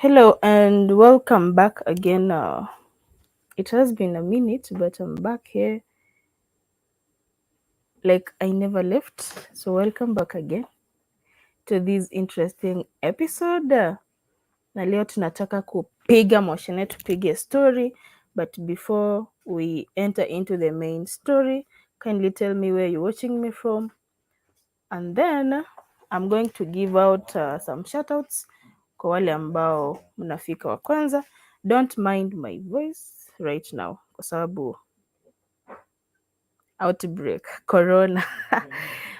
Hello and welcome back again. It has been a minute, but I'm back here like I never left. So, welcome back again to this interesting episode. Na leo tunataka kupiga moshene, tupige story. But before we enter into the main story, kindly tell me where you're watching me from. And then I'm going to give out some shoutouts kwa wale ambao mnafika wa kwanza. Don't mind my voice right now kwa sababu outbreak corona,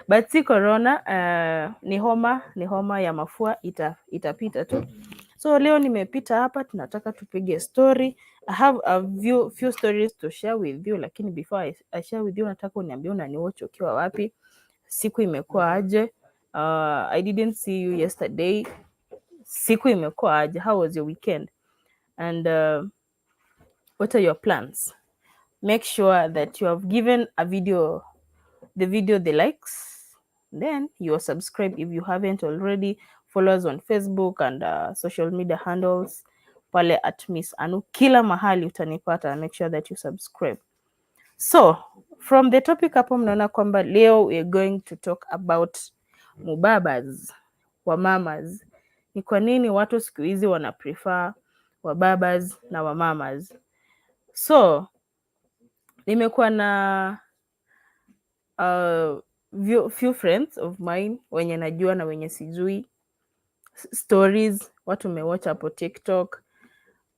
but si corona, ni homa ya mafua, itapita tu. So leo nimepita hapa, tunataka tupige story. I have a few stories to share with you, lakini before I share with you, nataka uniambie unaniwatch ukiwa wapi, siku imekuwa aje? I didn't see you yesterday. Siku imekuwa aje? How was your weekend? And what are your plans? Make sure that you have given a video the video the likes, then you are subscribed if you haven't already. Follow us on Facebook and social media handles pale @MissAnu, kila mahali utanipata. Make sure that you subscribe. So from the topic hapo mnaona kwamba leo we are going to talk about mubabas, wamamas. Ni kwa nini watu siku hizi wana prefer wababas na wamamas? So nimekuwa na few friends of mine wenye najua na wenye sijui, stories watu mmewatch hapo TikTok,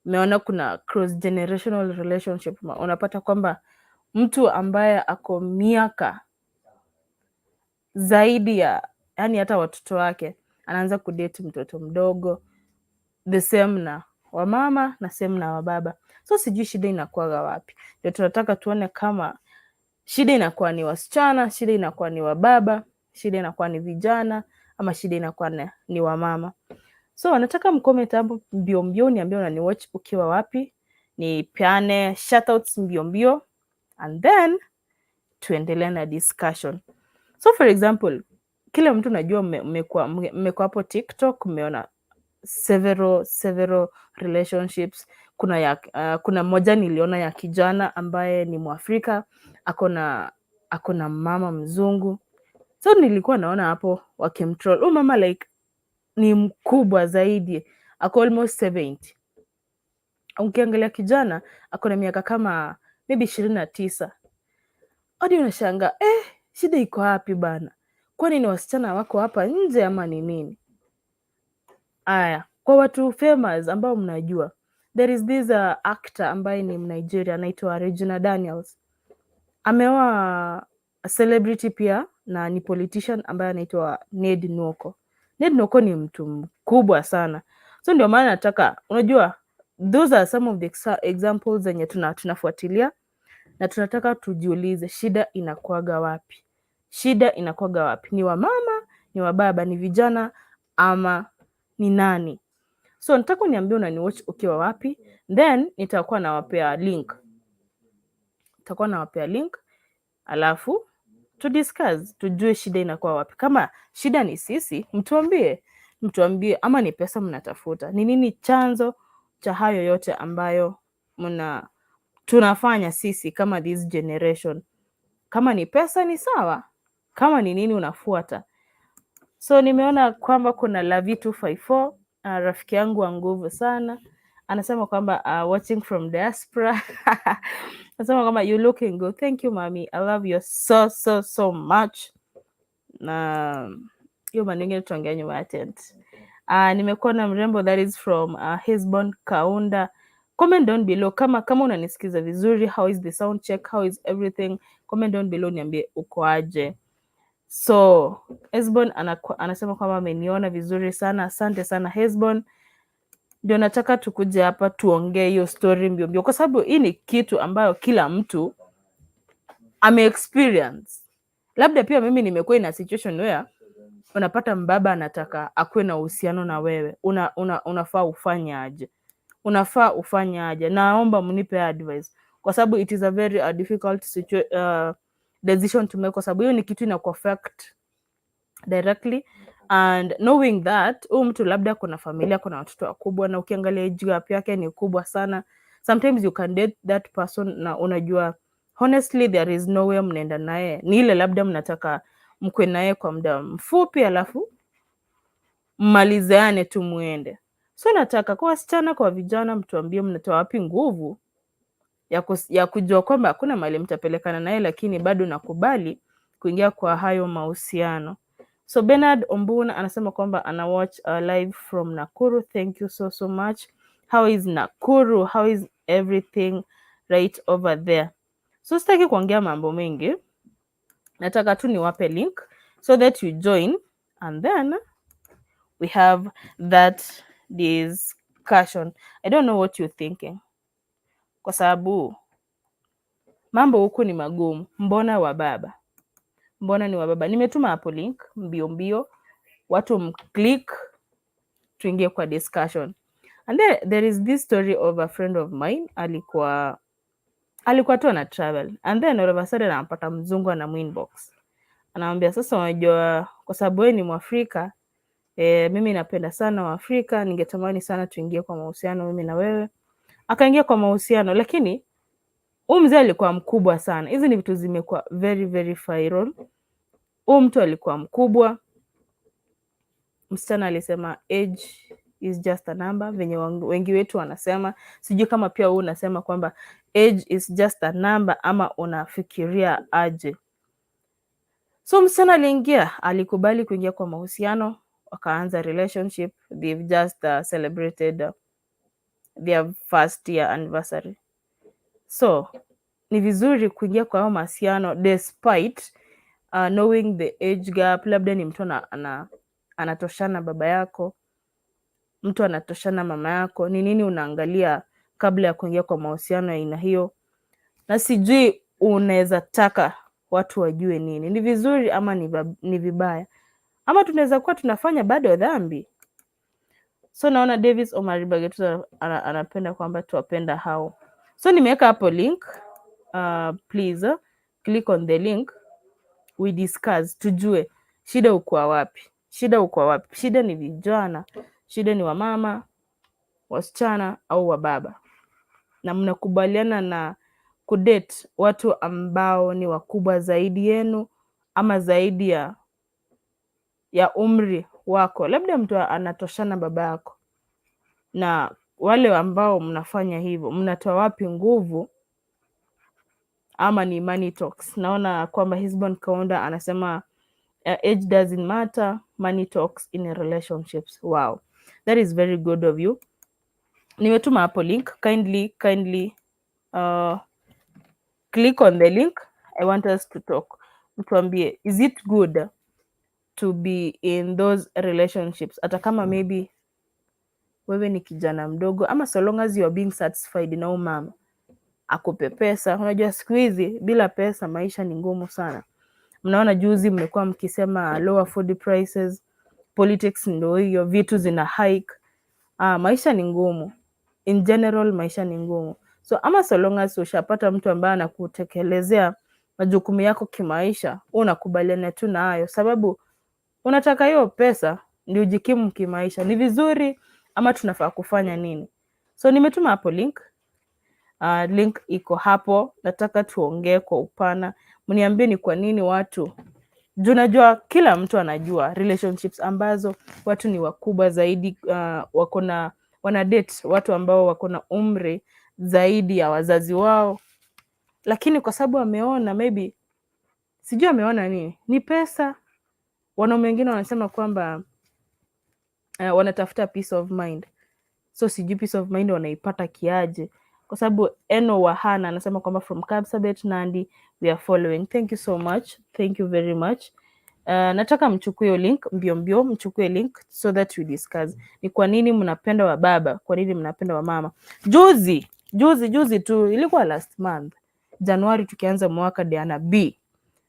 mmeona kuna cross generational relationship. Unapata kwamba mtu ambaye ako miaka zaidi ya, yani, hata watoto wake anaanza kudate mtoto mdogo, the same na wamama na same na wababa. So sijui shida inakuwaga wapi. Ndio tunataka tuone kama shida inakuwa ni wasichana, shida inakuwa ni wababa, shida inakuwa ni vijana ama shida inakuwa ni wamama. So nataka mcomment hapo mbio mbio, niambie unaniwatch ukiwa wapi, nipeane shoutouts mbio mbio and then tuendelee na discussion. So for example, kila mtu najua mmekuwa hapo TikTok, mmeona several relationships. Kuna moja niliona ya kijana ambaye ni Mwafrika, ako na mama mzungu. So nilikuwa naona hapo wakimtroll huyu mama, like ni mkubwa zaidi, ako almost 70. Ukiangalia kijana ako na miaka kama maybe 29. Hadi unashangaa, eh, shida iko wapi bana? Kwani ni wasichana wako hapa nje ama ni nini? Aya, kwa watu famous ambao mnajua, there is this actor ambaye ni Mnigeria anaitwa Regina Daniels. Ameoa a celebrity pia na ni politician ambaye anaitwa Ned Nwoko. Ned Nwoko ni mtu mkubwa sana. So ndio maana nataka, unajua, those are some of the examples zenye tunafuatilia na tunataka tujiulize shida inakuwaga wapi? Shida inakuwaga wapi? Ni wamama, ni wababa, ni vijana ama ni nani? So nataka uniambie unaniwatch ukiwa wapi, then nitakuwa nawapea link. Nitakuwa nawapea link alafu tu discuss, tujue shida inakuwa wapi. Kama shida ni sisi, mtuambie, mtuambie, ama ni pesa mnatafuta. Ni nini chanzo cha hayo yote ambayo mna tunafanya sisi kama this generation? Kama ni pesa ni sawa, kama ni nini unafuata? So nimeona kwamba kuna Lavi 254, rafiki yangu wa nguvu sana, anasema kwamba watching from diaspora, anasema kwamba you looking good. Thank you, mami, I love you so so so much. Na hiyo maneno ingine tutaongea nyuma ya tent. Nimekuwa na mrembo, that is from Hesbon Kaunda. Comment down below kama unanisikiza vizuri, how is the sound check, how is everything? Comment down below niambie uko aje. So Hesbon anasema kwamba ameniona vizuri sana. Asante sana, Hesbon. Ndio nataka tukuje hapa tuongee hiyo story mbio mbio, kwa sababu hii ni kitu ambayo kila mtu ame experience. Labda pia mimi nimekuwa in a situation where unapata mbaba anataka akuwe na uhusiano na wewe, unafaa ufanye aje? Unafaa ufanye aje? Naomba mnipe advice kwa sababu it is a very difficult decision to make, kwa sababu hiyo ni kitu ina affect directly. And knowing that huyu mtu labda kuna familia, kuna watoto wakubwa, na ukiangalia age gap yake ni kubwa sana. Sometimes you can date that person na unajua honestly there is no way mnaenda naye, ni ile labda mnataka mkwe naye kwa muda mfupi alafu mmalizeane tu muende. So nataka kwa wasichana, kwa vijana, mtuambie mnatoa wapi nguvu ya kujua kwamba hakuna mahali mtapelekana naye, lakini bado nakubali kuingia kwa hayo mahusiano. So Bernard Ombuna anasema kwamba ana watch live from Nakuru. Thank you so so much. How is Nakuru? How is everything right over there? So sitaki kuongea mambo mengi, nataka tu niwape link so that you join and then we have that discussion. I don't know what you're thinking, kwa sababu mambo huku ni magumu. Mbona wababa? Mbona ni wababa? Nimetuma hapo link mbio mbio, watu mclick, tuingie kwa discussion. And then there is this story of a friend of mine, alikuwa tu ana travel and then all of a sudden anampata mzungu ana inbox, anamwambia, "Sasa unajua kwa sababu wewe ni Mwafrika, mimi napenda sana Waafrika, ningetamani sana tuingie kwa mahusiano mimi na wewe." Akaingia kwa mahusiano, lakini huyu mzee alikuwa mkubwa sana. Hizi ni vitu zimekuwa very very viral. Huyu mtu alikuwa mkubwa. Msichana alisema age is just a number, venye wengi wetu wanasema. Sijui kama pia wewe unasema kwamba age is just a number ama unafikiria aje? So msichana aliingia, alikubali kuingia kwa mahusiano, wakaanza relationship. They've just celebrated their first year anniversary. So ni vizuri kuingia kwa hayo mahusiano despite knowing the age gap. Labda ni mtu anatoshana baba yako, mtu anatoshana mama yako. Ni nini unaangalia kabla ya kuingia kwa mahusiano ya aina hiyo? Na sijui unaweza taka watu wajue nini, ni vizuri ama ni vibaya, ama tunaweza kuwa tunafanya bado dhambi. So naona Davis Omar Bagetuza anapenda kwamba tuwapenda hao. So nimeweka hapo link, please click on the link, we discuss, tujue shida uko wapi, shida uko wapi. Shida ni vijana, shida ni wamama, wasichana au wababa, na mnakubaliana na kudate watu ambao ni wakubwa zaidi yenu ama zaidi ya umri wako, labda mtu anatoshana baba yako, na wale ambao mnafanya hivyo mnatoa wapi nguvu? Ama ni money talks? Naona kwamba Hisbon Kaunda anasema age doesn't matter, money talks in relationships. Wow, that is very good of you. Nimetuma hapo link, kindly kindly click on the link. I want us to talk. Mtuambie, is it good to be in those relationships hata kama maybe wewe ni kijana mdogo, ama so long as you are being satisfied na huyu mama akupe pesa? Unajua siku hizi bila pesa maisha ni ngumu sana. Mnaona juzi mmekuwa mkisema lower food prices, politics ndo hiyo, vitu zina hike. Ah, maisha ni ngumu. In general maisha ni ngumu. So ama so long as ushapata mtu ambaye anakutekelezea majukumu yako kimaisha, unakubaliana tu na hayo sababu unataka hiyo pesa ndio ujikimu kimaisha. Ni vizuri ama tunafaa kufanya nini? So nimetuma hapo link. Link iko hapo. Nataka tuongee kwa upana, mniambie ni kwa nini watu, juu najua kila mtu anajua relationships ambazo watu ni wakubwa zaidi, wako na wana date watu ambao wako na umri zaidi ya wazazi wao, lakini kwa sababu ameona maybe, sijui ameona nini, ni pesa. Wanaume wengine wanasema kwamba wanatafuta peace of mind, so sijui peace of mind wanaipata kiaje, kwa sababu Eno Wahana anasema kwamba from Kapsabet, Nandi, we are following. Thank you so much, thank you very much. Nataka mchukue hiyo link mbio mbio, mchukue link so that we discuss ni kwa nini mnapenda wa baba, kwa nini mnapenda wa mama. Juzi juzi juzi tu, ilikuwa last month Januari, tukianza mwaka, Diana B,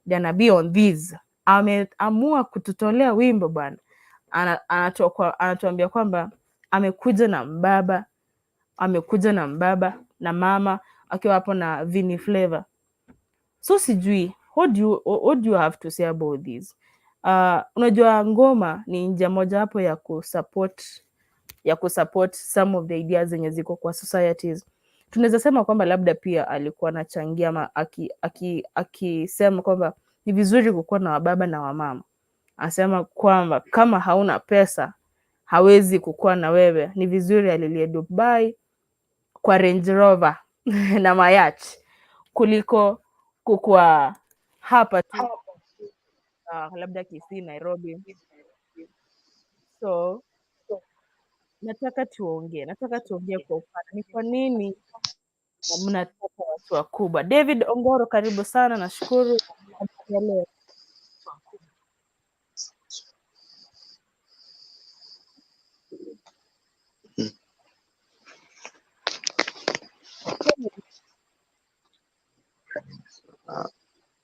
Diana B on this ameamua kututolea wimbo bwana, anatuambia kwamba amekuja na mbaba, amekuja na mbaba na mama akiwa hapo na Vini Flavor. So sijui what do you have to say about this? Unajua ngoma ni njia mojawapo ya kusupport some of the ideas zenye ziko kwa societies. Tunaweza sema kwamba labda pia alikuwa anachangia ama akisema kwamba ni vizuri kukuwa na wababa na wamama. Anasema kwamba kama hauna pesa hawezi kukuwa na wewe, ni vizuri alilie Dubai kwa Range Rover na mayacht kuliko kukuwa hapa tu labda Kisii, Nairobi. So nataka tuongee kwa upana, ni kwa nini mnataka watu wakubwa? David Ongoro, karibu sana, nashukuru. Habari ya leo?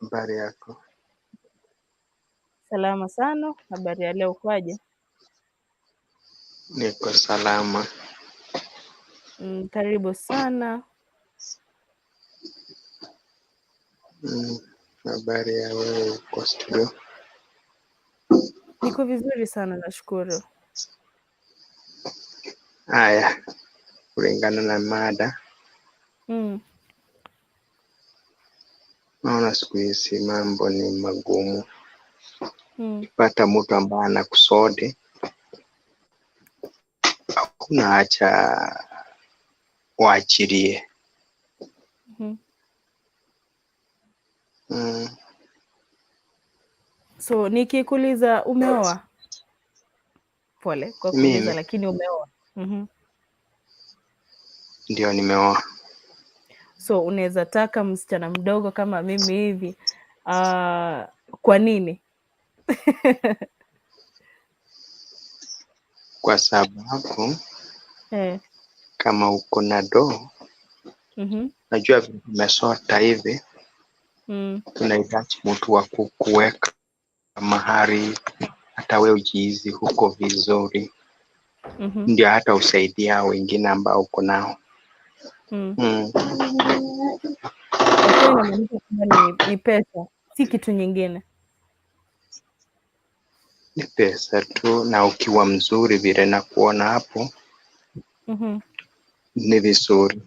Habari yako? Salama sana, habari ya leo ukoaje? Niko salama. Karibu sana. Habari ya wewe uko studio? Niko vizuri sana, nashukuru. Haya, kulingana na mada, naona siku hizi mambo ni magumu. Ukipata mtu ambaye anakusodi, hakuna hacha waachilie. So nikikuuliza umeoa? Pole kwa kuuliza, Mimi lakini umeoa? Ndio nimeoa. So unaweza taka msichana mdogo kama mimi hivi, kwa nini? Kwa sababu kama uko na doo, najua vile tumesota hivi, tunahitaji mtu wa kukuweka mahali hata we ujihisi huko vizuri, ndio hata usaidia wengine ambao uko nao. Kwa hiyo inamaanisha kwamba ni pesa, si kitu nyingine. Ni pesa tu, na ukiwa mzuri vile na kuona hapo ni vizuri.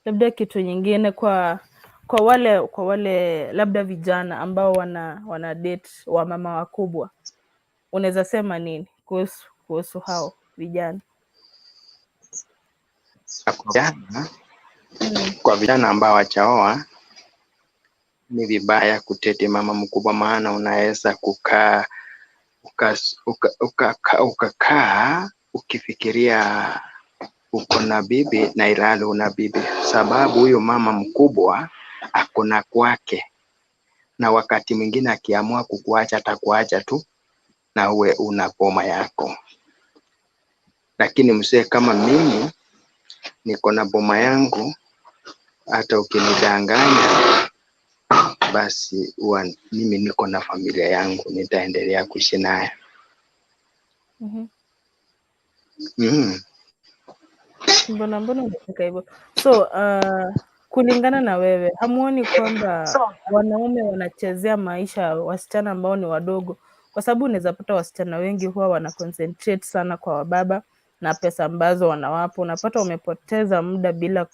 Labda kitu nyingine kwa wale labda vijana ambao wana date wamama wakubwa, unaweza sema nini kuhusu hao vijana? Kwa vijana, kwa vijana ambao hawajaoa ni vibaya kudate mama mkubwa, maana unaweza kukaa ukakaa ukifikiria uko na bibi na ilhali una bibi, sababu huyu mama mkubwa ako na kwake, na wakati mwingine akiamua kukuacha atakuacha tu na uwe una boma yako. Lakini mzee kama mimi niko na boma yangu, hata ukinidanganya basi huwa mimi niko na familia yangu, nitaendelea kuishi naye. Mbona unataka hivyo? So kulingana na wewe, hamuoni kwamba wanaume wanachezea maisha ya wasichana ambao ni wadogo? Kwa sababu unaweza pata wasichana wengi huwa wana concentrate sana kwa wababa na pesa ambazo wanawapa. Unapata wamepoteza muda bila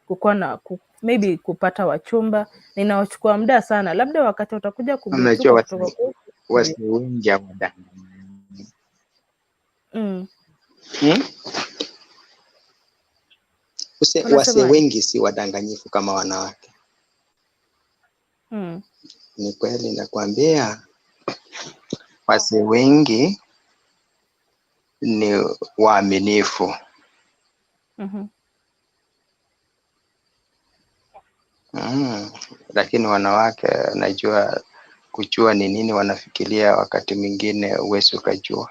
kukuwa na maybe kupata wachumba, na inawachukua muda sana, labda wakati watakuja Unajua kugutuka kutoka wasee wengi hawadanganyi. Hmm? Wasee Unasemaje? wengi si wadanganyifu kama wanawake. Ni kweli nakwambia, wasee wengi ni waaminifu. Lakini wanawake najua kujua ni nini wanafikiria, wakati mwingine huwezi ukajua.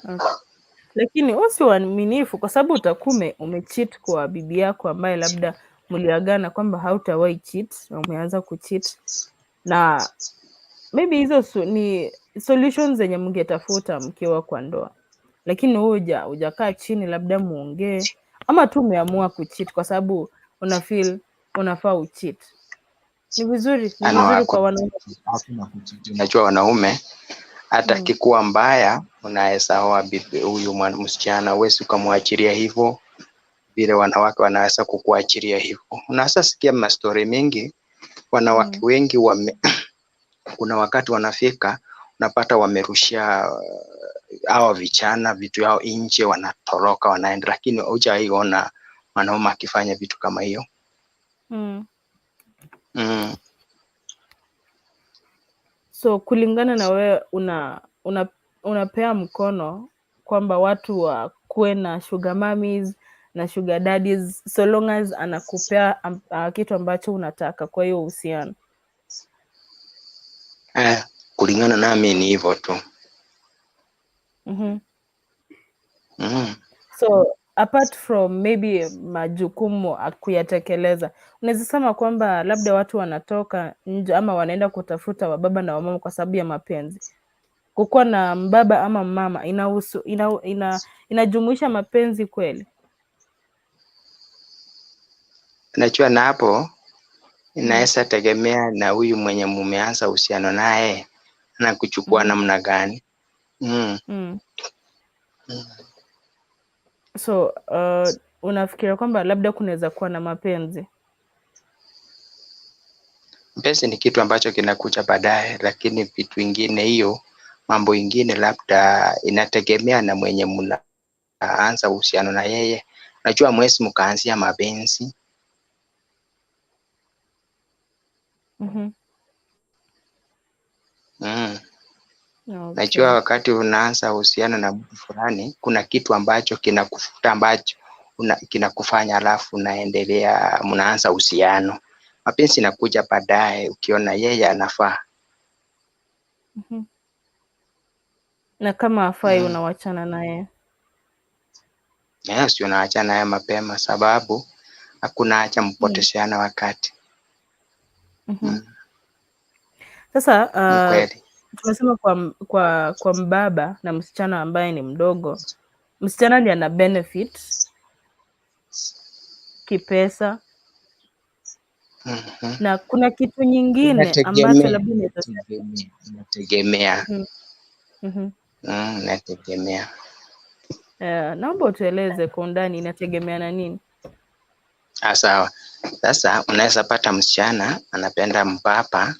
Okay. Lakini wewe si uaminifu kwa sababu utakuwa umecheat kwa bibi yako ambaye labda mliagana kwamba hautawahi cheat na umeanza kucheat, na maybe hizo ni solutions zenye mngetafuta mkiwa kwa ndoa, lakini wewe hujakaa chini labda muongee, ama tu umeamua kucheat kwa sababu una feel Unafaa ucheat. Ni Ano vizuri kwa hakuna wanaume. Hakuna kucheat. Unajua wanaume hata kikuwa mbaya unaweza oa bibi huyu msichana, huwezi ukamwachilia hivyo vile wanawake wanaweza kukuachilia hivyo. Unaweza sikia mastori mingi, wanawake wengi kuna wakati wanafika unapata wamerushia hawa vijana vitu yao nje, wanatoroka wanaenda, lakini hujaiona mwanaume akifanya vitu kama hiyo. So kulingana na wewe unapea mkono kwamba watu wakuwe na sugar mummies na sugar daddies so long as anakupea kitu ambacho unataka kwa hiyo uhusiano? Eh, kulingana nami ni hivyo tu. So apart from maybe majukumu kuyatekeleza, unaweza sema kwamba labda watu wanatoka nje ama wanaenda kutafuta wababa na wamama kwa sababu ya mapenzi. Kukuwa na mbaba ama mama inahusu, inajumuisha mapenzi kweli? Najua na hapo inaweza tegemea na huyu mwenye mumeanza uhusiano naye na kuchukua namna gani. So unafikiria kwamba labda kunaweza kuwa na mapenzi? Mapenzi ni kitu ambacho kinakuja baadaye, lakini vitu ingine hiyo mambo ingine labda inategemea na mwenye mnaanza uhusiano na yeye. Najua mwezi mkaanzia mapenzi. Najua wakati unaanza uhusiano na mtu fulani, kuna kitu ambacho kinakufuta ambacho kinakufanya alafu unaendelea mnaanza uhusiano. Mapenzi inakuja baadaye ukiona yeye anafaa. Na kama hafai unawachana naye? Yes, unaachana naye mapema sababu hakuna haja mpotesheana wakati. Sasa Ni kweli. tumesema kwa mbaba na msichana ambaye ni mdogo, msichana ndiye ana benefit kipesa. Na kuna kitu nyingine ambacho labda inaweza Inategemea. Inategemea. Naomba utueleze kwa undani inategemea na nini? Sawa. Sasa unaweza pata msichana anapenda mbaba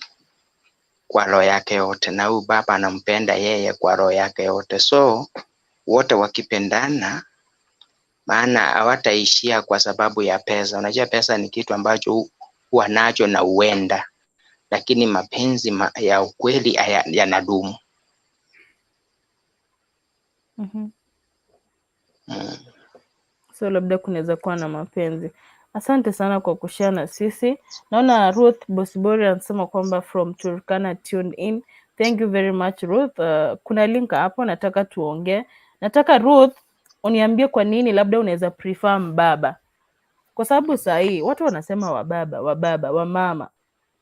kwa roho yake yote na huyu baba anampenda yeye kwa roho yake yote. So wote wakipendana, maana hawataishia kwa sababu ya pesa. Unajua pesa ni kitu ambacho huwa nacho na huenda, lakini mapenzi ya ukweli yanadumu. So labda kunaweza kuwa na mapenzi. Asante sana kwa kushare na sisi. Naona Ruth Bosibori anasema kwamba from Turkana tuned in. Thank you very much Ruth. Kuna link hapo nataka tuongee. Nataka Ruth uniambie kwa nini labda unaweza prefer mbaba. Kwa sababu saa hii watu wanasema wababa, wababa, wamama.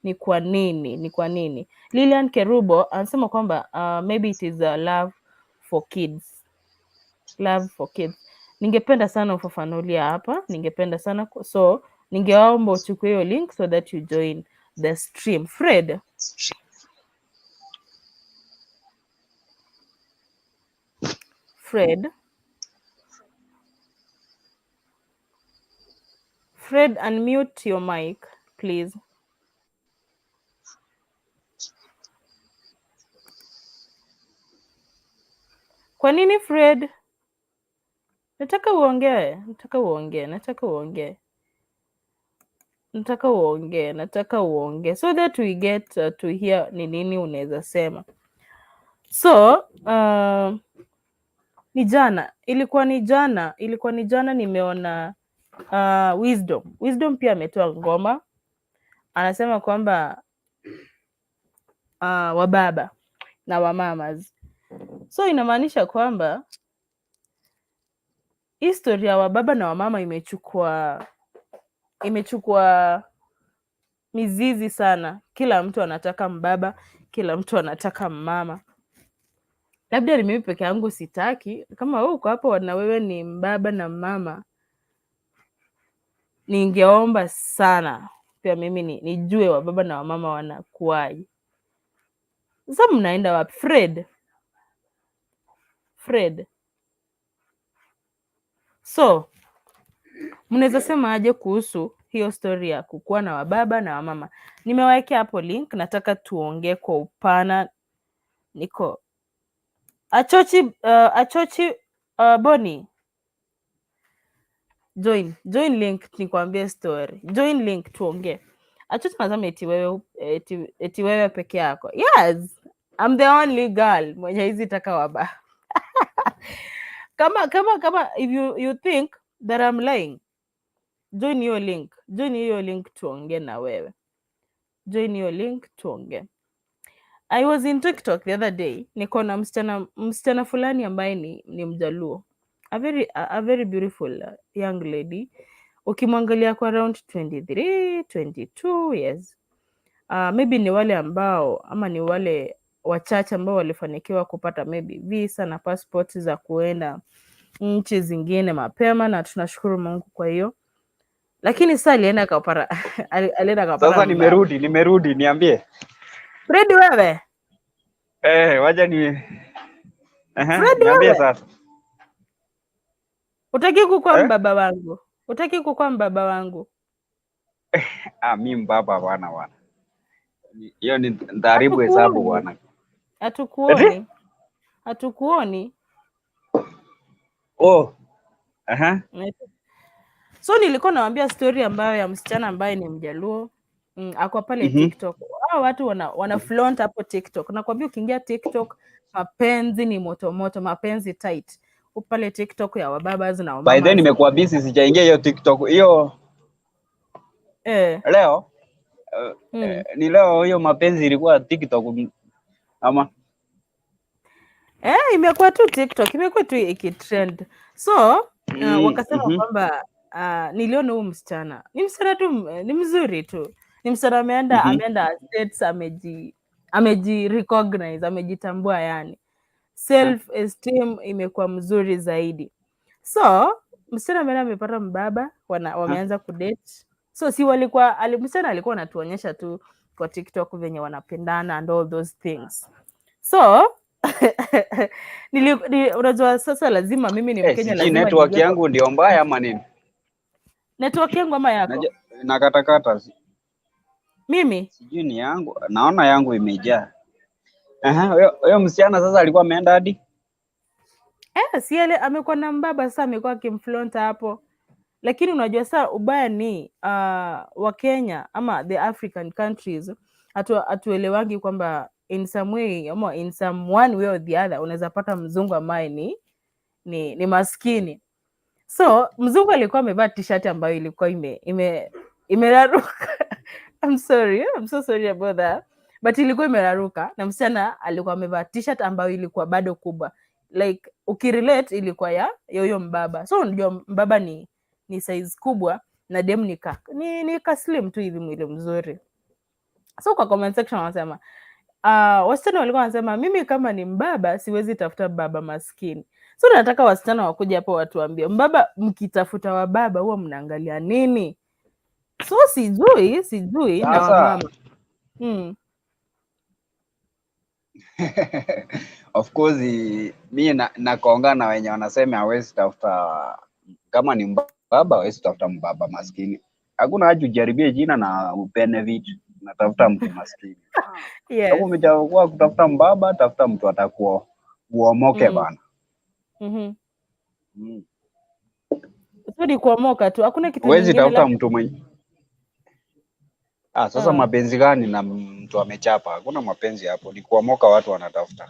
Ni kwa nini? Ni kwa nini? Lilian Kerubo anasema kwamba maybe it is a love for kids. Love for kids. Ningependa sana ufafanulia hapa, ningependa sana so ningewaomba uchukue hiyo link so that you join the stream. Fred. Fred. Fred, unmute your mic, please. Kwa nini Fred? Nataka uongee, nataka uongee, nataka uongee. Nataka uongee, nataka uongee so that we get to hear ni nini unaweza sema. So ni jana, ilikuwa ni jana, ilikuwa ni jana nimeona Wisdom. Wisdom pia ametoa ngoma. Anasema kwamba wababa na wamamas. So inamaanisha kwamba historia ya wababa na wamama imechukua mizizi sana. Kila mtu anataka mbaba, kila mtu anataka mama. Labda ni mimi peke yangu sitaki. Kama wewe uko hapo na wewe ni mbaba na mama, ningeomba sana Pia mimi nijue wababa na wamama wanakuwaje. Sasa mnaenda wapi? Fred, Fred. So mnaweza sema aje kuhusu hiyo story ya kukuwa na wababa na wamama? Nimewawekea hapo link, nataka tuongee kwa upana. Niko Achochi, Achochi, Boni, join join link nikwambie story. Join link tuongee. Achochi anasema eti wewe peke yako. Yes, I'm the only girl mwenye hizi taka waba. Kama if you think that I'm lying, join hiyo link, join hiyo link tuongee na wewe. Join hiyo link tuongee. I was in TikTok the other day, niko na msichana fulani ambaye ni Mjaluo, a very beautiful young lady. Ukimwangalia kwa around 23 22 years, maybe ni wale ambao ama ni wale wachache ambao walifanikiwa kupata maybe visa na passport za kuenda nchi zingine mapema, na tunashukuru Mungu kwa hiyo. Lakini sasa alienda akapata Sasa mbaba. Nimerudi, niambie. Fred wewe, Eh, wacha ni Fred niambie wewe, sasa. Utaki kukuwa Eh? Mbaba wangu? Utaki kukuwa mbaba wangu? Ah, mi mbaba bwana bwana. Hiyo ni ndaharibu hesabu Hatukuoni, bwana. Eti? hatukuoni, hatukuoni. Oh. Aha. So nilikuwa nawambia story ambayo ya msichana ambaye ni Mjaluo, ako pale TikTok. Hao watu wana flaunt hapo TikTok. Nakwambia ukiingia TikTok mapenzi ni moto moto, mapenzi tight. Upo pale TikTok ya wababas na By then wamamas. Nimekuwa busy, sijaingia hiyo TikTok. Hiyo leo ni leo hiyo mapenzi ilikuwa TikTok ama? Eh, imekuwa tu TikTok, imekuwa tu ikitrend. So wakasema kwamba niliona huyu msichana ni msichana tu ni mzuri tu, ni msichana ameenda ameenda States, ameji recognize, amejitambua, yani self esteem imekuwa mzuri zaidi. So msichana ameenda amepata mbaba, wameanza kudate. So si walikuwa msichana alikuwa anatuonyesha tu kwa TikTok venye wanapendana and all those things. So unajua sasa lazima mimi ni Eh, Mkenya, sijui lazima network nijue yangu ndio mbaya ama nini? Network yangu ama yako? Nakatakata. Mimi Sijui ni yangu, naona yangu imejaa. Aha, huyo msichana sasa alikuwa ameenda hadi Eh, si ale amekuwa na mbaba sasa, amekuwa akimflaunt hapo, lakini unajua saa ubaya ni Wakenya ama the African countries hatuelewangi kwamba in some way ama in some one way or the other unaweza pata mzungu ambaye ni maskini. So mzungu alikuwa amevaa t-shirt ambayo ilikuwa imeraruka. I'm sorry, I'm so sorry about that. But ilikuwa imeraruka na msichana alikuwa amevaa t-shirt ambayo ilikuwa bado kubwa. Like ukirelate ilikuwa ya huyo mbaba. So unajua mbaba ni size kubwa na dem ni ka slim tu hivi, mwili mzuri. So kwa comment section wanasema, wasichana walikuwa wanasema, "Mimi kama ni mbaba siwezi tafuta baba maskini." So nataka wasichana wakuja hapo watuambie, mbaba, mkitafuta wababa huwa mnaangalia nini? So sijui na Sasa wamama. Of course mi nakonga na wenye wanasema hawezi tafuta, kama ni mbaba hawezi tafuta mbaba maskini. Hakuna haja ujaribie jina na ubenefit, unatafuta mtu maskini. Kama umechagua kutafuta mbaba, tafuta mtu atakuwa uomoke bana. So ni kuomoka tu, hakuna kitu Huwezi nyingine tafuta labda. Mtu mwenye, ah, sasa mapenzi gani na mtu amechapa? Hakuna mapenzi hapo, ni kuomoka watu wanatafuta.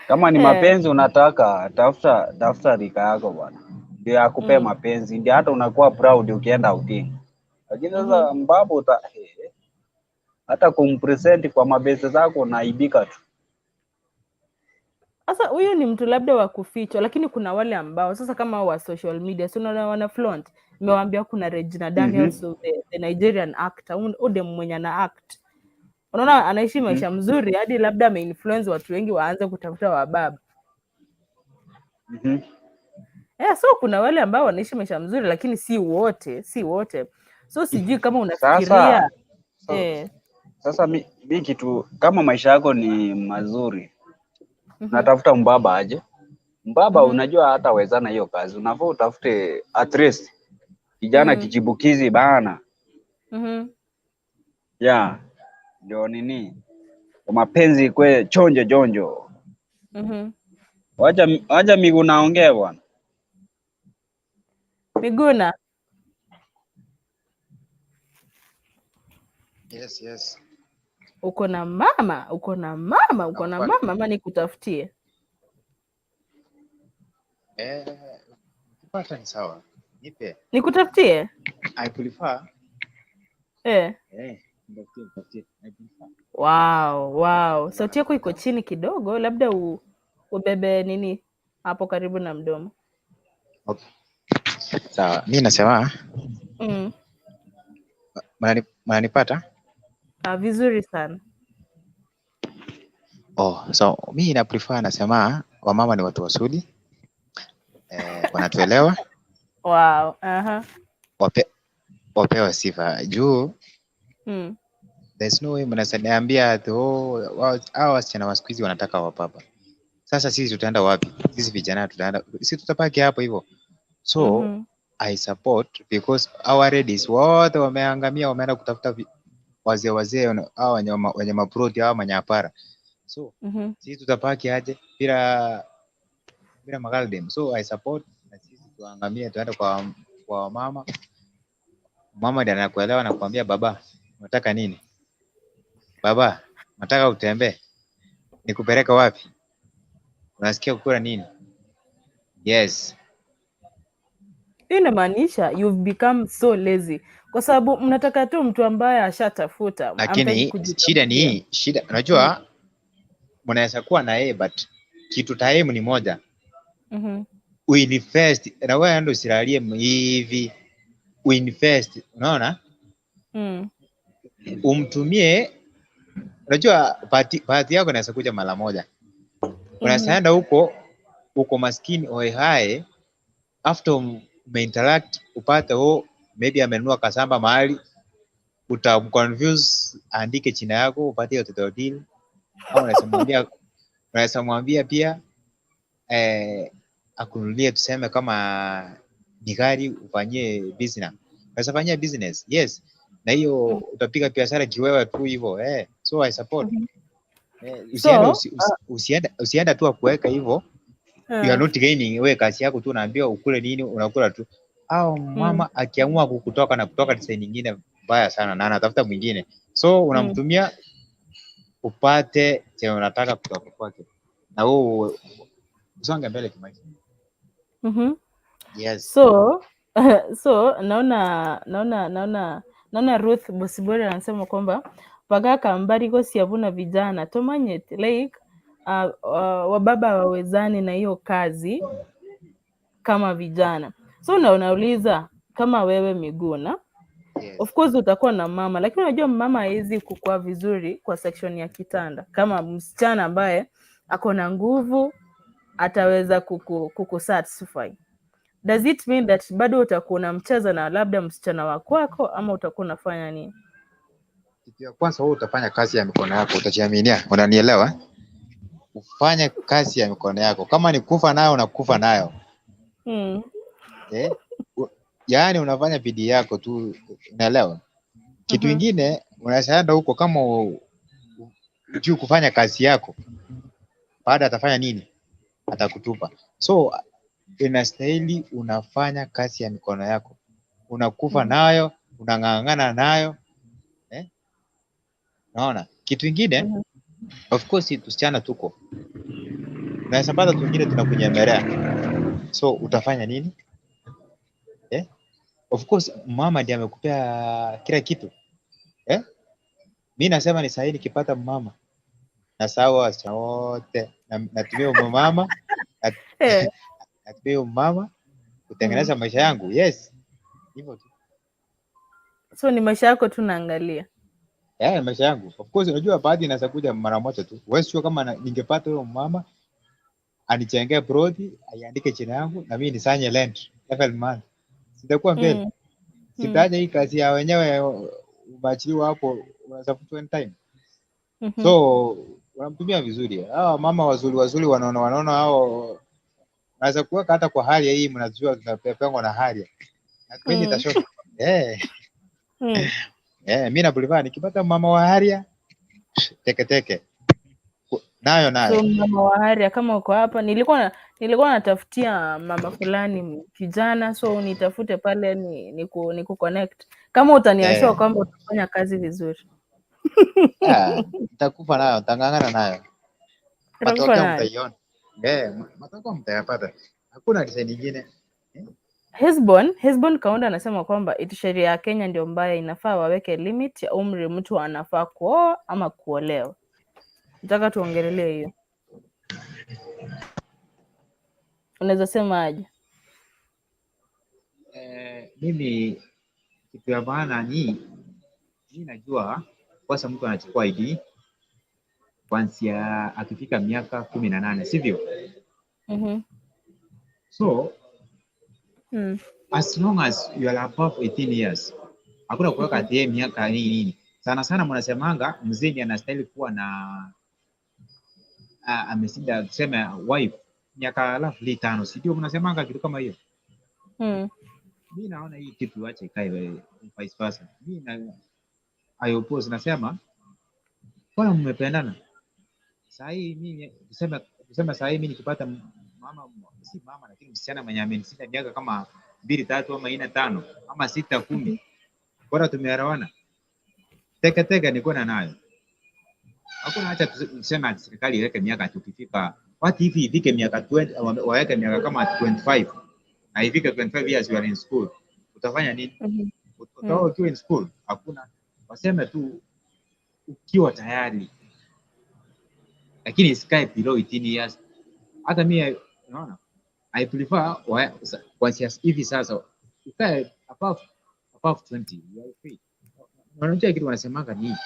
Kama ni mapenzi unataka, tafuta tafuta rika yako bwana, ndio akupee mapenzi, ndio hata unakuwa proud ukienda outing. Lakini sasa mbaba uta hata kumpresent kwa mabeste zako unaibika tu. Sasa huyu ni mtu labda wa kufichwa, lakini kuna wale ambao sasa kama wa social media, si unaona wana flaunt. Nimewaambia kuna Regina Daniels, the Nigerian actor, huyu dem mwenye ana act. Unaona anaishi maisha mzuri hadi labda ameinfluence watu wengi waanze kutafuta wababa. Yeah, so kuna wale ambao wanaishi maisha mzuri lakini si wote, si wote. So sijui kama Sasa unafikiria so, eh. sasa mi kitu kama maisha yako ni mazuri, natafuta mbaba aje? Mbaba unajua hata wezana hiyo kazi, unafaa utafute at least kijana kichibukizi bana. Yeah, ndio nini mapenzi kwe chonjo jonjo. Wacha miguu naongea bwana. Miguna, Yes, yes. uko na mama, uko na mama, uko na Nakupata. mama ama nikutafutie? Eh, ukipata ni sawa. Nipe. Nikutafutie? I prefer. Eh. Eh, nitafutie, nitafutie. I prefer. Wow, wow. Sauti yako iko chini kidogo, labda ubebe nini hapo karibu na mdomo. Okay. Sawa. Mi nasema mnanipata? Ah, vizuri sana. Oh, so mi na prefer nasema wamama ni watu wazuri. Eh, wanatuelewa. Wow. Aha. Wapewe sifa juu there's no way mnaweza niambia ati oh, hawa wasichana wa siku hizi wanataka wapapa. Sasa sisi tutaenda wapi? Sisi vijana tutaenda, sisi tutabaki hapo hivyo. So I support because our ladies wote wameangamia, wameenda kutafuta wazee wazee hawa wenye maproti hawa manyapara. So sisi tutabaki aje bila magaldem? So I support na sisi tuangamie, tuende kwa wamama. Mama ndiye anakuelewa na kuambia baba, unataka nini? Baba, nataka utembee. Nikupeleka wapi? Unasikia kukula nini? Yes. Hiyo inamaanisha you've become so lazy, kwa sababu mnataka tu mtu ambaye ashatafuta, hamtaki Lakini shida ni kujitafutia. hii, shida unajua mnaweza kuwa na yeye but kitu time ni moja. Uinvest na wewe ndo usilalie hivi. Uinvest, unaona? Umtumie, unajua bahati yako inaweza kuja mara moja. Unaweza enda huko uko maskini oehae, after umeinteract upate oh, maybe amenunua kasamba mahali, utamconfuse aandike china yako upate hiyo title deed, au unaweza mwambia pia akununulie tuseme kama ni gari ufanyie business. Unaweza fanyia business, yes, na hiyo utapiga biashara kiwewe tu hivyo eh. So I support. Usiende So, usiende tu akuweka hivyo, you are not gaining. Wewe kazi yako tu unaambiwa ukule nini, unakula tu. Au mama akiamua kukutoka na kutoka design nyingine mbaya sana na anatafuta mwingine, so unamtumia upate chenye unataka kutoka kwake na wewe usonge mbele kimaisha. Yes. So naona Ruth Bosibori anasema kwamba pagaka mbariko siavuna vijana tomanyet like wababa wawezani na hiyo kazi kama vijana. So na unauliza kama wewe Miguna, Yes. of course utakuwa na mama, lakini unajua mama hawezi kukua vizuri kwa section ya kitanda kama msichana ambaye ako na nguvu ataweza kuku satisfy. Does it mean that bado utakuwa unamcheza na labda msichana wa kwako ama utakuwa unafanya nini? Kitu ya kwanza wewe utafanya kazi ya mikono yako, utajiaminia, unanielewa? Ufanye kazi ya mikono yako, kama ni kufa nayo unakufa nayo eh? Yaani unafanya bidii yako tu, unaelewa? Kitu ingine unaweza enda huko kama hujui kufanya kazi yako, baada atafanya nini? Atakutupa. So inastahili unafanya kazi ya mikono yako, unakufa nayo, unang'ang'ana nayo eh? Unaona? Kitu ingine of course tusichana tuko, unaweza pata twingine tunakunyemelea, so utafanya nini eh? Of course mama ndiye amekupea kila kitu eh? Mi nasema ni sahihi nikipata mama nasahau wasichana wote natumia huyo mama natumia huyo mama kutengeneza maisha yangu. Yes, hivyo tu. So ni maisha yako tu naangalia. Yeah, maisha yangu. Of course unajua bahati inaweza kuja mara moja tu. Wewe sio kama ningepata huyo mama anijengee ploti, aiandike jina yangu na mimi nisanye rent every month. Sitakuwa mbele. Sitaja hii kazi ya wenyewe, umeachiliwa hapo, unatafuta time. So unamtumia vizuri. Hawa mama wazuri wazuri wanaona wanaona hao naweza kuweka hata kwa hali hii, mnajua tunapepengwa na hali. Natumaini itashona. Eh. Mimi na prefer nikipata mama wa Harrier teke teke. Nayo nayo. So mama wa Harrier, kama uko hapa, nilikuwa natafutia mama fulani kijana, so nitafute pale ni ku connect. Kama utaniassure kwamba utafanya kazi vizuri. Ah, nitakufa nayo, nitang'ang'ana nayo. Utakufa Matokeo nayo. mtaiona. Matokeo mtayapata. Hakuna design nyingine. Hesbon Kaunda anasema kwamba iti sheria ya Kenya ndio mbaya, inafaa waweke limit ya umri mtu anafaa kuoa ama kuolewa. Nataka tuongelelee hiyo. Unaweza sema aje? Mimi kitu ya maana ni mi najua kwanza mtu anachukua ID kuanzia akifika miaka 18, sivyo? So as long as you are above 18 years, hakuna kuweka ati miaka nini nini. Sana sana mnasemanga mzee ndiye anastahili kuwa na ameshinda tuseme wife miaka roughly 5, si ndio mnasemanga kitu kama hiyo? Mi naona hii kitu acha ikae vice versa. Mi na I oppose, nasema bwana, mmependana saa hii, mimi tuseme saa hii mimi nikipata mama, si mama lakini msichana mwenye amenishinda miaka kama 2 3 ama 4 5 ama 6 10, bora tumeelewana, teke teke niko na nayo. Hakuna hacha tuseme ati serikali iweke miaka tukifika what if ifike miaka 20, waweke miaka kama 25 na ifike 25 years you are in school, utafanya nini? Utaoa ukiwa in school? Hakuna. Waseme tu ukiwa tayari, lakini isikae below 18 years. Hata mimi unaona I prefer kuanzia hivi sasa ukae above 20, you are free. Unajua kitu wanasemanga ni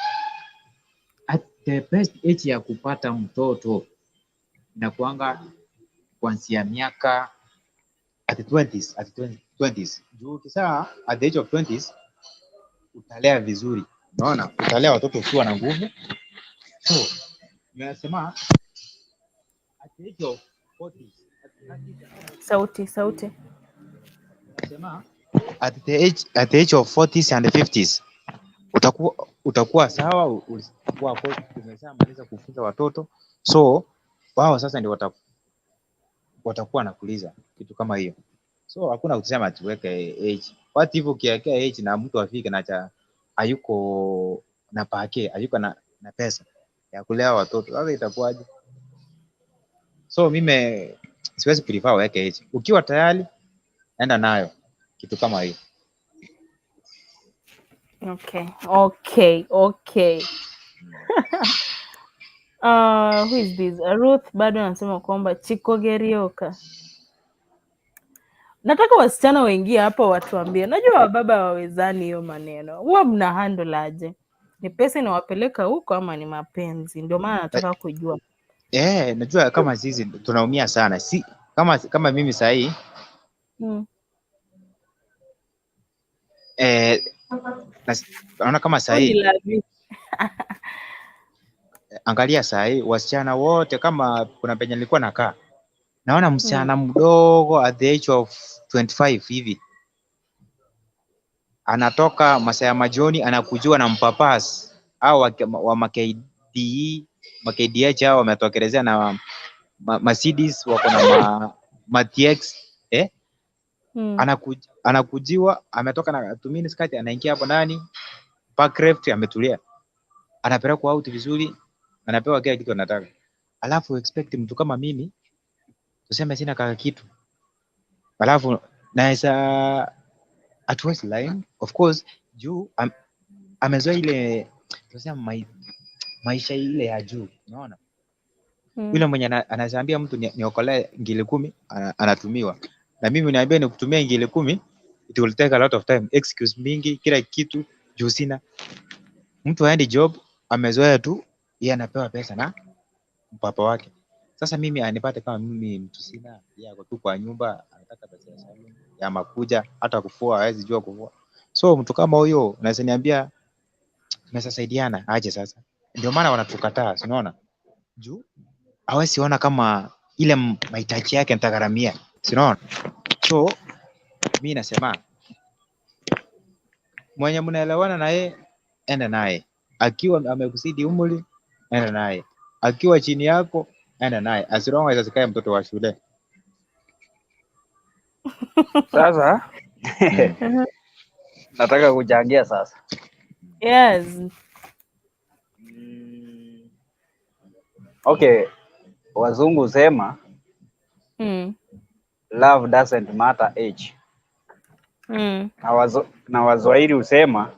at the best age ya kupata mtoto inakuanga kuanzia miaka at the 20s, at the 20s. Juu ukizaa at the age of 20s utalea vizuri. Unaona? Utalea watoto ukiwa na nguvu. So, nimesema at the age of 40s, at 30s, Sauti, sauti. Nasema at the age of 40s and 50s utakuwa sawa, utakuwa umeshamaliza kufunza watoto, so wao sasa ndio watakuwa nakuuliza kitu kama hiyo. So hakuna kusema tuweke age. What if ukiwekea age na mtu afike na cha hayuko na pake, hayuko na pesa ya kulea watoto, sasa itakuwaje? So mimi siwezi prefer waweke age. Ukiwa tayari enda nayo kitu kama hiyo. Okay. Who is this? Ruth bado anasema kwamba Chikogerioka. Nataka wasichana waingie hapa watuambie. Najua wababa hawawezani hiyo maneno. Huwa mna handle aje? Ni pesa inawapeleka huko ama ni mapenzi? Ndio maana nataka kujua. Najua kama sisi tunaumia sana. Si kama mimi sahi naona kama sahi. Angalia sahi wasichana wote, kama kuna penye nilikuwa nakaa naona msichana mdogo at the age of 25 hivi anatoka masaa ya majioni anakujua na mpapas au wa ma-KDE, ma-KDH hao wametokelezea na Mercedes wako na ma TX, Anakujiwa ametoka na 2 minutes kati anaingia hapo ndani back left ametulia, anapelekwa out vizuri, anapewa kila kitu anataka. Alafu expect mtu kama mimi tuseme sina kaka kitu, alafu naweza at line of course juu amezoea ile tuseme maisha ile ya juu, unaona? Yule mwenye anaambia mtu niokolee ngili 10 anatumiwa, na mimi niambie nikutumie ngili 10, it will take a lot of time, excuse mingi, kila kitu juu sina. Mtu haendi job, amezoea tu yeye anapewa pesa na mpapa wake. Sasa mimi anipate kama mimi mtu sina, yeye ako tu kwa nyumba anataka pesa ya salon, ya makuja, hata kufua hawezi jua kufua. So mtu kama huyo unaweza niambia tunaweza saidiana aje sasa? Ndio maana wanatukataa, si unaona? Juu hawezi ona kama ile mahitaji yake nitagharamia, si unaona? So mi nasema mwenye mnaelewana naye enda naye, akiwa amekuzidi umri enda naye, akiwa chini yako enda naye, as long as asikae mtoto wa shule. Sasa nataka kuchangia sasa. Yes. Okay, wazungu sema love doesn't matter age. Na Waswahili husema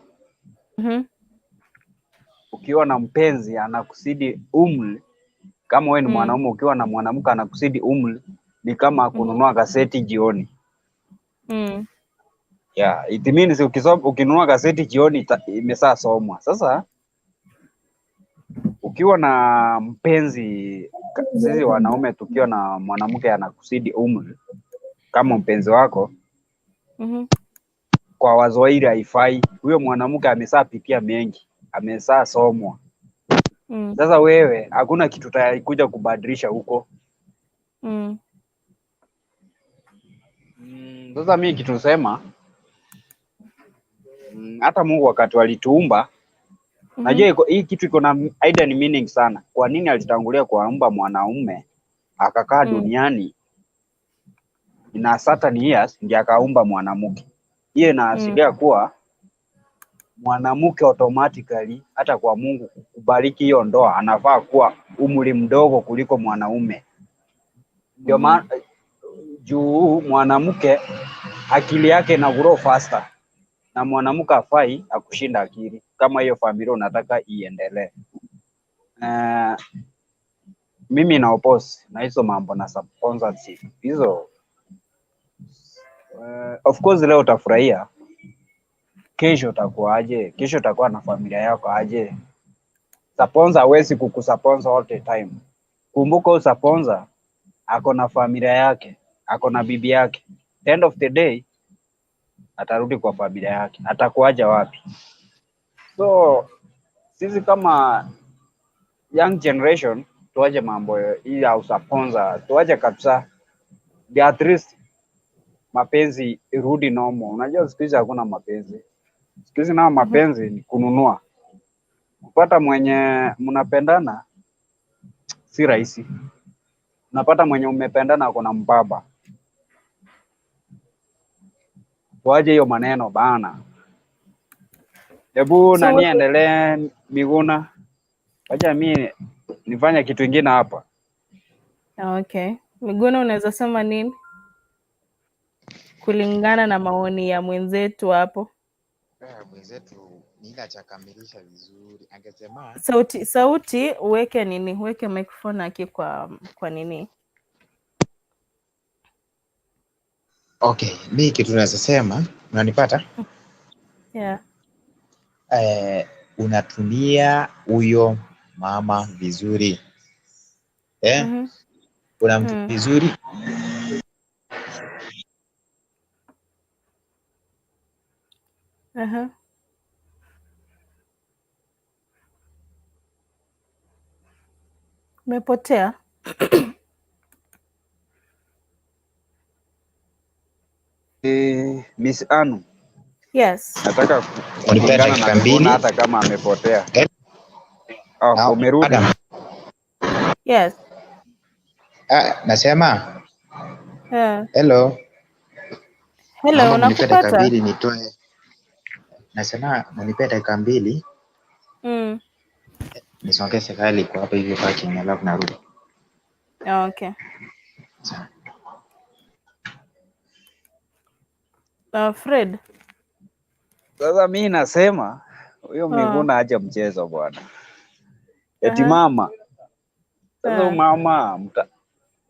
ukiwa na mpenzi anakuzidi umri, kama wewe ni mwanaume ukiwa na mwanamke anakuzidi umri ni kama kununua gazeti jioni. Yeah, it means ukinunua gazeti jioni imeshasomwa. Sasa ukiwa na mpenzi, sisi wanaume tukiwa na mwanamke anakuzidi umri kama mpenzi wako, kwa Waswahili haifai. Huyo mwanamke ameshapitia mengi, ameshasomwa. Sasa wewe hakuna kitu utakuja kubadilisha huko. Sasa mimi kitu nasema, hata Mungu wakati walituumba, najua hii kitu iko na hidden meaning sana. Kwa nini alitangulia kuumba mwanaume akakaa duniani na certain years ndiye akaumba mwanamke? Hiyo inaashiria kuwa mwanamke automatically hata kwa Mungu kubariki hiyo ndoa anafaa kuwa umri mdogo kuliko mwanaume. Ndio maana juu mwanamke akili yake ina grow faster, na mwanamke afai akushinda akili kama hiyo familia unataka iendelee. Mimi na oppose na hizo mambo na sponsorship hizo. Of course leo utafurahia, kesho utakuwa aje? Kesho utakuwa na familia yako aje? Sponsor hawezi kukusponsor all the time. Kumbuka huyu sponsor ako na familia yake, ako na bibi yake. End of the day atarudi kwa familia yake, atakuaja wapi? So sisi kama young generation tuache mambo hii ya usponsor, tuache kabisa. At least mapenzi irudi normal. Unajua siku hizi hakuna mapenzi. Siku hizi nao mapenzi ni kununua. Kupata mwenye mnapendana si rahisi. Unapata mwenye umependana ako na mbaba. Tuache hiyo maneno bana. Hebu So nani endelee Miguna. Wacha mi nifanye kitu ingine hapa. Okay. Miguna, unaweza sema nini kulingana na maoni ya mwenzetu hapo? Mwenzetu ni ile hajakamilisha vizuri, angesema Sauti sauti, uweke nini, uweke microphone yake kwa nini? Okay, mi kitu naweza sema, unanipata? Yeah. Unatumia huyo mama vizuri, eh? Unamtumia vizuri. Umepotea. Miss Anu. Yes. Nataka Unipe kuungana dakika na mbili. Miguna hata kama amepotea. Oh, umerudi. Adam. Yes. Nasema Yeah. hello. Hello, Naomba mnipe dakika nakupata. mbili nitoe. Nasema mnipe dakika mbili nisongeze gari kwa hapa hivi parking alafu narudi. Okay. Sawa. Fred. Sasa mi nasema huyo Miguna ache mchezo bwana. Eti mama. Sasa mama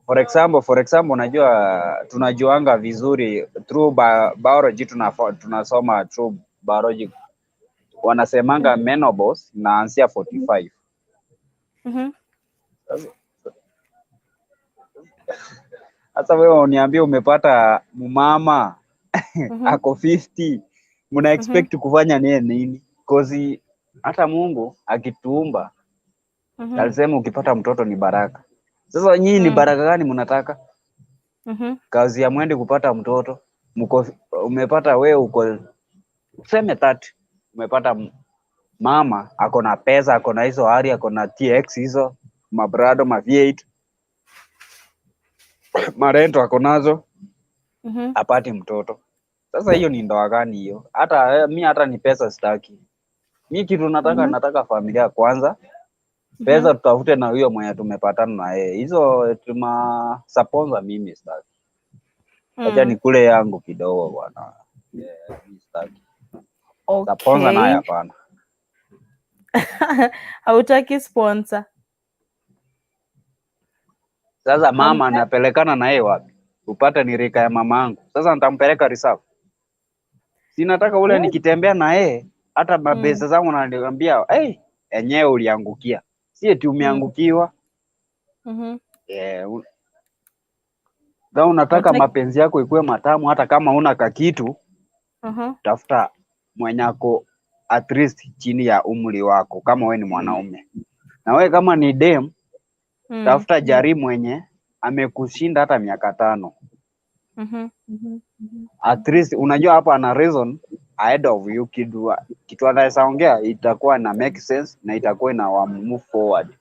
for example unajua tunajuanga vizuri through biology, tunasoma through biology wanasemanga menopause inaanzia 45. Sasa wewe uniambie umepata mumama ako 50 Mna expect kufanya niye nini? 'Cause hata Mungu akituumba alisema ukipata mtoto ni baraka. Sasa nyinyi ni baraka gani mnataka? Kazi ya mwende kupata mtoto, mko umepata wewe uko tuseme 30, umepata mama ako na pesa, ako na hizo hari, ako na TX hizo, mabrado, ma V8, marento ako nazo, apati mtoto. Sasa hiyo ni ndoa gani hiyo? Hata mi hata ni pesa sitaki. Mi kitu nataka, nataka familia kwanza. Pesa tutafute na huyo mwenye tumepatana na yeye. Hizo tuma sponsor mimi sitaki. Acha nikule yangu kidogo bwana. Yeah, mi sitaki. Sponsor naye hapana. Hautaki sponsor? Sasa mama anapelekana na yeye wapi? Upate ni rika ya mamangu. Sasa nitampeleka reserve. Si nataka ule nikitembea na yeye hata mabesa zangu ananiambia, "Hey, enyewe uliangukia." Si eti umeangukiwa. Eh, kama unataka mapenzi yako ikuwe matamu hata kama una kakitu, tafuta mwenye ako at least chini ya umri wako kama we ni mwanaume. Na we kama ni dem, tafuta jari mwenye amekushinda hata miaka 5. At least unajua hapa ana reason ahead of you, kitu anaweza ongea itakuwa na make sense na itakuwa ina wa move forward.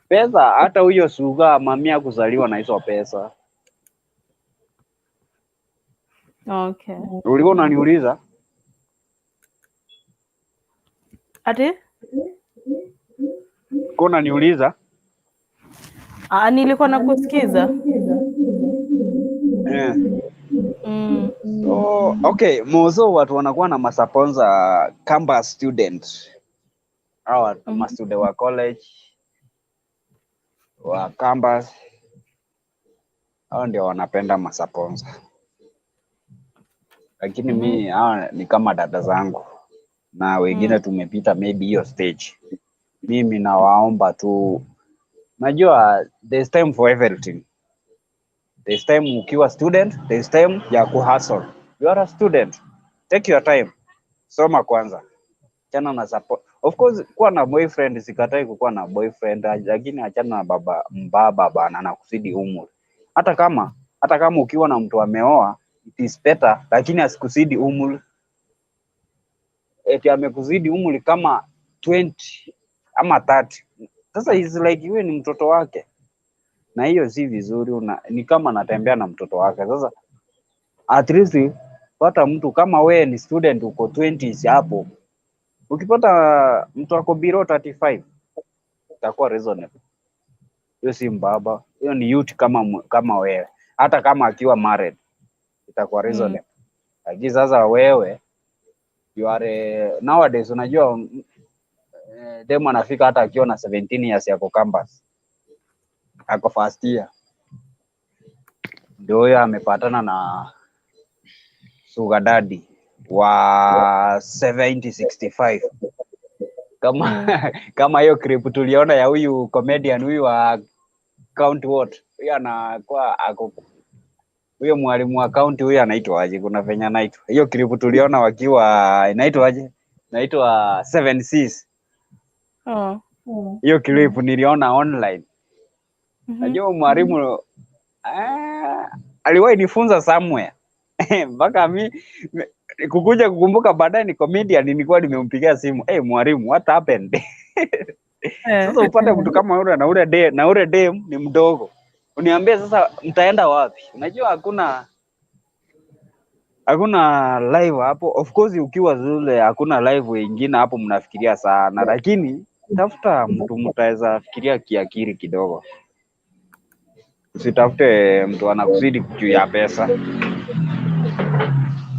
Pesa hata huyo sugar mamia kuzaliwa na hizo pesa. Okay. Ulikuwa unaniuliza? Ati? Ulikuwa unaniuliza? Nilikuwa nakusikiza. So, okay, mozo watu wanakuwa na masaponza kamba student. Hawa ma student wa college, wa campus. Hao ndio wanapenda masaponza. Lakini mi hawa ni kama dada zangu na wengine tumepita maybe hiyo stage. Mimi nawaomba tu, najua there's time for everything. There's time ukiwa student, there's time ya kuhustle. You are a student. Take your time. Soma kwanza. Achana na support. Of course kuwa na boyfriend, sikatai kukuwa na boyfriend, lakini achana na baba mbaba bana na kuzidi umri. Hata kama ukiwa na mtu ameoa, it is better, lakini asikuzidi umri. Eti amekuzidi umri kama 20 ama 30. Sasa is like yeye ni mtoto wake. Na hiyo si vizuri, ni kama anatembea na mtoto wake. Sasa at least pata mtu kama wewe ni student uko 20s hapo. Ukipata mtu ako below 35 itakuwa reasonable. Hiyo si mbaba, hiyo ni youth kama wewe. Hata kama akiwa married itakuwa reasonable. Lakini sasa wewe you are nowadays unajua demo anafika hata akiwa na 17 years yako campus. Ako first year. Ndio huyo amepatana na sugar daddy wa 7065. Kama hiyo clip tuliona ya huyu comedian huyu wa county what? Huyu anakuwa ako huyo mwalimu wa county huyu anaitwa aje? Kuna venye anaitwa. Hiyo clip tuliona wakiwa inaitwa aje? Inaitwa 7 Seas. Hiyo clip niliona online. Najua mwalimu aliwahi nifunza somewhere. Mpaka mi kukuja kukumbuka baadaye ni comedian, nilikuwa nimempigia simu, hey, mwalimu what happened? Sasa upate mtu kama yule na ule dem, na ule dem ni mdogo. Uniambie sasa mtaenda wapi? Unajua hakuna live hapo. Of course ukiwa zule hakuna live wengine hapo mnafikiria sana, lakini tafuta mtu mtaweza fikiria kiakili kidogo. Usitafute mtu anakuzidi juu ya pesa.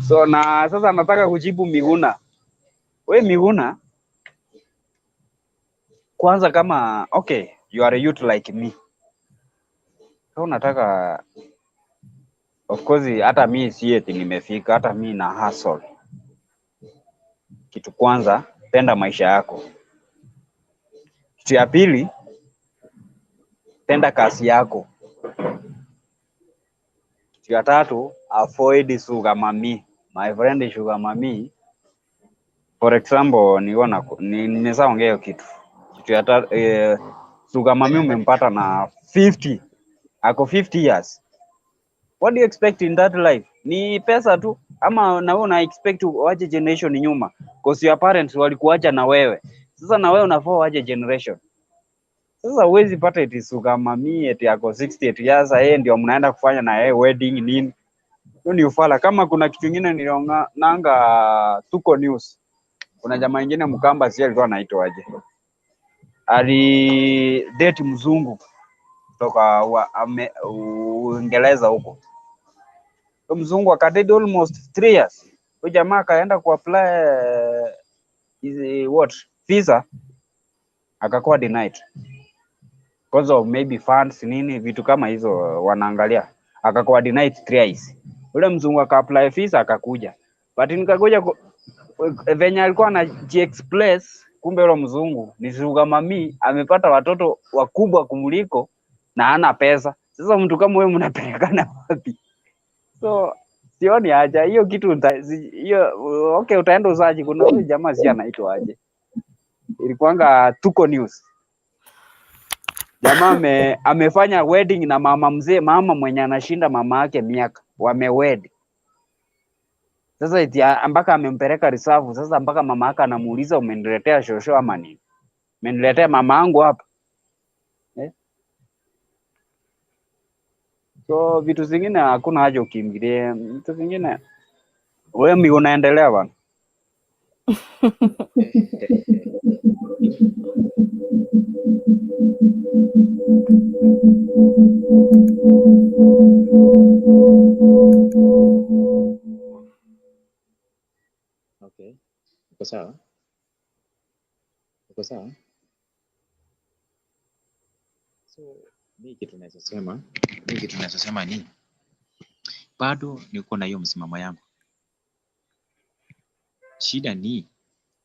So na sasa nataka kujibu Miguna. We Miguna, kwanza kama okay, you are a youth like me. So unataka, of course hata mi si eti nimefika, hata mi na hustle. Kitu kwanza, penda maisha yako. Kitu ya pili, penda kazi yako. Kitu ya tatu, avoid sugar mami. My friend sugar mami For example, nilikuwa na nimeshaongea hiyo kitu. Kitu ya sugar mami umempata na 50. Ako 50 years. What do you expect in that life? Ni pesa tu ama na wewe una expect uache generation nyuma? Cause your parents walikuacha na wewe. Sasa na wewe unafaa uache generation. Sasa huwezi pata eti sugar mami eti ako 68 years, yeye ndio mnaenda kufanya na yeye wedding nini? Hiyo ni ufala. Kama kuna kitu kingine niliona nanga Tuko News. Kuna jamaa mwingine Mkamba, si alikuwa anaitwa aje? Ali date mzungu kutoka Uingereza huko. Huyo mzungu akadate almost 3 years. Huyo jamaa akaenda kuapply hizi what visa, akakuwa denied because of maybe funds nini vitu kama hizo wanaangalia, akakuwa denied 3 years. Ule mzungu aka apply visa akakuja, but nikakuja venye alikuwa anajiexpress, kumbe yule mzungu ni sugar mami, amepata watoto wakubwa kumuliko na hana pesa. Sasa mtu kama huyo mnapelekana wapi? So sioni haja hiyo kitu hiyo. Okay, utaenda usaji. Kuna huyu jamaa si anaitwa aje, ilikuwanga Tuko News. Jamaa amefanya wedding na mama mzee, mama mwenye anashinda mama yake miaka, wamewed. Sasa eti mpaka amempeleka reserve. Sasa mpaka mama yake anamuuliza, umeniletea shosho ama nini? Umeniletea mama yangu hapa eh? So vitu zingine hakuna haja ukimbilie, vitu zingine wewe mi unaendelea bana. Okay. Uko sawa? Uko sawa? So mi kitu naweza sema, mi kitu naweza sema ni bado niko na hiyo msimamo yangu. Shida ni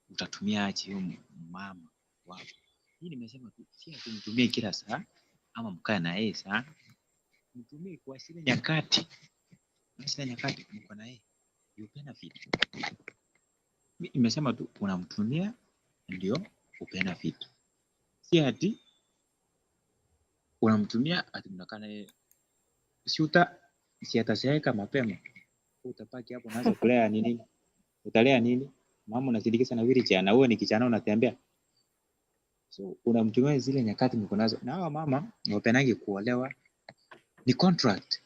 utatumia aje hiyo mama wako. Hii nimesema tu si ati mtumie kila saa ama mkae na yeye sana. Mtumie kwa zile nyakati. Kwa zile nyakati mko na yeye. You benefit. Mi nimesema tu unamtumia ndio ubenefit. Si ati unamtumia ati mnakaa na yeye. Si uta si atazeeka mapema. Utabaki hapo unaanza kulea nini? Utalea nini? Mama unasindikiza na wheelchair na wewe ni kijana unatembea. So unamtumia zile nyakati mko nazo. Na hawa mama wapendangi kuolewa ni contract.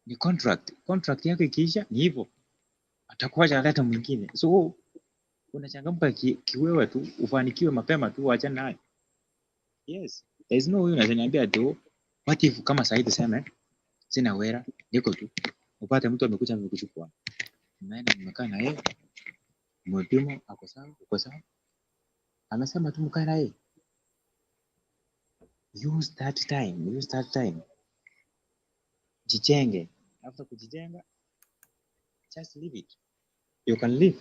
Ni contract. Contract yako ikiisha ni hivyo. Atakuacha aleta mwingine. So unachangamka kiwewe tu ufanikiwe mapema tu uachane naye. Yes. There is no way unaweza niambia tu what if kama sasa hivi tuseme sina wera niko tu upate mtu amekuja amekuchukua. Mnaenda mmekaa na yeye, mmepima ako sawa, uko sawa. Amesema tu mkae na yeye. Use that time, use that time. Jijenge. After kujijenga, just leave it. You can leave.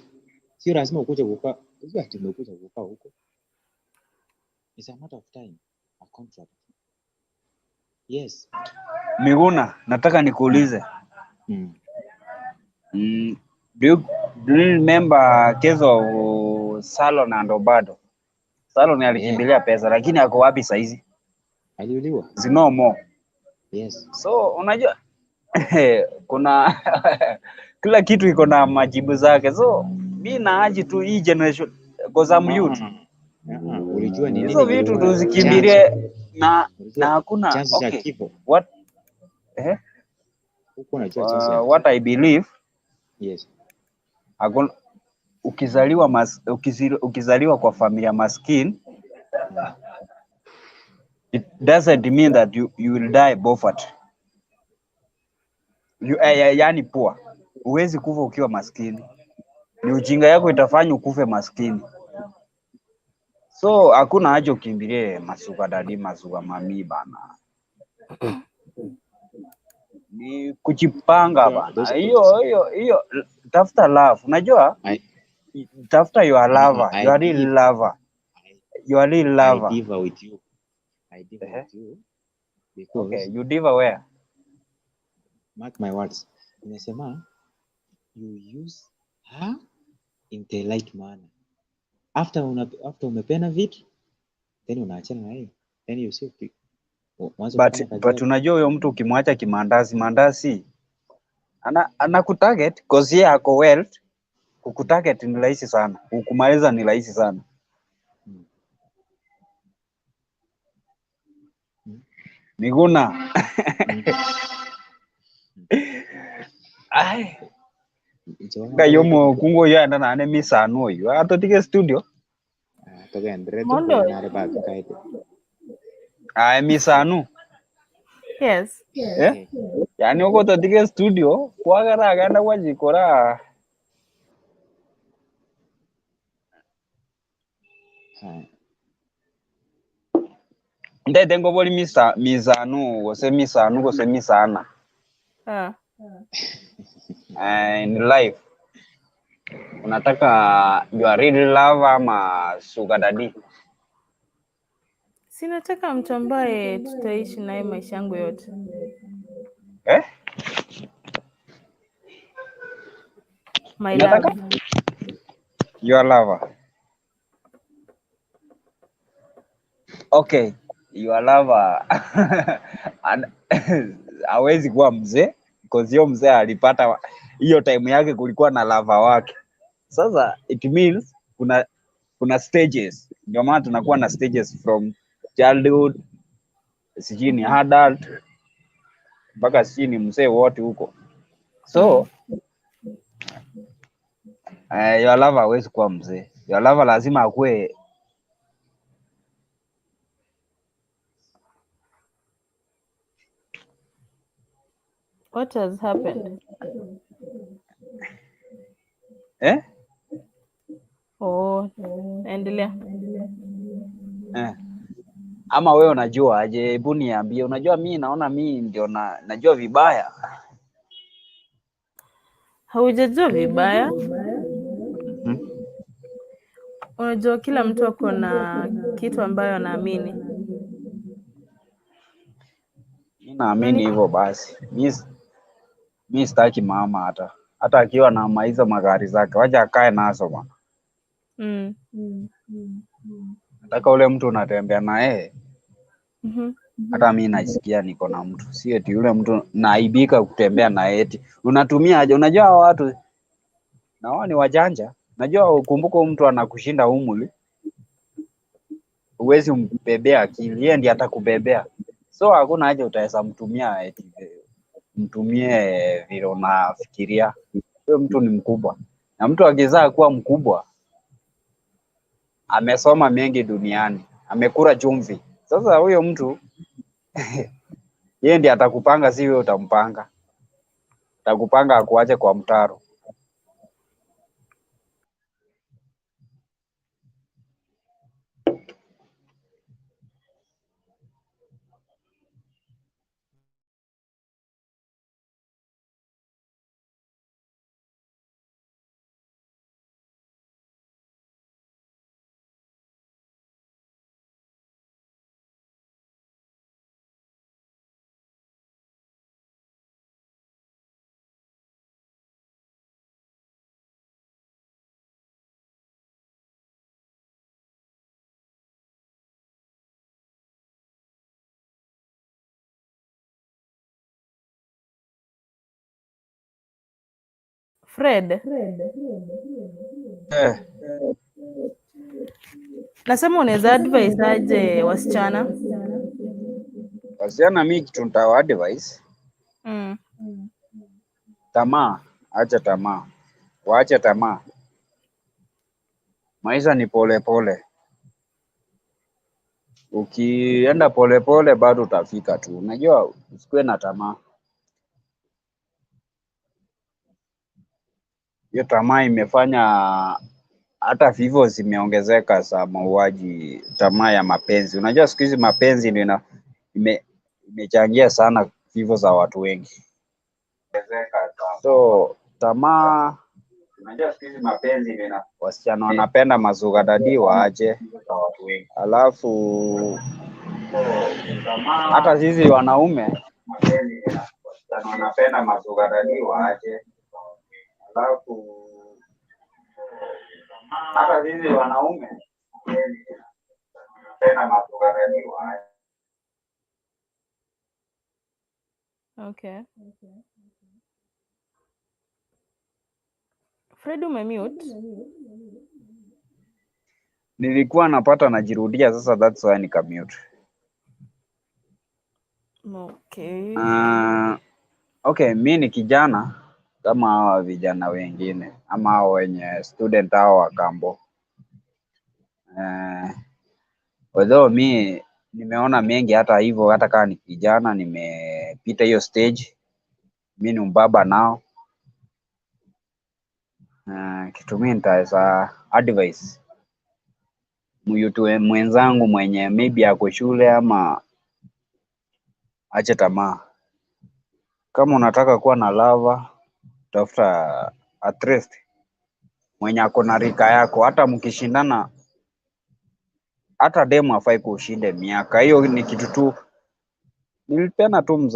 Sio lazima ukuje kukaa. Unajua ati umekuja kukaa huko. It's a matter of time, a contract. Yes. Miguna, nataka nikuulize. Do you remember case of Salon and Obado? Salon alikimbilia pesa lakini ako wapi saizi? Aliuliwa. Is no more. Yes. So unajua kuna kila kitu iko na majibu zake. So mi naaji tu hii generation because I'm youth. Ulijua ni Hizo nini vitu kilikuwa tuzikimbilie chanzo? na Ulijua na hakuna chanzo cha okay. kifo? What eh? Huko unajua chanzo cha What kifo? I believe Yes. hakuna, ukizaliwa kwa familia maskini it doesn't mean that you will die poverty. Yani poor. Huwezi kufa ukiwa maskini. Ni ujinga yako itafanya ukufe maskini. So hakuna haja ukimbilie masugar daddy, masugar mami bana. Ni kujipanga bana. Hiyo hiyo hiyo, tafuta love. Unajua? Tafuta your lover, your real lover. Your real lover. I differ with you. I differ with you because Okay, you differ where? Mark my words. Nimesema you use her in the right manner. After umepena vitu, then unaachana na yeye, then you see uanze But kufanya kazi but yako. unajua huyo mtu ukimwacha kimandazi mandasi anakutarget cause yeye ako wealth. Kukutarget ni rahisi sana, kukumaliza ni rahisi sana. Miguna. Ai. Nga yomo kungo ya enda nane misano yo. Atotike studio. Togendere Mondo. nare bag kaite. Ai misano. Yes. Eh? Yani uko totike studio kwagara agenda gwajikora. Ndete ngoboli misa mizanu gose misanu gose misana. In life unataka your real love ama sugar daddy? Sinataka mtu ambaye tutaishi naye maisha yangu yote. Eh? My Unataka? love. Your lover. Okay, your lover hawezi kuwa mzee because hiyo mzee alipata hiyo time yake kulikuwa na lover wake. Sasa it means kuna stages. Ndio maana tunakuwa na stages from childhood, sijui ni adult mpaka sijui ni mzee wote huko. So your lover hawezi kuwa mzee. Your lover lazima akuwe What has happened? Eh? Oh, endelea. Eh. Ama wewe unajua aje? Hebu niambie. Unajua mimi naona mimi ndio najua vibaya. Haujajua vibaya. Unajua kila mtu ako na kitu ambayo anaamini. Mimi naamini hivyo basi. Mimi sitaki mama hata akiwa na maizo magari zake, wacha akae nazo bwana. Nataka ule mtu unatembea na yeye. Hata mimi najisikia niko na mtu. Si eti yule mtu naaibika kutembea na yeye eti. Unatumia aje? Unajua hao watu na wao ni wajanja. Unajua ukumbuke mtu anakushinda umri. Huwezi umbebea akili, yeye ndiye atakubebea. So hakuna haja utaweza mtumia eti mtumie vile unafikiria. Huyo mtu ni mkubwa. Na mtu akizaa kuwa mkubwa amesoma mengi duniani, amekula chumvi. Sasa huyo mtu yeye ndiye atakupanga, si wewe utampanga. Atakupanga akuache kwa mtaro. Fred. Nasema unaweza advise aje wasichana? Wasichana mimi kitu nitawa advise. Tamaa, acha tamaa. Waache tamaa. Maisha ni pole pole. Ukienda pole pole bado utafika tu. Unajua usikuwe na tamaa. Hiyo tamaa imefanya hata vifo zimeongezeka za mauaji, tamaa ya mapenzi. Unajua siku hizi mapenzi ndio imechangia sana vifo za watu wengi. So tamaa, unajua siku hizi mapenzi ndio wasichana wanapenda mazuga dadi waache. Alafu hata sisi wanaume wanapenda mazuga dadi waache. Alafu Hata sisi wanaume tena masugaraniwa. Okay. Fred umemute? Nilikuwa napata najirudia sasa, that's why nikamute. Okay. Okay, mi ni kijana kama hawa vijana wengine ama hao wenye student hao wa kambo. Although mi nimeona mengi hata hivyo, hata kama ni kijana nimepita hiyo stage, mi ni mbaba nao. Kitu mi nitaweza advice myouth mwenzangu mwenye maybe ako shule ama ache tamaa. Kama unataka kuwa na lover, tafuta at least mwenye ako na rika yako, hata mkishindana, hata demu hafai kushinde miaka. Hiyo ni kitu tu nilipeana tu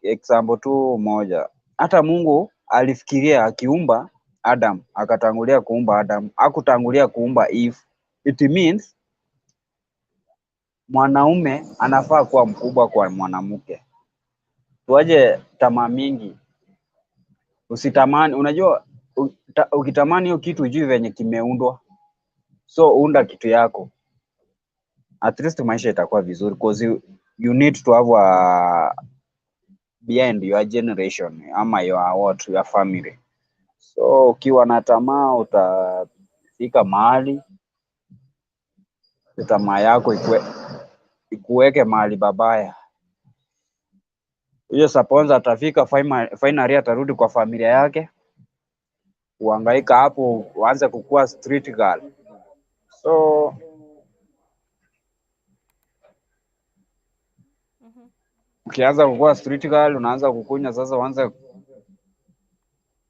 example tu moja. Hata Mungu alifikiria akiumba Adam, akatangulia kuumba Adam, hakutangulia kuumba Eve. It means mwanaume anafaa kuwa mkubwa kwa mwanamke. Tuache tamaa mingi, usitamani. Unajua ukitamani hiyo kitu hujui venye kimeundwa, so unda kitu yako, at least maisha itakuwa vizuri, cause you need to have a behind your generation ama your what, your family. So ukiwa na tamaa utafika mahali tamaa yako ikuweke mahali babaya. Huyo Saponza atafika finally atarudi kwa familia yake, uhangaika hapo, uanze kukua street girl. So ukianza kukua street girl, unaanza kukunywa sasa, uanze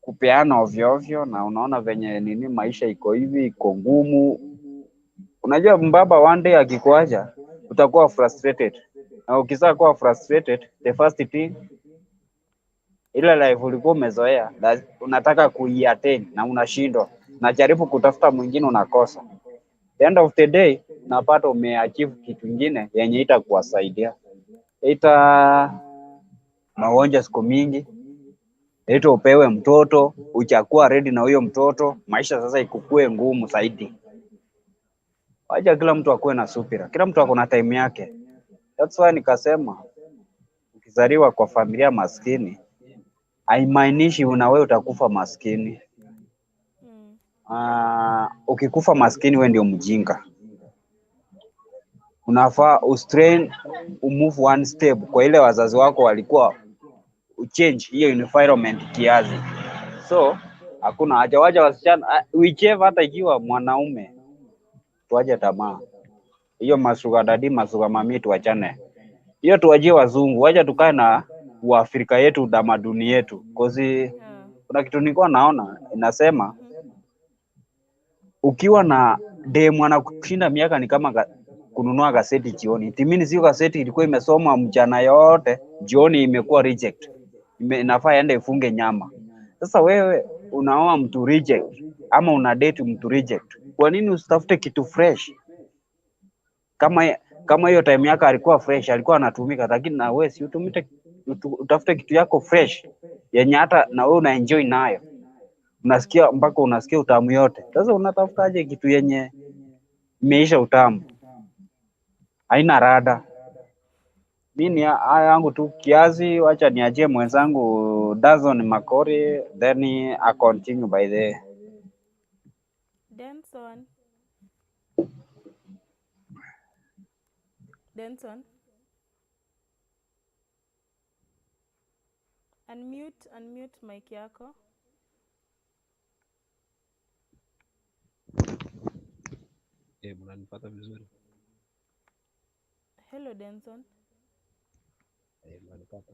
kupeana ovyo ovyo, na unaona venye nini maisha iko hivi, iko ngumu. Unajua mbaba one day akikuacha utakuwa frustrated, na ukisha kuwa frustrated, the first thing ile life ulikuwa umezoea unataka kuiattain na unashindwa, najaribu kutafuta mwingine unakosa. The end of the day unapata umeachieve kitu ingine yenye itakuwasaidia, ita magonjwa siku mingi, ita upewe mtoto, uchakuwa ready na huyo mtoto, maisha sasa ikukue ngumu zaidi. Wacha kila mtu akuwe na subira, kila mtu ako na time yake. That's why nikasema ukizaliwa kwa familia maskini haimaanishi una wewe utakufa maskini. Ukikufa maskini wewe ndio mjinga. Unafaa ustrain umove one step kwa ile wazazi wako walikuwa, uchange hiyo environment kiasi. So hakuna haja, wacha wasichana whichever, hata ikiwa mwanaume, tuache tamaa hiyo, masugar daddy masugar mummy tuachane hiyo, tuachie wazungu, wacha tukae na Uafrika yetu, utamaduni yetu, cause kuna kitu nilikuwa naona inasema ukiwa na demu anakushinda miaka ni kama kununua gazeti jioni. It means hiyo gazeti ilikuwa imesoma mchana yote, jioni imekuwa reject. Inafaa iende ifunge nyama. Sasa wewe unaoa mtu reject ama una date mtu reject, kwa nini usitafute kitu fresh? Kama hiyo time yako alikuwa fresh, alikuwa anatumika, lakini na wewe si utumite, utafute kitu yako fresh yenye hata na wewe una enjoy nayo, unasikia mpaka unasikia utamu yote. Sasa unatafutaje kitu yenye imeisha utamu, haina rada? Mi ni haya yangu tu kiasi, wacha niachie mwenzangu Dazon Makori, then I continue by the Denson. Denson. Unmute, unmute mic yako. Eh, mnanipata vizuri? Hello Denson. Eh, mnanipata?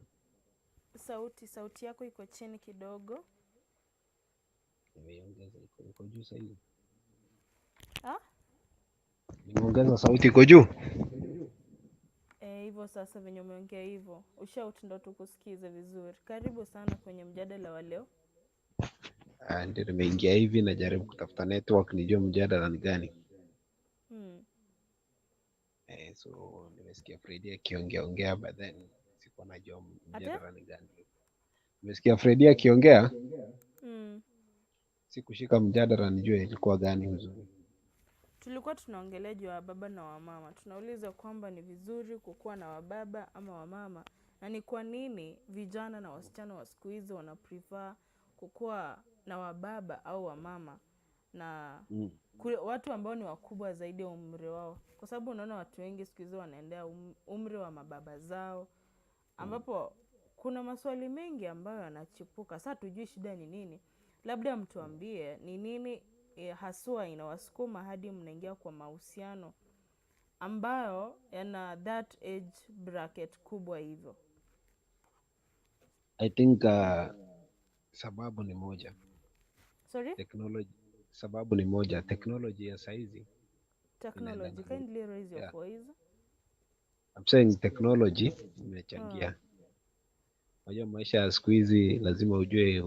Sauti yako iko chini kidogo. Nimeiongeza, iko juu sasa. Ah? Nimeongeza sauti, iko juu. Eh, hivyo sasa venye umeongea hivyo, ushout ndo tukusikize vizuri. Karibu sana kwenye mjadala wa leo. Ah, ndio nimeingia hivi, najaribu kutafuta network nijue mjadala ni gani. So nimesikia Freddy akiongea ongea, but then sikuwa najua Ate? mjadala ni gani. Nimesikia Freddy akiongea, sikushika mjadala nijue ilikuwa gani mzuri. Tulikuwa tunaongelea juu ya wababa na wamama. Tunauliza kwamba ni vizuri kukuwa na wababa ama wamama, na ni kwa nini vijana na wasichana wa siku hizi wana prefer kukuwa na wababa au wamama na watu ambao ni wakubwa zaidi ya umri wao, kwa sababu unaona watu wengi siku hizi wanaendea umri wa mababa zao, ambapo kuna maswali mengi ambayo yanachipuka. Sasa tujui shida ni nini. Labda mtuambie ni nini haswa inawasukuma hadi mnaingia kwa mahusiano ambayo yana that age bracket kubwa hivyo. I think sababu ni moja. Sorry? Technology, sababu ni moja. Technology ya saizi Technology. inaendana. Kindly raise your voice. I'm saying technology imechangia. Unajua maisha ya siku hizi lazima ujue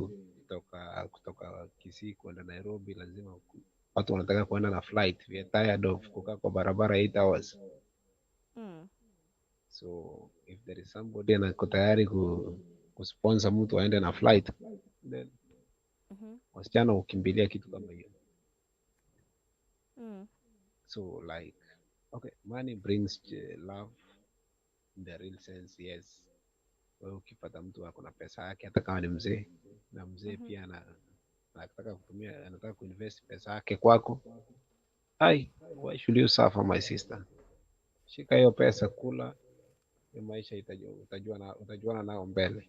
kutoka Kisii kwenda Nairobi, lazima watu wanataka kuenda na flight. We are tired of kukaa kwa barabara 8 hours. So if there is somebody anako tayari kusponsor mtu aende na flight, then wasichana hukimbilia kitu kama hiyo. So like, okay, money brings love in the real sense, yes. Wewe ukipata mtu ako na pesa yake, hata kama ni mzee, na mzee pia anataka kutumia, anataka kuinvest pesa yake kwako, ai, why should you suffer, my sister? Shika hiyo pesa, kula hiyo maisha, utajuana nao mbele.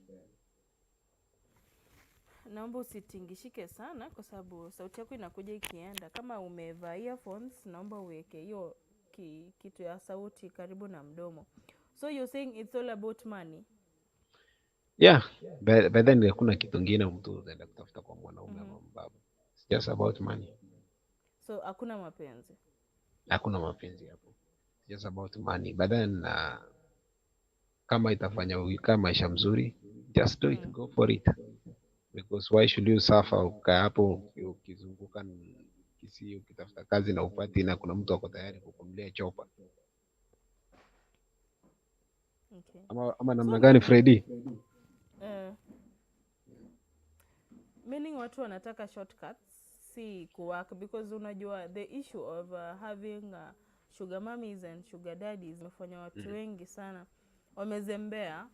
Naomba usitingishike sana kwa sababu sauti yako inakuja ikienda. Kama umevaa earphones, naomba uweke hiyo kitu ya sauti karibu na mdomo. So you're saying it's all about money? Yeah, but then hakuna kitu ingine mtu utaenda kutafuta kwa mwanaume ama mbaba. It's just about money. So hakuna mapenzi? Hakuna mapenzi hapo. It's just about money. But then kama itafanya ukae maisha mzuri, just do it, go for it. Because why should you suffer ukaa hapo ukizunguka Kisii ukitafuta kazi na upati, na kuna mtu ako tayari kukununulia chopa? Okay. Ama namna So gani, Freddy? Meaning watu wanataka shortcuts, si kuwork, because unajua the issue of having sugar mummies and sugar daddies imefanya watu wengi sana wamezembea.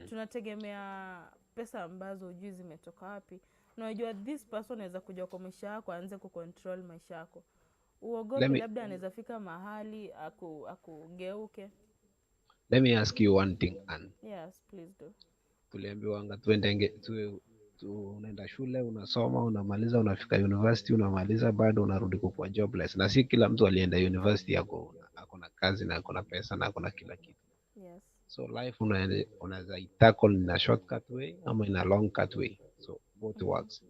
Tunategemea pesa ambazo hujui zimetoka wapi. Unajua this person anaweza kuja kwa maisha yako, aanze kucontrol maisha yako, uogope labda anaweza fika mahali akugeuke. Let me ask you one thing, Ann. Yes, please do. Tuliambiwanga tuendenge unaenda shule, unasoma, unamaliza, unafika university, unamaliza, bado unarudi kukuwa jobless. Na si kila mtu alienda university ako na kazi na ako na pesa na ako na kila kitu. So life unaweza itackle in a shortcut way ama in a long cut way. So both works.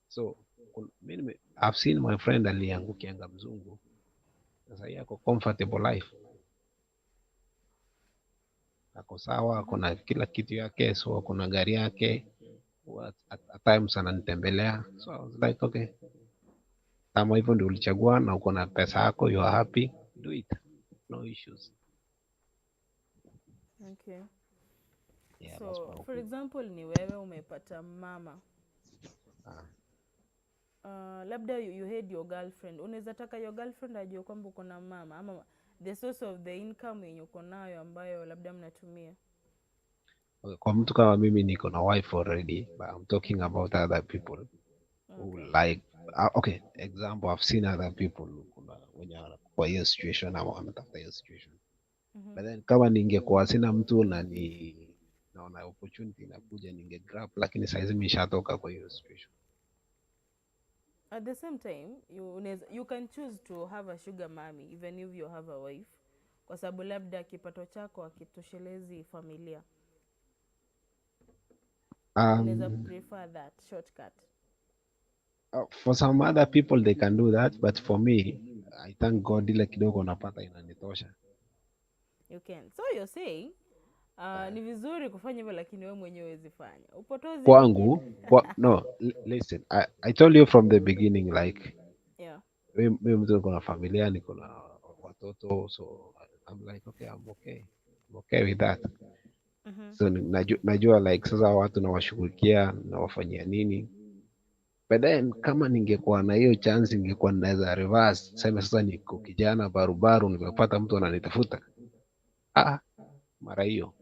So I've seen my friend aliangukianga mzungu. Sasa yeye ako comfortable life. Ako sawa, ako na kila kitu yake, so ako na gari yake. At times ananitembelea. So I was like, okay, kama hivyo ndio ulichagua na uko na pesa yako, you are happy, do it. No issues. Okay. Yeah, that's So my for opinion. example, ni wewe umepata mama. Labda you had your girlfriend. Unaweza taka your girlfriend ajue kwamba uko na mama ama the source of the income yenye uko nayo ambayo labda mnatumia? Okay, kwa mtu kama mimi niko na wife already, but I'm talking about other people who like okay, example, I've seen other people, kuna wenye kwa hiyo situation ama wanatafuta hiyo situation. But then kama ningekuwa sina mtu na ni naona opportunity inakuja, ninge grab, lakini saizi mimi nishatoka kwa hiyo situation. At the same time, you can choose to have a sugar mommy even if you have a wife, kwa sababu labda kipato chako hakitoshelezi familia. Unaweza prefer that shortcut. For some other people they can do that, but for me, I thank God ile kidogo napata inanitosha. You can. So you're saying Ni vizuri kufanya hivyo, lakini wewe mwenyewe huwezi fanya. Upotozi Kwangu mwingine. kwa, no, listen, I told you from the beginning like Yeah. mi mtu niko na familia, niko na watoto, so I'm like, okay, I'm okay. I'm okay with that. So najua like sasa watu nawashughulikia, nawafanyia nini. But then kama ningekuwa na hiyo chance, ningekuwa naweza reverse, sema sasa niko kijana barubaru, nimepata mtu ananitafuta. Ah, mara hiyo.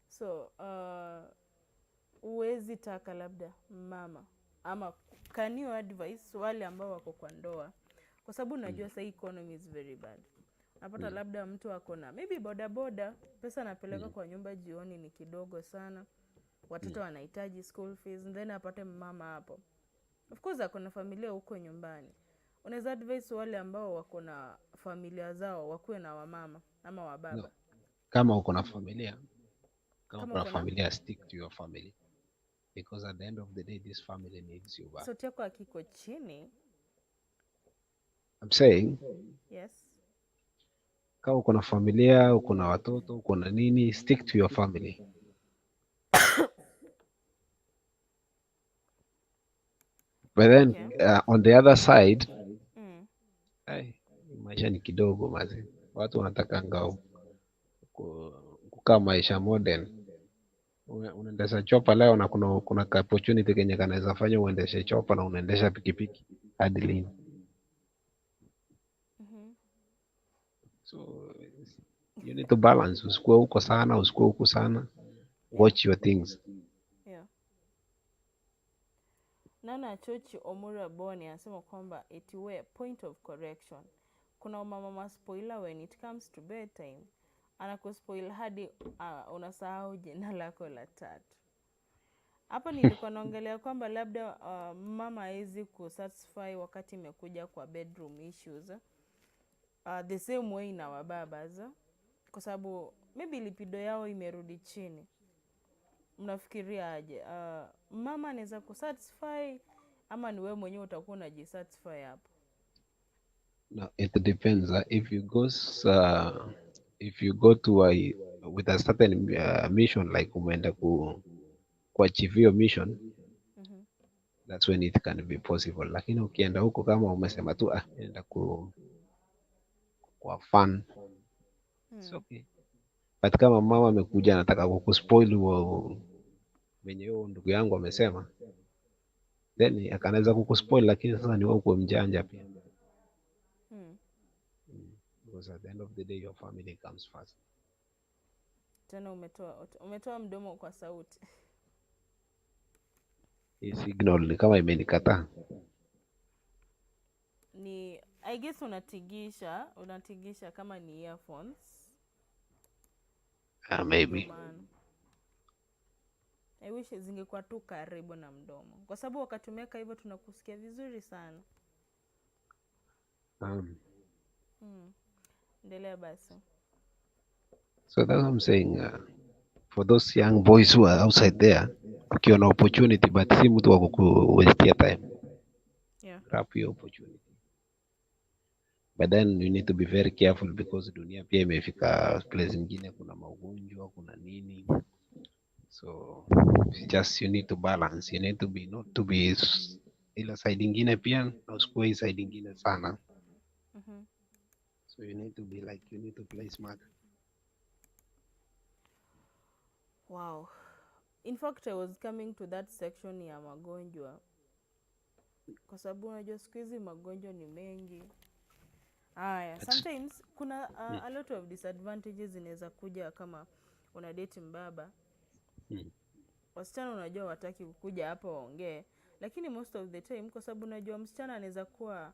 So huwezi taka labda mama ama, can you advise wale ambao wako kwa ndoa, kwa sababu najua sahii economy is very bad. Napata labda mtu ako na maybe bodaboda, pesa anapeleka kwa nyumba jioni ni kidogo sana, watoto wanahitaji school fees, then apate mama hapo. Of course ako na familia huko nyumbani. Unaweza advise wale ambao wako na familia zao wakuwe na wamama ama wababa? No. Kama uko na familia, kama Kama uko na uko na familia, stick to your family, because at the end of the day this family needs you back. Sauti yako akiko chini. I'm saying, Yes. kama uko na familia, uko na watoto, uko na nini, stick to your family. But then on the other side, ai, maisha ni kidogo maze. Watu wanatakanga kukaa maisha modern. Unaendesha chopa leo na kuna ka opportunity kenye kanaweza fanya uendeshe chopa na unaendesha pikipiki hadi lini? So you need to balance, usikuwe huko sana, usikuwe huko sana. Watch your things. Yeah. Nana Chochi Omura Boni anasema kwamba eti we, point of correction. Kuna mama maspoiler when it comes to bedtime. Anakuspoil hadi unasahau jina lako la tatu. Hapa nilikuwa naongelea kwamba labda mama hawezi kusatisfy wakati imekuja kwa bedroom issues. The same way na wababas, kwa sababu maybe libido yao imerudi chini. Mnafikiria aje? Mama anaweza kusatisfy ama ni wewe mwenyewe utakuwa unajisatisfy hapo? No, it depends. If you go to a with a certain mission, like umeenda ku achieve your mission, that's when it can be possible. Lakini ukienda huko kama umesema tu, ah, enda kwa fun, it's okay. But kama mama amekuja anataka kukuspoil venye huyo ndugu yangu amesema, then akanaweza kukuspoil, lakini sasa ni wewe ukuwe mjanja pia. Because at the end of the day your family comes first. Tena umetoa mdomo kwa sauti. Hii signal ni kama imenikataa. Ni I guess unatigisha kama ni earphones. Ah, Ndio maybe. maana. I wish zingekuwa tu karibu na mdomo, kwa sababu wakati umeweka hivyo tunakusikia vizuri sana. Endelea basi. So that's what I'm saying. For those young boys who are outside there, ukiwa na opportunity but si mtu wa kukuwastia time, grab your opportunity. But then you need to be very careful because dunia pia imefika place ingine, kuna magonjwa, kuna nini. So just you need to balance, you need to be not to be ila side ingine pia na usikuwe hii side ingine sana. So you need to be like, you need to play smart. Wow. In fact, I was coming to that section ya magonjwa, kwa sababu unajua siku hizi magonjwa ni mengi. Haya, sometimes kuna a lot of disadvantages zinaweza kuja kama una date mbaba. Wasichana unajua wataki kukuja hapa waongee, lakini most of the time, kwa sababu unajua msichana anaweza kuwa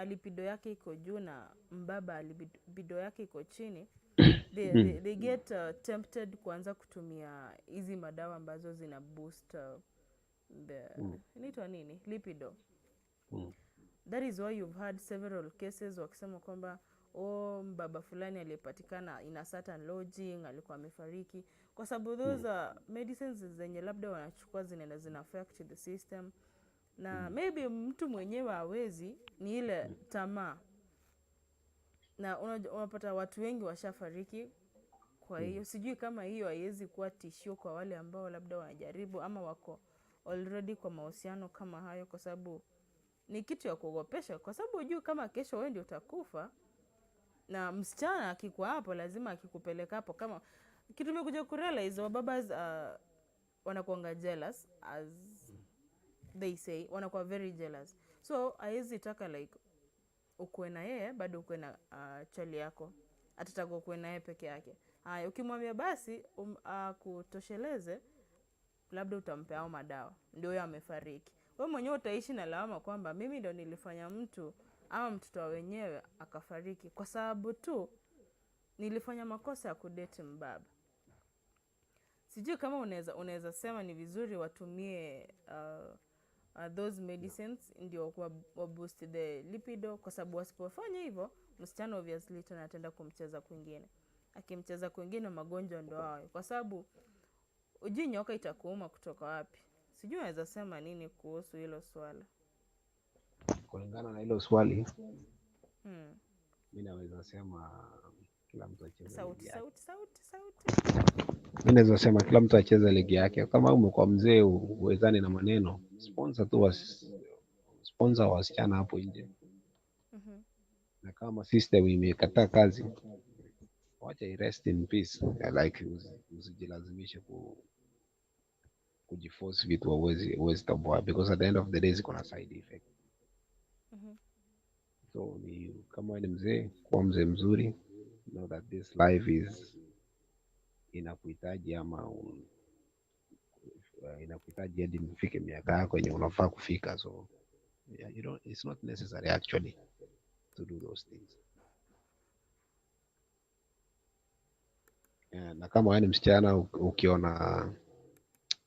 libido yake iko juu na mbaba libido yake iko chini, they get tempted kuanza kutumia hizi madawa ambazo zina boost the, inaitwa nini, libido. That is why you've had several cases wakisema kwamba, oh, mbaba fulani aliyepatikana in a certain lodging alikuwa amefariki kwa sababu those are medicines zenye labda wanachukua zinaenda zina affect the system, na maybe mtu mwenyewe hawezi, ni ile tamaa. Na unapata watu wengi washafariki. Kwa hiyo sijui kama hiyo haiwezi kuwa tishio kwa wale ambao labda wanajaribu ama wako already kwa mahusiano kama hayo, kwa sababu ni kitu ya kuogopesha, kwa sababu hujui kama kesho wewe ndio utakufa. Na msichana akikuwa hapo, lazima akikupeleka hapo, kama kitu imekuja kurealize, wababas wanakuanga jealous, as they say, wanakuwa very jealous. So hawezi taka like ukuwe na yeye bado ukuwe na chali yako, atataka ukuwe na yeye peke yake. Haya, ukimwambia basi kutosheleze, labda utampea hao madawa, ndio huyo amefariki. We mwenyewe utaishi na lawama kwamba mimi ndo nilifanya mtu ama mtoto wa wenyewe akafariki kwa sababu tu nilifanya makosa ya kudate mbaba. Sijui kama unaweza sema ni vizuri watumie those medicines ndio wa boost the libido, kwa sababu wasipofanya hivyo, msichana obviously tena ataenda kumcheza kwingine. Akimcheza kwingine, magonjwa ndo hayo, kwa sababu ujui nyoka itakuuma kutoka wapi. Sijui unaweza sema nini kuhusu hilo swala. Kulingana na hilo swali, mi naweza sema kila mtu acheze Sauti, ligi yake. sauti, sauti, sauti. Mi naweza sema kila mtu acheze ligi yake. Kama umekuwa mzee uwezani na maneno, sponsor tu sponsor wasichana hapo nje, na kama system imekataa kazi, wacha i rest in peace. Like usijilazimishe kujiforce vitu huwezi toboa, because at the end of the day ziko na side effect. So ni kama wewe ni mzee, kuwa mzee mzuri, know that this life is inakuhitaji ama inakuhitaji hadi mfike miaka yako yenye unafaa kufika. So yeah, you don't, it's not necessary actually to do those things. Yeah, na kama wewe ni msichana ukiona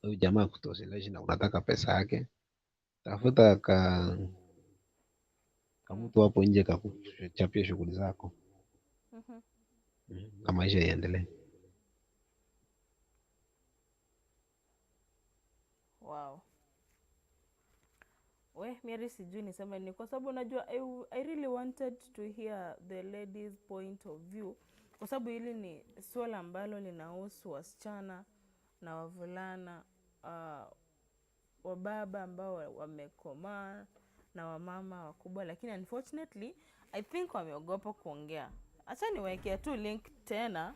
huyu jamaa kutoshelezi na unataka pesa yake, tafuta ka mtu hapo nje kakuchapia shughuli zako, na maisha iendelee. Wow. We, Mary, sijui niseme ni kwa sababu unajua I really wanted to hear the ladies' point of view, kwa sababu hili ni suala ambalo linahusu wasichana na wavulana, wababa ambao wamekomaa na wamama wakubwa, lakini unfortunately I think wameogopa kuongea. Acha niwekea tu link tena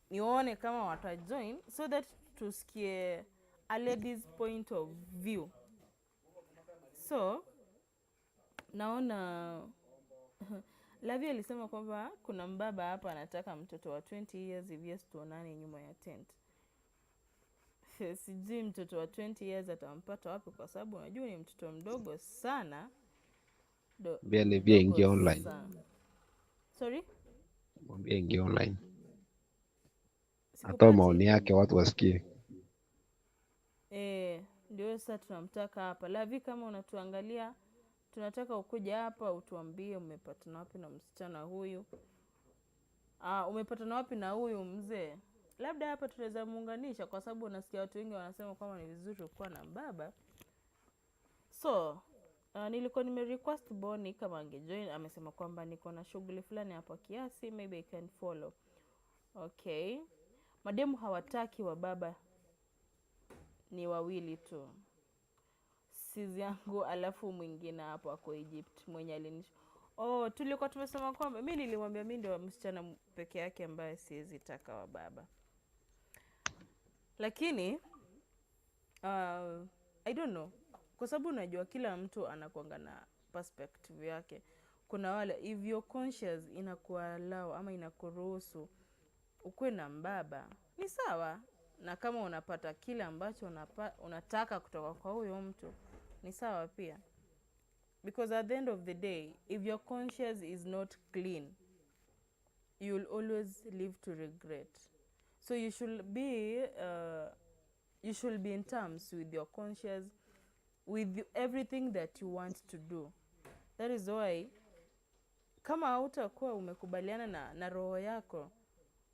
nione kama watajoin so that tusikie a lady's point of view. So naona Lavi alisema kwamba kuna mbaba hapa anataka mtoto wa 20 years, if yes tuonane nyuma ya tent. Sijui mtoto wa 20 years atampata wapi, kwa sababu unajua ni mtoto mdogo sana. Mwambie Livia ingie Mdogo online. sana. Sorry? Mwambie ingie online, atoe Sikupati. maoni yake watu wasikie. Eh, ndio sasa tunamtaka hapa. Lavi, kama unatuangalia, tunataka ukuja hapa utuambie umepatana wapi na msichana huyu. Ah, umepatana wapi na huyu mzee? Labda hapa tunaweza muunganisha, kwa sababu unasikia watu wengi wanasema kwamba ni vizuri kuwa na mbaba. So, nilikuwa nime request Bonnie kama angejoin, amesema kwamba niko na shughuli fulani hapa kiasi, maybe I can follow. Okay. Mademu hawataki wa baba ni wawili tu, sizi yangu alafu mwingine hapo ako Egypt mwenye alinish. Oh, tulikuwa tumesema kwamba mi nilimwambia mi ndio msichana peke yake ambaye siwezi taka wa baba, lakini I don't know, kwa sababu unajua kila mtu anakuanga na perspective yake. Kuna wale if your conscious inakuallow ama inakuruhusu ukuwe na mbaba ni sawa, na kama unapata kile ambacho unataka kutoka kwa huyo mtu ni sawa pia, because at the end of the day if your conscience is not clean, you'll always live to regret. So you should be in terms with your conscience, with everything that you want to do. That is why kama hautakuwa umekubaliana na roho yako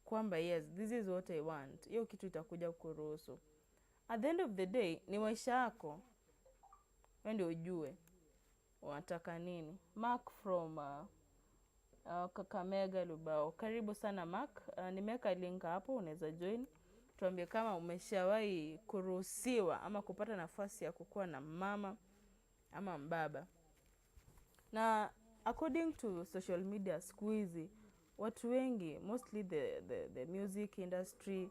kwamba yes, this is what I want, hiyo kitu itakuja kuruhusu. At the end of the day ni maisha yako, wewe ndio ujue unataka nini. Mark from Kakamega Lubao. Karibu sana Mark. Nimeweka link hapo, unaweza join. Tuambie kama umeshawahi kuruhusiwa ama kupata nafasi ya kukuwa na mama ama mbaba. Na according to social media siku hizi watu wengi, mostly the music industry,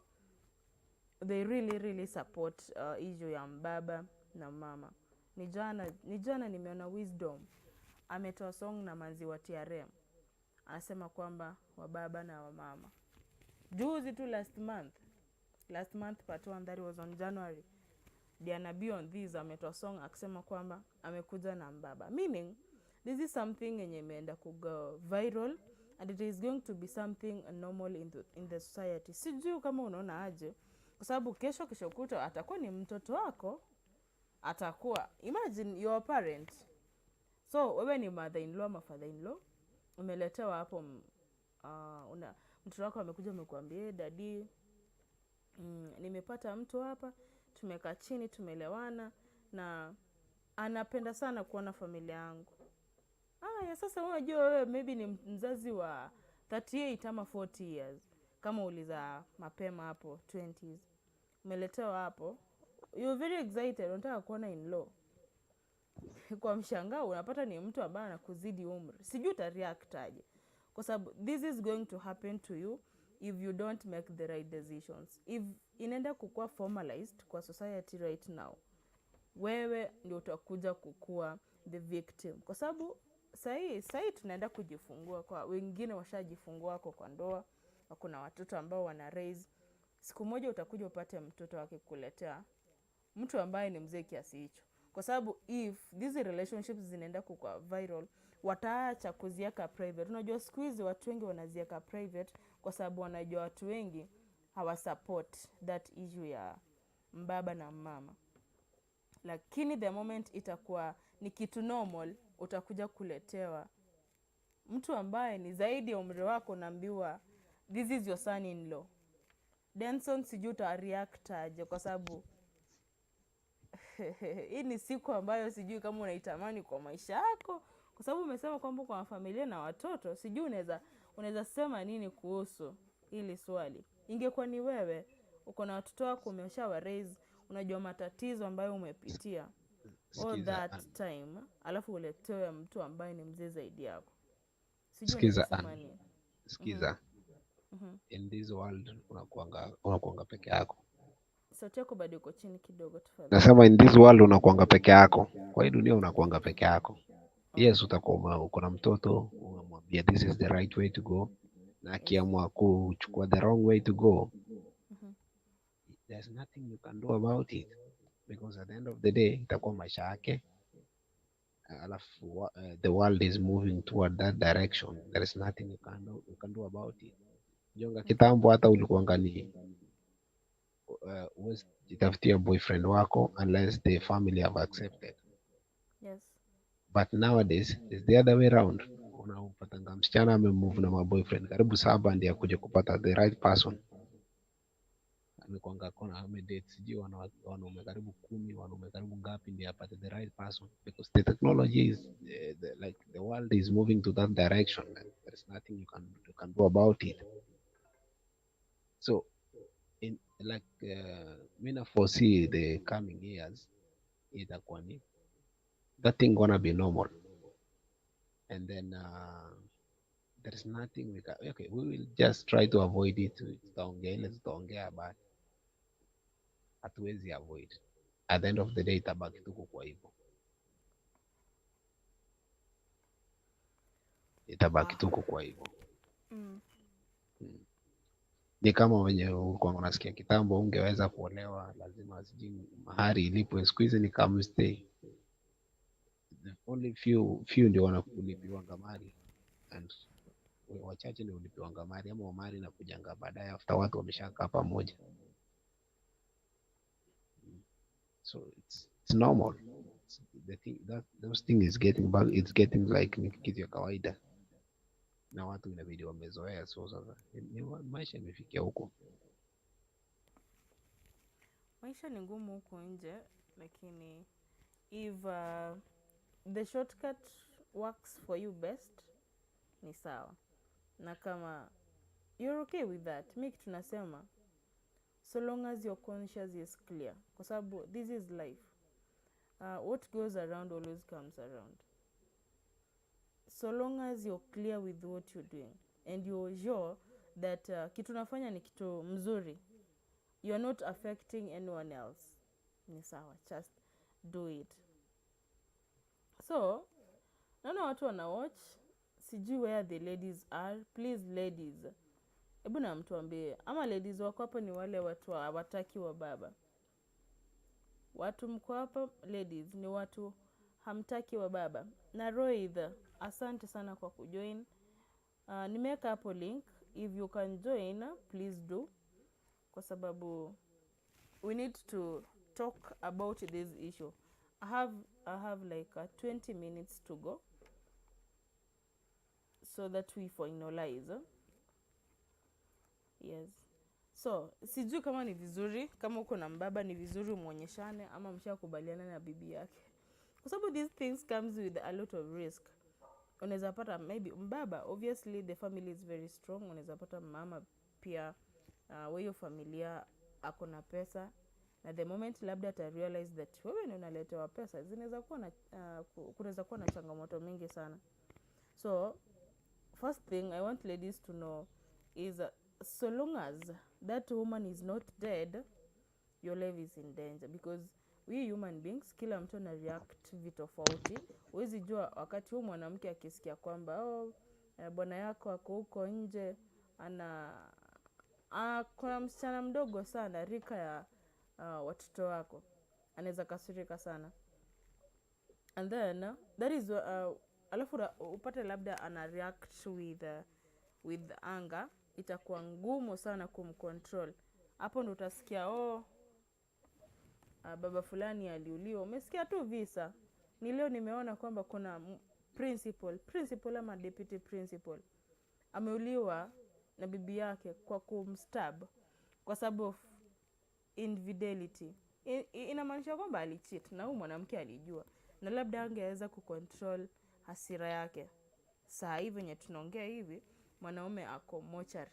they really really support issue ya mbaba na mama. Ni jana nimeona Wisdom ametoa song na manzi wa TRM, anasema kwamba wababa na wamama. Juzi tu last month part one, that was on January, Diana B on this ametoa song akisema kwamba amekuja na mbaba, meaning this is something yenye imeenda kugo viral and it is going to be something normal in the society. Sijui kama unaona aje, kwa sababu kesho kesho kutwa atakuwa ni mtoto wako, atakuwa, imagine your parent. So wewe ni mother in law ama father in law, umeletewa hapo mtoto wako amekuja amekuambia, "Eh, daddy, nimepata mtu hapa, tumekaa chini, tumeelewana na anapenda sana kuona familia yangu." Aya, sasa unajua wewe maybe ni mzazi wa 38 ama 40 years, kama ulizaa mapema hapo 20s, umeletewa hapo, you're very excited, unataka kuona in law. Kwa mshangao unapata ni mtu ambaye anakuzidi umri. Sijui utareact aje, kwa sababu this is going to happen to you if you don't make the right decisions. If inaenda kukuwa formalized kwa society right now, wewe ndio utakuja kukua the victim, kwa sababu sahii tunaenda kujifungua, kwa wengine washajifungua, wako kwa ndoa, kuna watoto ambao wana raise. Siku moja utakuja upate mtoto akikuletea mtu ambaye ni mzee kiasi hicho, kwa sababu if these relationships zinaenda kukua viral, wataacha kuziweka private. Unajua siku hizi watu wengi wanaziweka private kwa sababu wanajua watu wengi hawasupport that issue ya mbaba na mama, lakini the moment itakuwa ni kitu normal, utakuja kuletewa mtu ambaye ni zaidi ya umri wako, unaambiwa, "This is your son in law." Denson, sijui utareact aje, kwa sababu hii ni siku ambayo sijui kama unaitamani kwa maisha yako, kwa sababu umesema kwamba kwa familia na watoto. Sijui unaweza sema nini kuhusu hili swali. Ingekuwa ni wewe, uko na watoto wako, umeshawa raise, unajua matatizo ambayo umepitia all Sikiza, that Ann. time, alafu uletewe mtu ambaye ni mzee zaidi yako, sijui Sikiza, unaweza sema Ann. nini? Sikiza. In this world unakuanga peke yako. Sauti yako bado iko chini kidogo, tafadhali. Nasema in this world unakuanga peke yako. Kwa hii dunia unakuanga peke yako. Yes, utakuwa uko na mtoto, unamwambia this is the right way to go, na akiamua kuchukua the wrong way to go, there's nothing you can do about it because at the end of the day itakuwa maisha yake. Alafu the world is moving toward that direction. There is nothing you can do about it. Jonga kitambo hata ulikuanga ni huwezi jitafutia boyfriend wako unless the family have accepted. But nowadays it's the other way round. Unampatanga msichana amemove na maboyfriend karibu saba ndiye akuje kupata the right person. Amekwanga kona amedate sijui wanaume karibu 10, wanaume karibu ngapi ndiye apate the right person, because the technology is like the world is moving to that direction and there is nothing you can do about it. So in like mi na foresee the coming years itakuwa ni that thing gonna be normal and then there is nothing we can, okay, we will just try to avoid it. Tutaongea ile tutaongea, but hatuwezi avoid. At the end of the day itabaki tuko kwa hivyo, itabaki tuko kwa hivyo. Ni kama wenye ulikuwa unasikia kitambo ungeweza kuolewa lazima sijui mahari ilipwe. Siku hizi ni come stay. The only few few ndio wanakulipiwanga mahari and wachache ndio ulipiwanga mahari, ama mahari inakujanga baadaye after watu wameshakaa pamoja. So it's normal. The thing that those thing is getting back, it's getting like ni kitu ya kawaida na watu inabidi wamezoea. So sasa maisha imefikia huko. Maisha ni ngumu huku nje, lakini if the shortcut works for you best. ni sawa, na kama you're okay with that, mi kitu nasema, so long as your conscience is clear, kwa sababu this is life. What goes around always comes around. So long as you're clear with what you're doing and you're sure that kitu nafanya ni kitu mzuri, you're not affecting anyone else, ni sawa, just do it. So naona watu wana watch, sijui where the ladies are. Please ladies, hebu na mtuambie, ama ladies wako hapa ni wale watu hawataki wa baba? Watu mko hapa ladies, ni watu hamtaki wa baba? Na Roid, asante sana kwa kujoin. Nimeweka hapo link, if you can join, please do, kwa sababu we need to talk about this issue. I have like 20 minutes to go so that we finalize. Yes, so sijui kama ni vizuri, kama uko na mbaba ni vizuri umwonyeshane ama mshakubaliana na bibi yake, kwa sababu these things comes with a lot of risk. Unaweza pata maybe mbaba, obviously the family is very strong, unaweza pata mama pia wa hiyo familia ako na pesa, na the moment labda ata realize that wewe ni unaletewa pesa, zinaweza kuwa na kunaweza kuwa na changamoto mingi sana. So first thing I want ladies to know is so long as that woman is not dead, your life is in danger, because we human beings, kila mtu ana react vitofauti. Huwezi jua wakati huu mwanamke akisikia kwamba, oh, bwana yako ako huko nje ana kuna msichana mdogo sana rika ya watoto wako, anaweza kasirika sana. And then that is alafu upate labda ana react with anger, itakuwa ngumu sana kumcontrol. Hapo ndo utasikia, oh, baba fulani aliuliwa. Umesikia tu visa ni leo nimeona kwamba kuna principal ama deputy principal ameuliwa na bibi yake kwa kumstab kwa sababu of infidelity. Inamaanisha kwamba alicheat na huyu mwanamke alijua na labda angeweza kucontrol hasira yake. Saa hii venye tunaongea hivi, mwanaume ako mochari,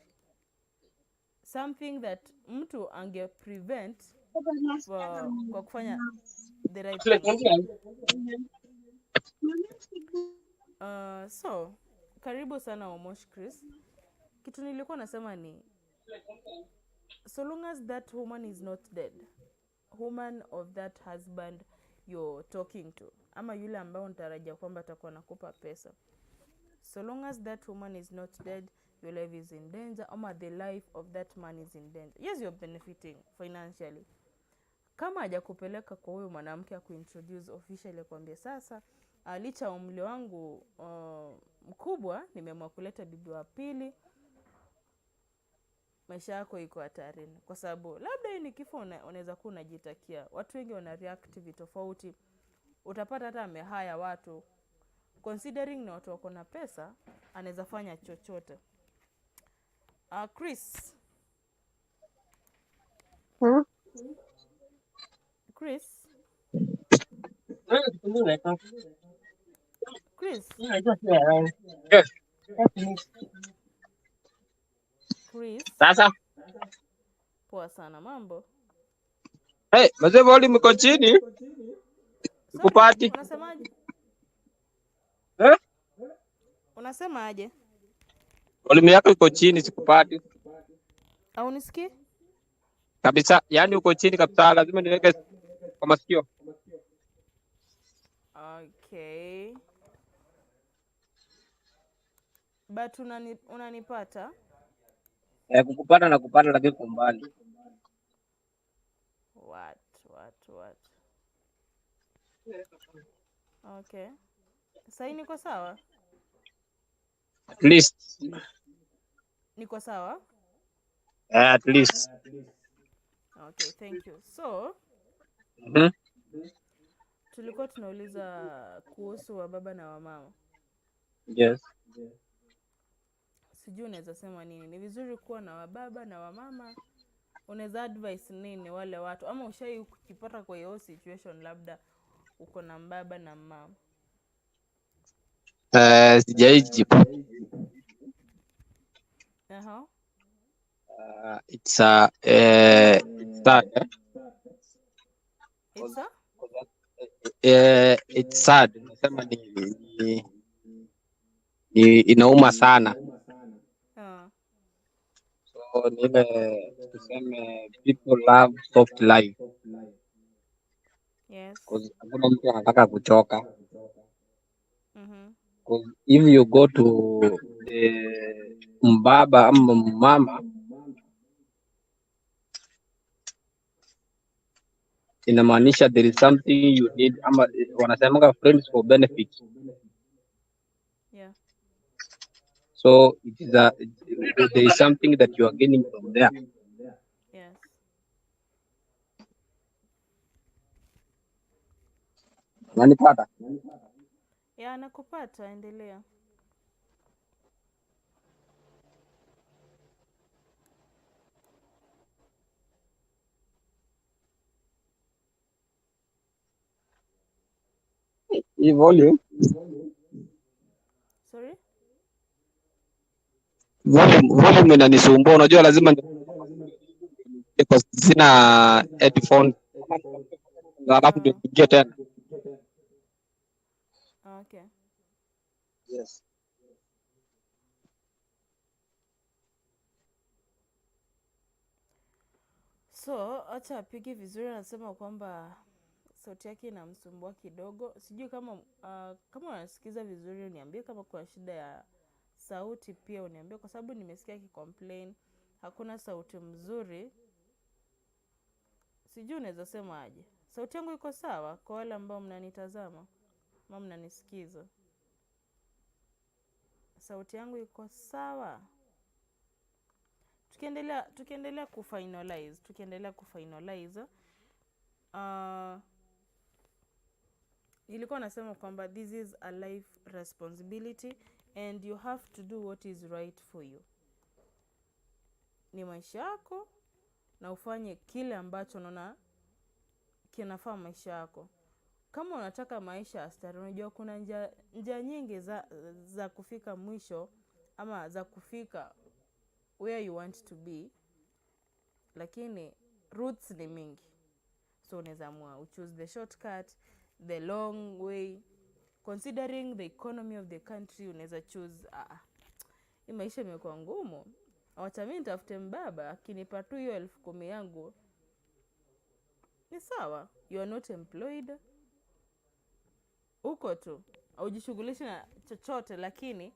something that mtu ange prevent kwa kufanya the right thing. So karibu sana Omosh Chris. Kitu nilikuwa nasema ni so long as that woman is not dead, woman of that husband you're talking to, ama yule ambao unatarajia kwamba atakuwa nakupa pesa, so long as that woman is not dead, your life is in danger, ama the life of that man is in danger. Yes, you're benefiting financially. Kama hajakupeleka kwa huyo mwanamke akuintroduce officially, akwambia, sasa licha ya umri wangu mkubwa, nimeamua kuleta bibi wa pili, maisha yako iko hatarini, kwa sababu labda hii ni kifo unaweza kuwa unajitakia. Watu wengi wana react vitofauti. Utapata hata amehire watu, considering ni watu wako na pesa, anaweza fanya chochote. Chris. Hmm? Chris. Chris. Yes. Chris. Sasa. Poa sana, mambo? Hey, mazee, volume iko chini. Sorry. Sikupati. Unasemaje? Eh? Unasemaje? Volume yako iko chini, sikupati. Au nisikii? Kabisa, yaani uko chini kabisa, lazima niweke kwa masikio. Okay, but unanipata? Eh, kukupata na kupata, lakini kwa mbali. What, what, what? Okay, sahii niko sawa? At least. Niko sawa? Eh, at least. Okay, thank you. So tulikuwa tunauliza kuhusu wababa na wamama. Yes. Sijui unaweza sema nini, ni vizuri kuwa na wababa na wamama? Unaweza advice nini wale watu, ama ushai kujipata kwa hiyo situation, labda uko na mbaba na mama? Eh, sijai jipata. Aha. It's a it's sad, eh? It's a? It's sad. Nasema ni inauma sana. Ah. So ni ile tuseme people love soft life. Yes. 'Cause hakuna mtu anataka kuchoka. Mhm. 'Cause if you go to the mbaba ama mama, inamaanisha there is something you need, ama wanasemaga friends for benefit. Yeah. So it is a there is something that you are gaining from there. Yes. Unanipata? Yeah, nakupata, endelea. Hii volume Sorry? volume inanisumbua, unajua lazima kwa sina headphone alafu ndio Ah. niingie tena. Okay. Yes. So, acha apige vizuri, anasema kwamba sauti yake inamsumbua kidogo. Sijui kama kama unasikiza vizuri uniambie, kama kuna shida ya sauti pia uniambie, kwa sababu nimesikia akicomplain hakuna sauti mzuri. Sijui unaweza sema aje. Sauti yangu iko sawa kwa wale ambao mnanitazama ama mnanisikiza? Sauti yangu iko sawa? Tukiendelea kufinalize, nilikuwa nasema kwamba this is a life responsibility and you have to do what is right for you. Ni maisha yako na ufanye kile ambacho unaona kinafaa maisha yako. Kama unataka maisha ya starehe, unajua kuna njia nyingi za kufika mwisho ama za kufika where you want to be, lakini routes ni mingi. So unaweza amua uchoose the shortcut, the long way. Considering the economy of the country, unaweza choose hii maisha imekuwa ngumu, wacha mimi nitafute mbaba akinipa tu hiyo 10,000 yangu ni sawa. You are not employed, uko tu haujishughulishi na chochote, lakini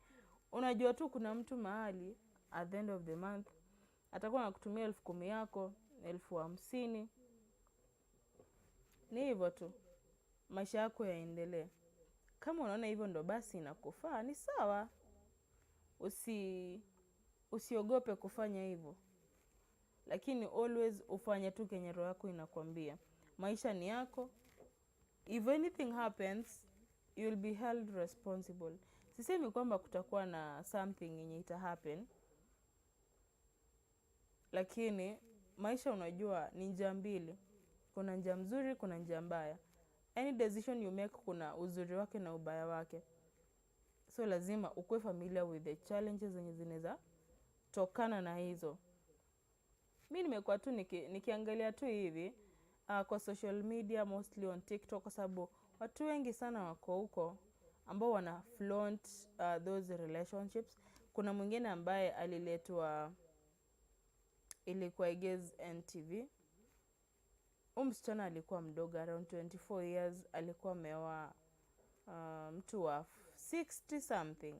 unajua tu kuna mtu mahali at the end of the month atakuwa anakutumia 10,000 yako, 50,000. Ni hivyo tu, maisha yako yaendelee. Kama unaona hivyo ndo basi inakufaa, ni sawa. Usiogope kufanya hivyo, lakini always ufanye tu kenye roho yako inakwambia. Maisha ni yako. If anything happens, you will be held responsible. Sisemi kwamba kutakuwa na something yenye ita happen, lakini maisha unajua ni njia mbili. Kuna njia mzuri, kuna njia mbaya. Any decision you make kuna uzuri wake na ubaya wake. So lazima ukuwe familiar with the challenges zenye zinaweza tokana na hizo. Mi nimekuwa tu nikiangalia tu hivi kwa social media, mostly on TikTok, kwa sababu watu wengi sana wako huko ambao wana flaunt those relationships. Kuna mwingine ambaye aliletwa, ilikuwa I guess NTV. Huyu msichana alikuwa mdogo, around 24 years, alikuwa ameoa mtu wa 60 something.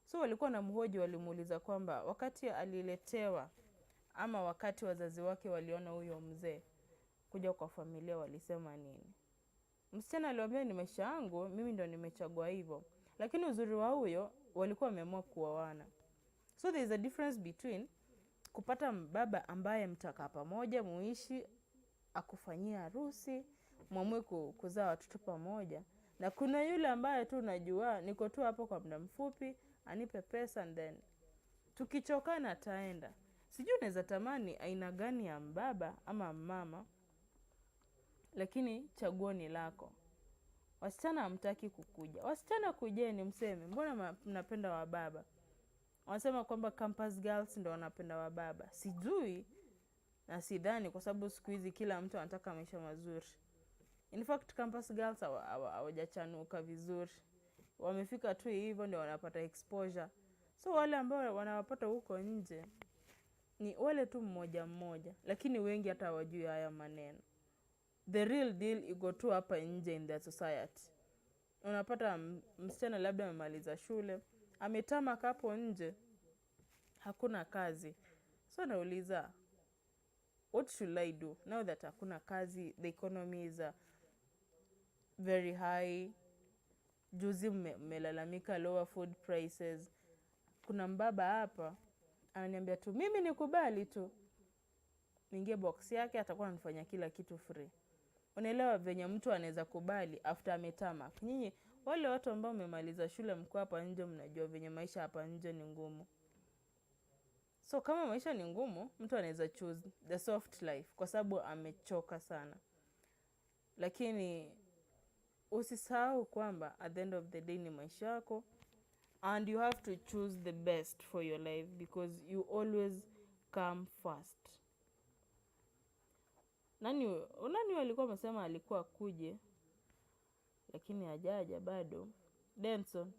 So walikuwa na mhoji, walimuuliza kwamba wakati aliletewa ama wakati wazazi wake waliona huyo mzee kuja kwa familia walisema nini. Msichana aliwaambia ni maisha yangu, mimi ndo nimechagua hivyo. Lakini uzuri wa huyo, walikuwa wameamua kuoana. So there is a difference between kupata baba ambaye mtakaa pamoja, muishi, akufanyia harusi, muamue kuzaa watoto pamoja, na kuna yule ambaye tu unajua niko tu hapo kwa muda mfupi, anipe pesa and then tukichokana ataenda. Sijui unaweza tamani aina gani ya mbaba ama mama, lakini chaguo ni lako. Wasichana hamtaki kukuja. Wasichana kujeni mseme, mbona mnapenda wababa? Wanasema kwamba campus girls ndo wanapenda wababa. Sijui na sidhani, kwa sababu siku hizi kila mtu anataka maisha mazuri. In fact, campus girls hawajachanuka vizuri, wamefika tu hivyo ndio wanapata exposure. So wale ambao wanawapata huko nje ni wale tu mmoja mmoja, lakini wengi hata hawajui haya maneno. The real deal iko tu hapa nje in the society. Unapata msichana labda amemaliza shule, ametamaka hapo nje, hakuna kazi. So nauliza, what should I do now that hakuna kazi, the economy is very high. Juzi mmelalamika lower food prices. Kuna mbaba hapa ananiambia tu mimi nikubali tu niingie box yake, atakuwa ananifanyia kila kitu free. Unaelewa venye mtu anaweza kubali after ametamak. Nyinyi wale watu ambao mmemaliza shule mko hapa nje, mnajua venye maisha hapa nje ni ngumu. So kama maisha ni ngumu, mtu anaweza choose the soft life kwa sababu amechoka sana. Lakini usisahau kwamba at the end of the day ni maisha yako, and you have to choose the best for your life because you always come first. Nani alikuwa amesema alikuwa akuje lakini hajaja bado? Denson.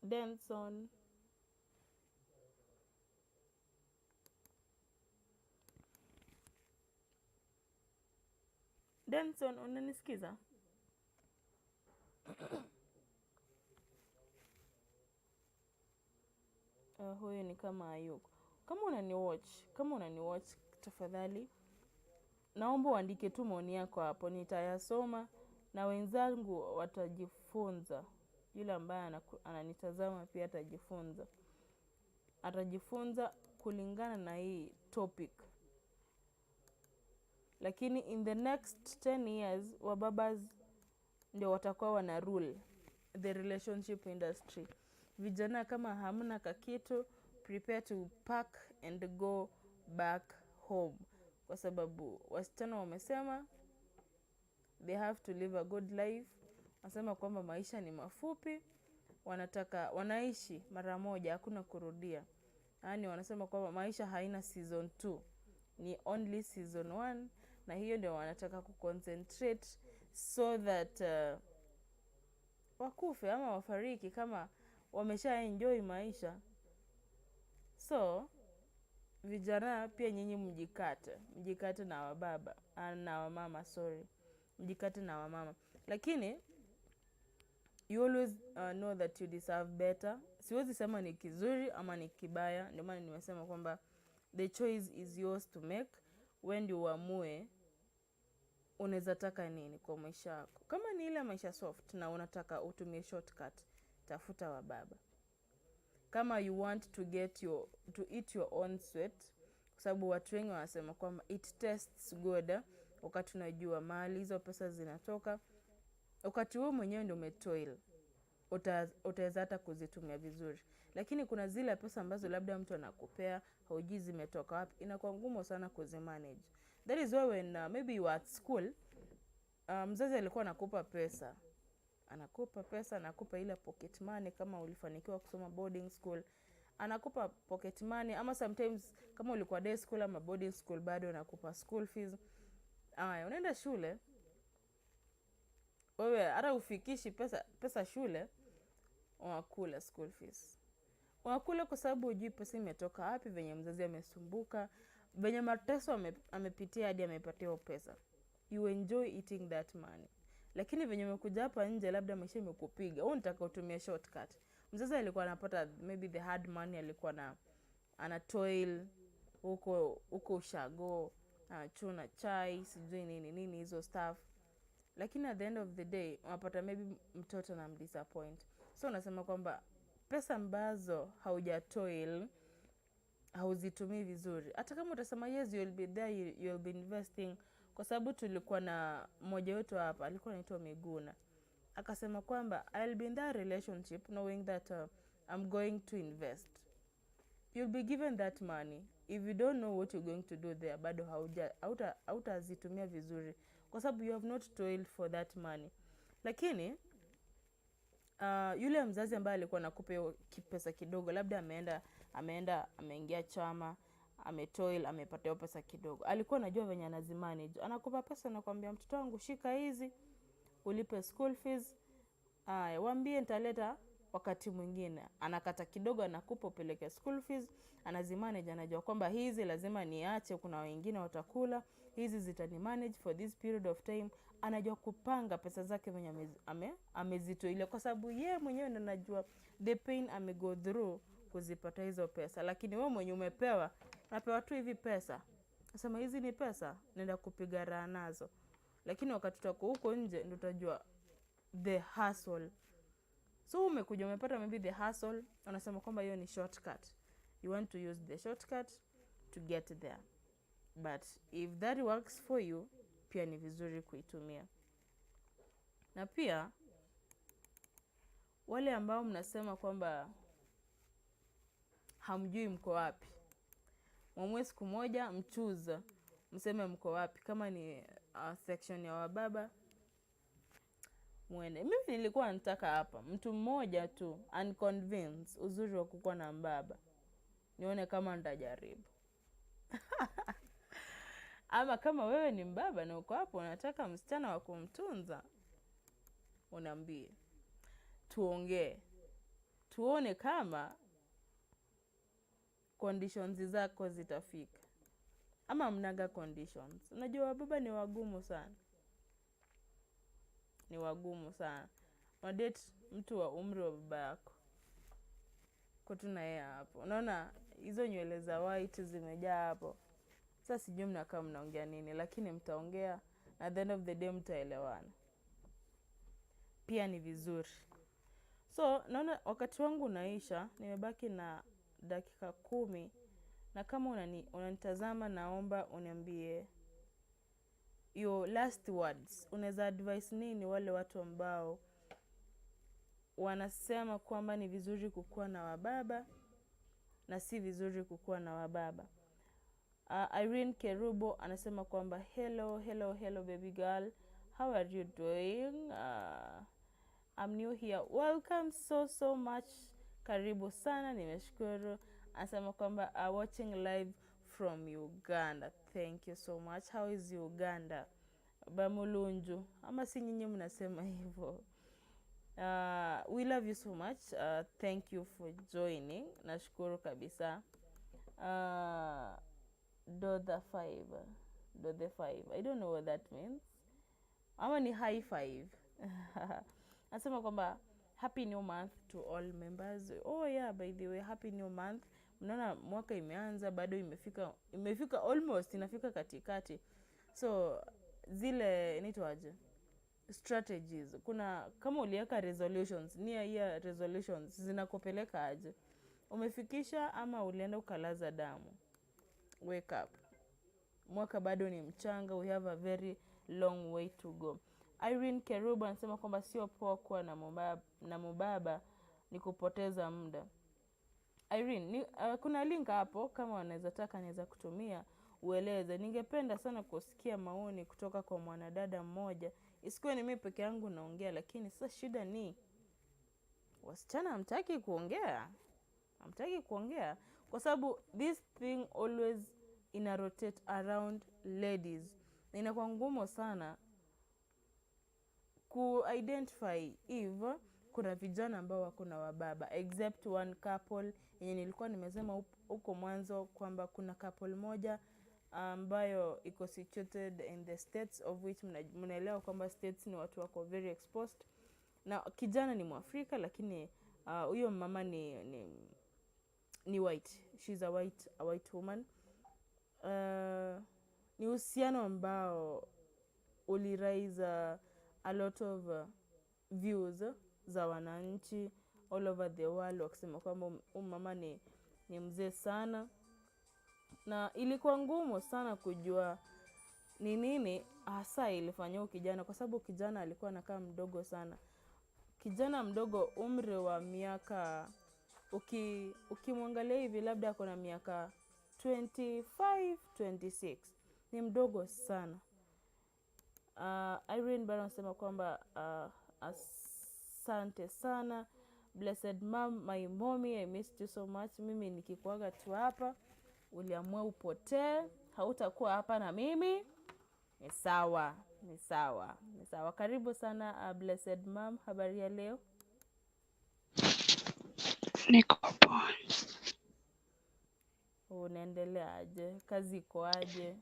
Denson. Denson, unanisikiza? Huyu ni kama hayuko. Kama unaniwatch tafadhali naomba uandike tu maoni yako hapo, nitayasoma na wenzangu watajifunza. Yule ambaye ananitazama pia atajifunza. Atajifunza kulingana na hii topic. Lakini in the next 10 years wababas ndio watakuwa wana rule the relationship industry. Vijana kama hamna kakitu, prepare to pack and go back home. Kwa sababu wasichana wamesema they have to live a good life. Wanasema kwamba maisha ni mafupi, wanaishi mara moja, hakuna kurudia. Yaani wanasema kwamba maisha haina season 2, ni only season 1, na hiyo ndio wanataka kuconcentrate so that wakufe ama wafariki kama wamesha enjoy maisha. So vijana pia nyinyi mjikate, mjikate na wababa, na wamama, sorry. Mjikate na wamama. Lakini you always know that you deserve better. Siwezi sema ni kizuri ama ni kibaya, ndio maana nimesema kwamba the choice is yours to make. When you uamue unaweza taka nini kwa maisha yako. Kama ni ile maisha soft na unataka utumie shortcut, tafuta wa baba. Kama you want to get your, to eat your own sweat, kwa sababu watu wengi wanasema kwamba it tastes good wakati unajua mahali hizo pesa zinatoka, wakati wewe mwenyewe ndio umetoil, utaweza hata kuzitumia vizuri. Lakini kuna zile pesa ambazo labda mtu anakupea, haujui zimetoka wapi, inakuwa ngumu sana kuzimanage. That is why when maybe you are at school, mzazi alikuwa anakupa pesa, anakupa pesa, anakupa ile pocket money kama ulifanikiwa kusoma boarding school, anakupa pocket money, ama sometimes kama ulikuwa day school ama boarding school bado anakupa school fees. Aya, unaenda shule wewe hata ufikishi pesa shule, unakula school fees. Unakula kwa sababu hujui pesa imetoka wapi, venye mzazi amesumbuka, venye mateso amepitia hadi amepatiwa pesa. You enjoy eating that money. Lakini venye umekuja hapa nje labda maisha imekupiga, wewe unataka utumie shortcut. Mzazi alikuwa anapata maybe the hard money, alikuwa na ana toil huko ushago, anachuna chai, sijui nini nini hizo stuff. Lakini at the end of the day unapata maybe mtoto anamdisappoint. So unasema kwamba pesa ambazo haujatoil hauzitumii vizuri. Hata kama utasema yes you'll be there, you'll be investing, kwa sababu tulikuwa na mmoja wetu hapa alikuwa anaitwa Miguna, akasema kwamba I'll be in that relationship knowing that I'm going to invest. You'll be given that money. If you don't know what you're going to do there, bado hautazitumia vizuri kwa sababu you have not toiled for that money. Lakini Yule mzazi ambaye alikuwa anakupa hiyo pesa kidogo, labda ameenda ameingia chama, ametoil, amepata hiyo pesa kidogo, alikuwa anajua venye anazimanage. Anakupa pesa, anakuambia, "Mtoto wangu, shika hizi ulipe school fees, aya, waambie nitaleta wakati mwingine." Anakata kidogo, anakupa upeleke school fees, anazimanage, anajua kwamba hizi lazima niache, kuna wengine watakula, hizi zitani manage for this period of time. Anajua kupanga pesa zake venye amezitoilia, kwa sababu yeye mwenyewe ndo anajua the pain ame go through kuzipata hizo pesa. Lakini wewe mwenye umepewa, unapewa tu hivi pesa, nasema hizi ni pesa, nenda kupiga raha nazo, lakini wakati utako huko nje ndo utajua the hustle. So umekuja umepata maybe the hustle, unasema kwamba hiyo ni shortcut, you want to use the shortcut to get there. But if that works for you, pia ni vizuri kuitumia. Na pia wale ambao mnasema kwamba hamjui mko wapi, mwamue siku moja mchoose, mseme mko wapi. Kama ni section ya wababa, mwende. Mimi nilikuwa nataka hapa mtu mmoja tu aniconvince uzuri wa kukuwa na mbaba, nione kama nitajaribu. Ama kama wewe ni mbaba na uko hapo unataka msichana wa kumtunza, uniambie, tuongee, tuone kama conditions zako zitafika ama mnaga conditions. Unajua wababa ni wagumu sana, ni wagumu sana. Unadate mtu wa umri wa baba yako ko tu na yeye hapo, unaona hizo nywele za white zimejaa hapo. Sasa sijui mnakaa mnaongea nini, lakini mtaongea na at the end of the day mtaelewana, pia ni vizuri. So naona wakati wangu unaisha, nimebaki na dakika 10, na kama unanitazama, naomba uniambie your last words. Unaweza advise nini wale watu ambao wanasema kwamba ni vizuri kukuwa na wababa na si vizuri kukuwa na wababa? Irene Kerubo anasema kwamba, "Hello, hello, hello, baby girl, how are you doing? I'm new here." Welcome so so much, karibu sana, nimeshukuru. Anasema kwamba, "Watching live from Uganda." Thank you so much. How is Uganda? Bamulunju ama si nyinyi mnasema hivyo? We love you so much. Thank you for joining. Nashukuru kabisa. Do the five. Do the five. I don't know what that means. Ama ni high five. Anasema kwamba, "Happy new month to all members." Oh yeah, by the way, happy new month. Mnaona mwaka imeanza, bado imefika almost inafika katikati. So zile inaitwaje? Strategies. Kuna kama uliweka resolutions, new year resolutions zinakupeleka aje? Umefikisha ama ulienda ukalaza damu? Wake up. Mwaka bado ni mchanga, we have a very long way to go. Irene Kerubo anasema kwamba sio poa kuwa na mubaba, ni kupoteza muda. Irene, kuna link hapo kama wanaweza taka naweza kutumia ueleze. Ningependa sana kusikia maoni kutoka kwa mwanadada mmoja, isikuwe ni mimi peke yangu naongea, lakini sasa shida ni wasichana hamtaki kuongea, hamtaki kuongea kwa sababu this thing always ina rotate around ladies, na inakuwa ngumu sana ku identify if kuna vijana ambao wako na wababa, except one couple yenye nilikuwa nimesema huko mwanzo kwamba kuna couple moja ambayo iko situated in the States, of which mnaelewa kwamba States ni watu wako very exposed, na kijana ni Mwafrika, lakini huyo mama ni white. She's a white woman. Ni uhusiano ambao uliraise a lot of views za wananchi all over the world, wakisema kwamba huyu mama ni mzee sana, na ilikuwa ngumu sana kujua ni nini hasa ilifanya huyu kijana, kwa sababu kijana alikuwa anakaa mdogo sana, kijana mdogo, umri wa miaka ukimwangalia hivi labda ako na miaka 25, 26, ni mdogo sana. Irene bado anasema kwamba Asante sana. Blessed mom, my mommy, I missed you so much. Mimi nikikuaga tu hapa, uliamua upotee, hautakuwa hapa na mimi. Ni sawa, ni sawa, ni sawa. Karibu sana Blessed mom, habari ya leo? Niko poa. Unaendelea aje? Kazi iko aje?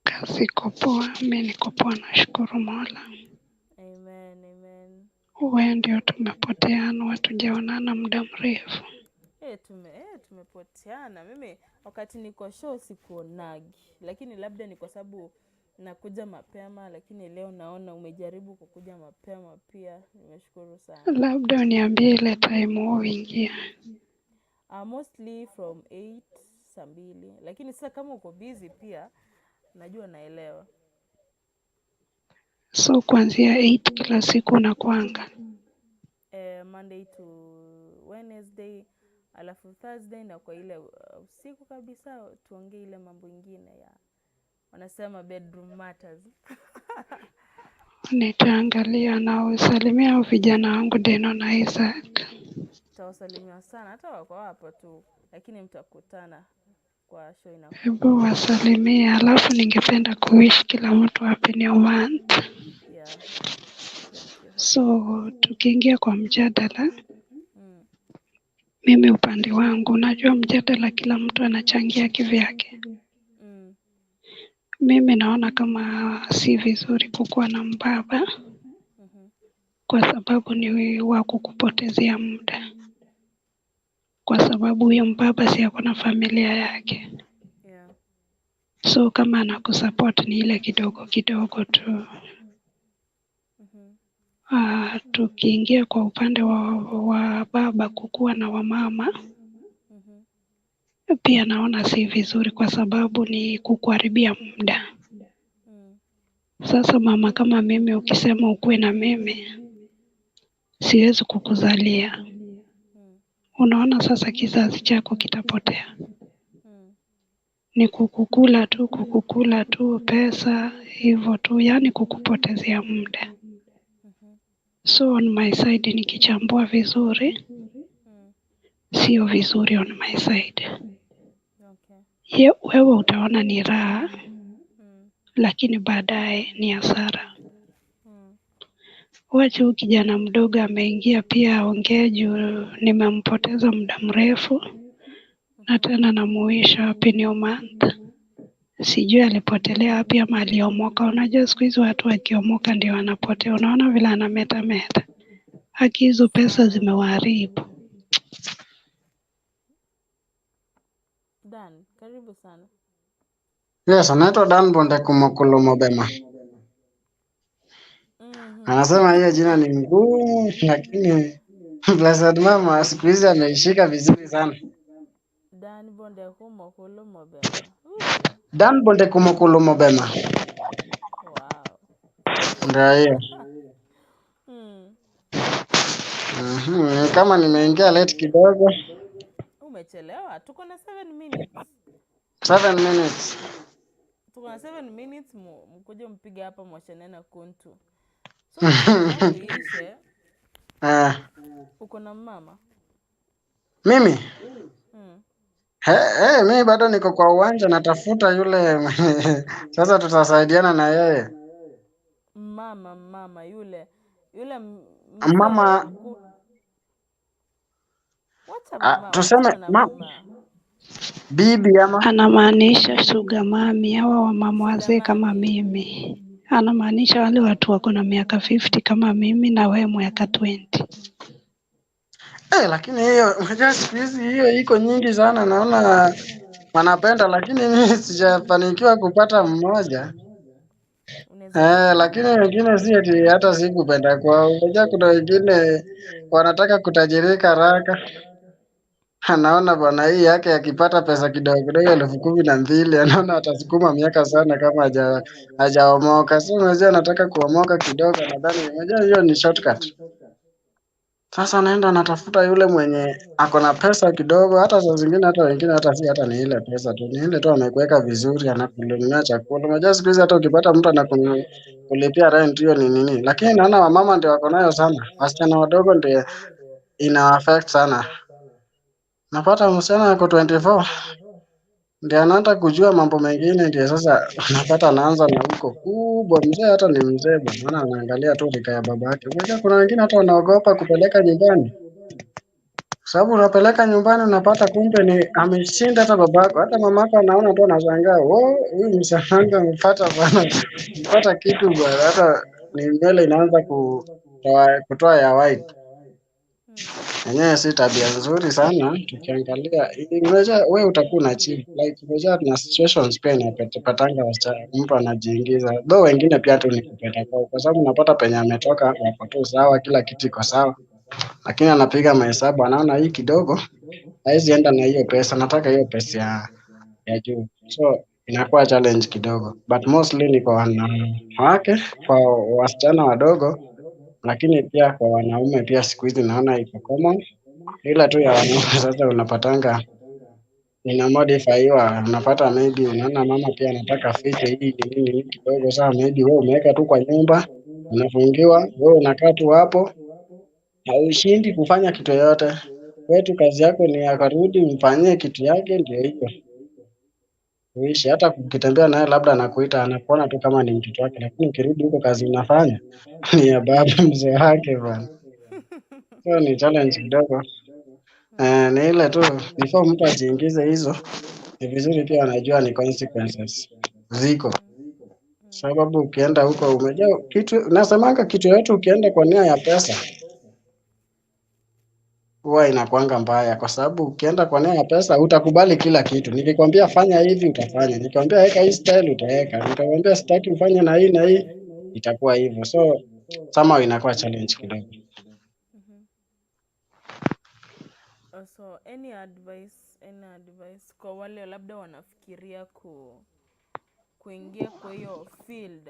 Kazi iko poa, mi niko poa, nashukuru Mola. Amen, amen. Wewe ndio tumepoteana, hatujaonana muda mrefu. Tumepoteana. Mimi wakati niko show sikuonagi, lakini labda ni kwa sababu nakuja mapema, lakini leo naona umejaribu kukuja mapema pia. Nimeshukuru sana. Labda uniambie ile time wewe uingia. Mostly from 8 saa 2, lakini sasa kama uko busy pia najua naelewa. So kuanzia 8 kila siku unakuanga? Monday to Wednesday, alafu Thursday na kwa ile usiku kabisa tuongee ile mambo ingine ya wanasema bedroom matters. Nitaangalia na usalimia vijana wangu Deno na Isaac. Tutawasalimia sana, hata wako hapa tu, lakini mtakutana kwa show inakuja. Hebu wasalimie, alafu ningependa kuwish kila mtu happy new month. Yeah. Thank you. So tukiingia kwa mjadala, mimi upande wangu, najua mjadala kila mtu anachangia kivyake. Mimi naona kama si vizuri kukuwa na mbaba kwa sababu ni wa kukupotezea muda, kwa sababu huyo mbaba si ako na familia yake. Yeah. So kama anakusupport ni ile kidogo kidogo tu. Tukiingia kwa upande wa baba kukuwa na wamama pia naona si vizuri kwa sababu ni kukuharibia muda. Sasa mama kama mimi, ukisema ukuwe na mimi, siwezi kukuzalia. Unaona sasa kizazi chako kitapotea. Ni kukukula tu pesa hivyo tu, yaani kukupotezea muda. So on my side nikichambua vizuri, sio vizuri on my side. Okay. Wewe utaona ni raha, lakini baadaye ni hasara. Wacha huyu kijana mdogo ameingia pia aongee juu nimempoteza muda mrefu, na tena namuisha happy new month. Sijui alipotelea wapi ama aliomoka. Unajua siku hizi watu wakiomoka ndio wanapotea. Unaona vile anametameta. Haki hizo pesa zimewaharibu. Dan, karibu sana. Yes, anaitwa Dan Bonde Kumokulumobema. Anasema hiyo jina ni ngumu, lakini Blessed Mama siku hizi ameishika vizuri sana. Dan Bonde Kumokulumobema. Dan Bonde Kumokulumobema. Wow. Ndio hiyo. Kama nimeingia late kidogo. Umechelewa. Tuko na 7 minutes. 7 minutes. Tuko na 7 minutes, mkuje mpige hapa mwachane na kuntu. So yangu iishe. Uko na mama? Mimi? Hey, mimi bado niko kwa uwanja natafuta yule sasa tutasaidiana na yeye. Mama yule yule mzee Mama wacha mama, tuseme wachana na mama. bibi ama Anamaanisha sugar mami, hawa wamama wazee kama mimi. Anamaanisha wale watu wako na miaka 50 kama mimi na wewe miaka 20. Lakini hiyo unajua siku hizi hiyo iko nyingi sana, naona wanapenda, lakini mimi sijafanikiwa kupata mmoja. Lakini wengine si ati hata si kupenda kwao. Unajua kuna wengine wanataka kutajirika haraka. Anaona bwana hii yake akipata pesa kidogo kidogo 12,000 anaona atasukuma miaka sana kama hajaomoka. So unajua anataka kuomoka kidogo, nadhani unajua hiyo ni shortcut. Sasa anaenda anatafuta yule mwenye ako na pesa kidogo, hata saa zingine hata wengine hata si hata ni ile pesa tu, ni ile tu amekuweka vizuri, anakununulia chakula. Unajua siku hizi hata ukipata mtu anakulipia rent hiyo ni nini, lakini naona wamama ndio wako nayo sana, wasichana wadogo ndio ina affect sana. Napata msichana ako 24 ndio anaanza kujua mambo mengine, ndio sasa unapata anaanza na huko kubwa. Mzee hata ni mzee bwana, maana anaangalia tu rika ya baba yake. Unajua kuna wengine hata wanaogopa kupeleka nyumbani, kwa sababu unapeleka nyumbani unapata kumbe ni ameshinda hata babako, hata mamako anaona tu anashangaa, oh, huyu msichana wangu amepata bwana, amepata kitu bwana, hata ni nywele inaanza kutoa ya white. Yenyewe si tabia nzuri sana tukiangalia. Unajua wewe utakuwa una chill like, unajua tuna situations pia inapatanga wasichana, mtu anajiingiza though, wengine pia tu ni kupenda kwao, kwa sababu unapata penye ametoka wako tu sawa, kila kitu iko sawa, lakini anapiga mahesabu, anaona hii kidogo haizi enda na hiyo pesa, nataka hiyo pesa ya juu, so inakuwa challenge kidogo, but mostly ni kwa wanawake, kwa wasichana wadogo, lakini pia kwa wanaume pia siku hizi naona iko common, ila tu ya wanaume sasa unapatanga ina modifyiwa, unapata maybe unaona mama pia anataka fiche hii ni nini nini kidogo, saa maybe wewe umeweka tu kwa nyumba, unafungiwa, wewe unakaa tu hapo, haushindi kufanya kitu yoyote. Wewe tu kazi yako ni akarudi umfanyie kitu yake, ndio hiyo uishi. Hata ukitembea naye labda anakuita, anakuona tu kama ni mtoto wake, lakini ukirudi huko kazi unafanya ni ya baba mzee wake bwana. So ni challenge kidogo. Ni ile tu before mtu ajiingize hizo, ni vizuri pia anajua ni consequences ziko, sababu ukienda huko umejua kitu, nasemanga kitu yote ukienda kwa nia ya pesa huwa inakuanga mbaya, kwa sababu ukienda kwa nia ya pesa utakubali kila kitu. Nikikwambia fanya hivi utafanya, nikikwambia weka hii style utaweka, nikikwambia sitaki ufanye na hii na hii itakuwa hivyo. So somehow inakuwa challenge kidogo. So any advice kwa wale labda wanafikiria kuingia kwa hiyo field?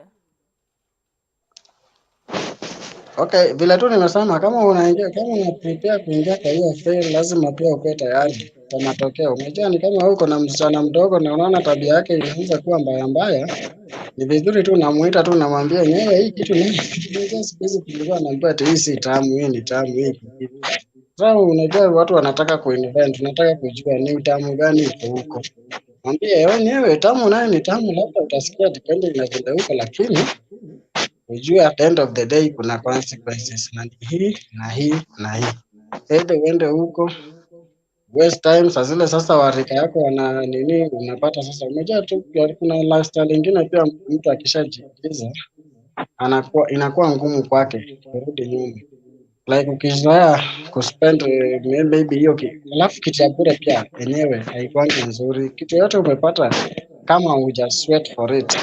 Okay, vile tu nimesema kama unaingia, kama una prepare kuingia kwa hiyo field, lazima pia ukuwe tayari kwa matokeo. Unajua ni kama uko na msichana mdogo na unaona tabia yake inaanza kuwa mbaya mbaya, ni vizuri tu unamuita tu unamwambia yenyewe hii kitu ni, unajua siku hizi kulikuwa naambiwa ati hii si tamu, hii ni tamu, hii iko hivi. Sasa unajua watu wanataka kuinvent, unataka kujua ni utamu gani uko huko. Mwambie wenyewe tamu nayo ni tamu, labda utasikia depending na vile huko, lakini ujue at the end of the day kuna consequences na ni hii na hii na hii. Either uende huko waste time, saa zile sasa warika yako wana nini, unapata sasa, umejua tu pia kuna lifestyle ingine pia, mtu akishajiingiza anakuwa inakuwa ngumu kwake kurudi nyuma, like ukizoea kuspend maybe hiyo alafu kitu ya bure pia yenyewe haikuangi nzuri. Kitu yote umepata kama huja sweat for it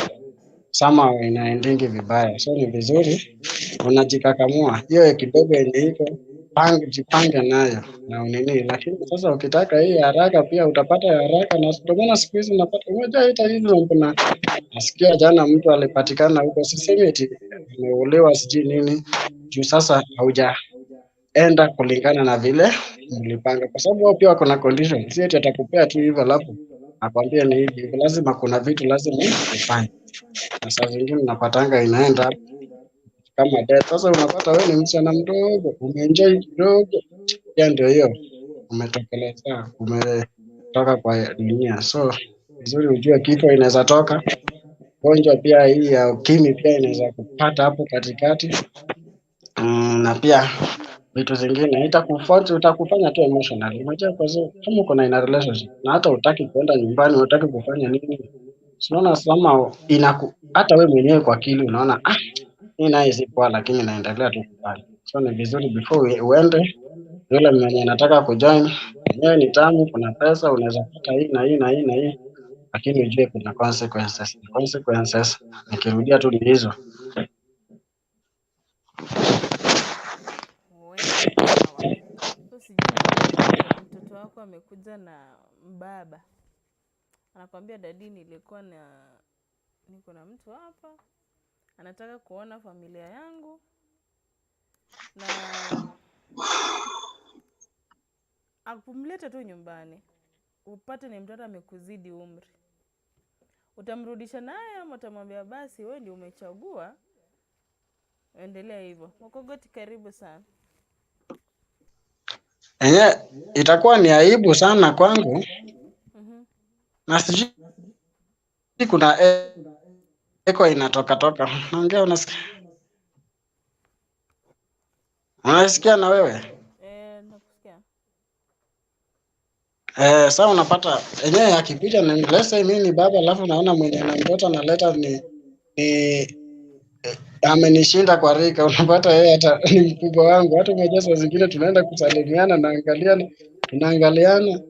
somehow inaendingi vibaya, so ni vizuri unajikakamua hiyo kidogo yenye iko jipange nayo na unini, lakini sasa ukitaka hii haraka pia utapata ya haraka, na ndio maana siku hizi unapata, unajua hata hivi kuna nasikia jana mtu alipatikana huko, sisemi eti ameuliwa sijui nini, juu sasa haujaenda kulingana na vile mlipanga, kwa sababu wao pia wako na condition, si eti atakupea tu hivyo alafu akwambie ni hivi hivi. Lazima kuna vitu lazima ufanye, na saa zingine unapatanga inaenda kama death. Sasa unapata wewe ni msichana mdogo, umeenjoy kidogo, pia ndio hiyo umetokelezea, umetoka kwa dunia. So vizuri ujue kifo inaweza toka, gonjwa pia hii ya ukimwi pia inaweza kupata hapo katikati, na pia vitu zingine itakufuata, utakufanya tu emotionally. Unajua, kwa sababu kama uko na in a relationship na hata hutaki kuenda nyumbani, hutaki kufanya nini, si unaona somehow inaku hata we mwenyewe kwa akili unaona, ah, hii naye si poa, lakini naendelea tu kufanya. So ni vizuri before uende, yule mwenye anataka kujoin yenyewe ni tamu, kuna pesa, unaweza pata hii na hii na hii na hii, lakini ujue kuna consequences. Consequences nikirudia tu ni hizo. We, sawa. So sijui mtoto wako amekuja na mbaba, anakwambia, "Daddy, nilikuwa na niko na mtu hapa anataka kuona familia yangu na Akumleta tu nyumbani, upate ni mtoto amekuzidi umri, utamrudisha naye ama utamwambia basi wewe ndio umechagua, endelea hivyo? Mkogoti, karibu sana. Enye itakuwa ni aibu sana kwangu, na sijui kuna echo inatoka toka. Naongea unasikia? Unasikia na wewe? Eh, nakusikia. Eh, sasa unapata enyewe akikuja na let's say mimi ni baba alafu naona mwenye ana mtoto analeta ni amenishinda kwa rika, unapata yeye hata ni mkubwa wangu. Hata unajua saa zingine tunaenda kusalimiana, naangaliana, tunaangaliana,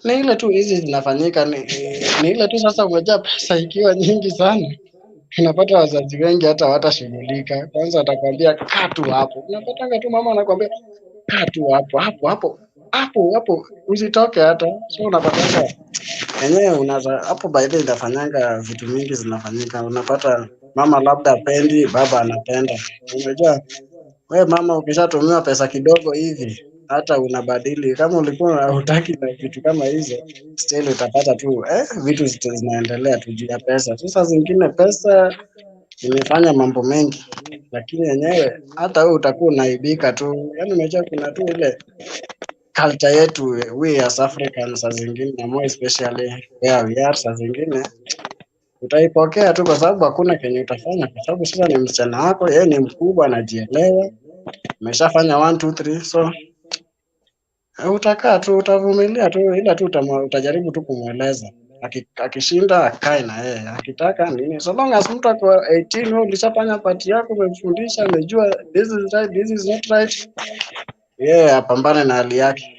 ni ile tu hizi zinafanyika, ni ile tu sasa. Umejaa pesa ikiwa nyingi sana, unapata wazazi wengi hata hawatashughulika. Kwanza atakwambia kaa tu hapo, unapatanga tu mama anakwambia kaa tu hapo hapo hapo hapo hapo, usitoke hata. So unapatanga enyewe unaza hapo, by the way, inafanyanga vitu mingi zinafanyika. Unapata mama labda apendi, baba anapenda. Unajua we mama, ukishatumiwa pesa kidogo hivi hata unabadili. Kama ulikuwa hutaki na vitu kama hizo, still utapata tu vitu zinaendelea tu juu ya pesa. Sasa zingine pesa imefanya mambo mengi, lakini yenyewe hata wewe utakuwa unaibika tu. Yaani unajua kuna tu ile culture yetu we as Africans, saa zingine na more especially where we are, saa zingine utaipokea tu kwa sababu hakuna kenye utafanya, kwa sababu sasa ni msichana wako, yeye ni mkubwa, anajielewa, umeshafanya 1 2 3, so utakaa tu, utavumilia tu, ila tu utajaribu tu kumweleza. Akishinda akae na yeye, akitaka nini, so long as mtu ako 18, wewe ulishafanya part yako, umemfundisha, amejua this is right, this is not right, yeye apambane na hali yake.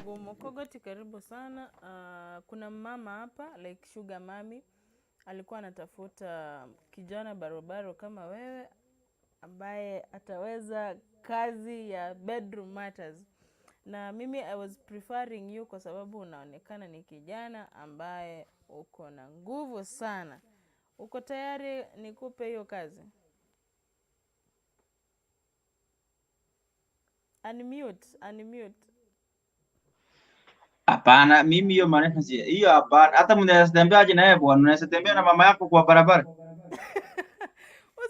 Ngumu. Kogoti, karibu sana. Kuna mama hapa like sugar mami alikuwa anatafuta kijana barobaro kama wewe ambaye ataweza kazi ya bedroom matters, na mimi I was preferring you kwa sababu unaonekana ni kijana ambaye uko na nguvu sana. Uko tayari nikupe hiyo kazi? Unmute, unmute. Hapana, mimi hiyo maneno si hiyo, hapana. Hata mnaweza tembea aje na yeye bwana, unaweza tembea na mama yako kwa barabara.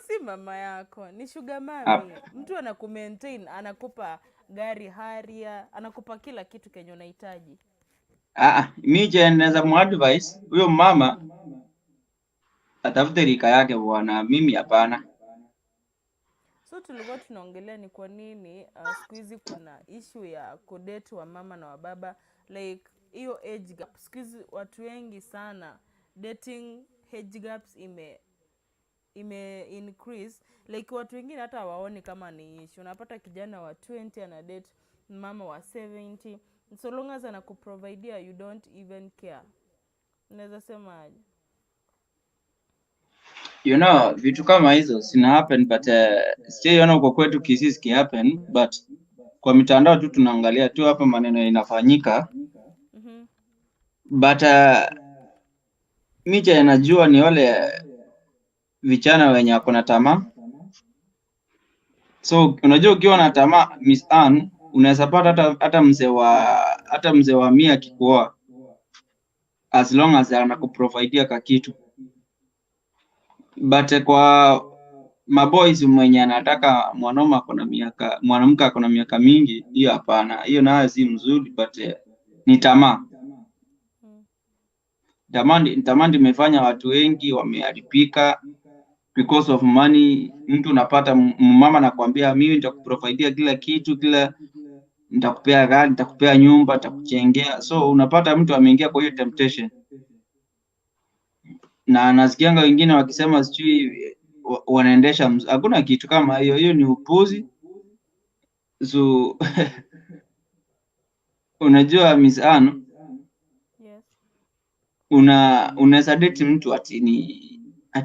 Si mama yako, ni sugar Hap- mami. Mtu anakumaintain, anakupa gari haria, anakupa kila kitu kenye unahitaji. Ah, mimi je, naweza muadvise huyo mama atafute rika yake bwana, mimi hapana. So tulikuwa tunaongelea ni kwa nini siku hizi kuna issue ya kudate wa mama na wababa, like hiyo age gap. Siku hizi watu wengi sana dating age gaps ime increase, like watu wengine hata hawaoni kama ni issue. Unapata kijana wa 20 ana date mama wa 70, so long as anakuprovidea you don't even care. Unaweza sema aje? You know, vitu kama hizo zina happen but sijaiona huko kwetu Kisii ziki happen, but kwa mitandao tu tunaangalia tu hapa maneno inafanyika. But mi chenye najua ni wale vijana wenye wako na tamaa. So unajua ukiwa na tamaa, Miss Ann, unaweza pata hata mzee wa 100 akikuoa, as long as anakuprovidea ka kitu. But kwa maboys mwenye anataka mwanaume ako na miaka, mwanamke ako na miaka mingi, hiyo hapana, hiyo nayo si mzuri, but ni tamaa. Tamaa ndio imefanya watu wengi wameharibika because of money. Mtu unapata mama anakuambia mimi nitakuprovidea kila kitu, kila nitakupea gari, nitakupea nyumba, nitakujengea. So unapata mtu ameingia kwa hiyo temptation, na nasikianga wengine wakisema sijui wanaendesha hakuna kitu kama hiyo, hiyo ni upuzi. So unajua Miss Ann, Yes. unaweza date mtu ati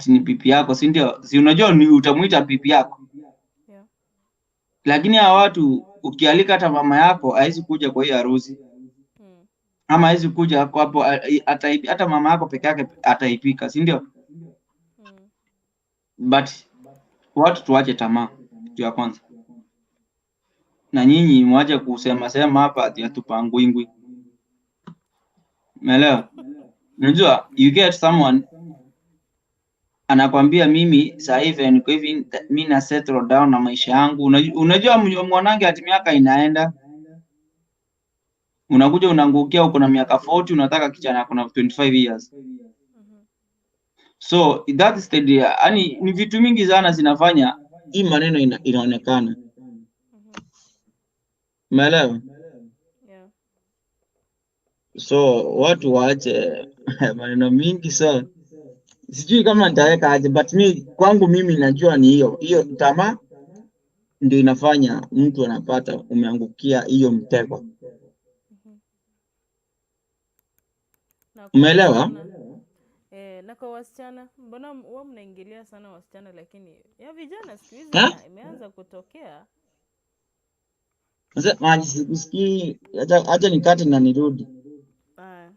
ni pipi yako, si ndio? Si unajua ni utamuita pipi yako. Yeah. Lakini hawa watu ukialika hata mama yako hawezi kuja kwa hiyo harusi. Ama hawezi kuja hapo hapo, hata mama yako peke yake ataipika, si ndio? But watu tuache tamaa. Kitu ya kwanza. Na nyinyi mwache kusema sema hapa ati hatupangwingwi. Umeelewa? Unajua you get someone anakwambia mimi sasa hivi niko hivi, mimi na settle down na maisha yangu. Unajua mwanange ati miaka inaenda, unakuja unaangukia uko na miaka 40, unataka kijana ako na 25 years. So that is the idea. Yani ni vitu mingi sana zinafanya hii maneno inaonekana. Umeelewa? Yeah. So watu waache maneno mingi sana. Sijui kama nitaweka aje, but mi kwangu mimi najua ni hiyo hiyo tamaa ndio inafanya mtu anapata umeangukia hiyo mtego. Na kwa Umeelewa? wasichana, na kwa wasichana, mbona huwa mnaingilia sana wasichana, lakini ya vijana siku hizi Ha? imeanza kutokea. Sasa maji sikusikii, acha nikate na nirudi. Aya.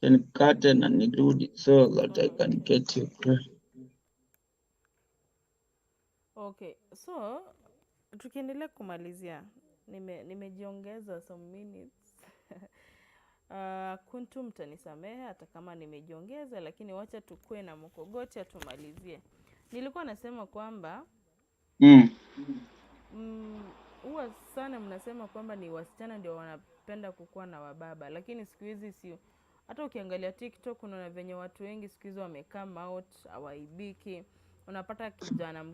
Acha nikate na nirudi so that I can get you. Okay, so tukiendelea kumalizia, nimejiongeza some minutes. Kuntu mtanisamehe hata kama nimejiongeza, lakini wacha tukue na mkogocha tumalizie. Nilikuwa nasema kwamba huwa sana mnasema kwamba ni wasichana ndio wanapenda kukuwa na wababa, lakini siku hizi si, hata ukiangalia TikTok unaona venye watu wengi siku hizi wame come out, hawaibiki. Unapata kijana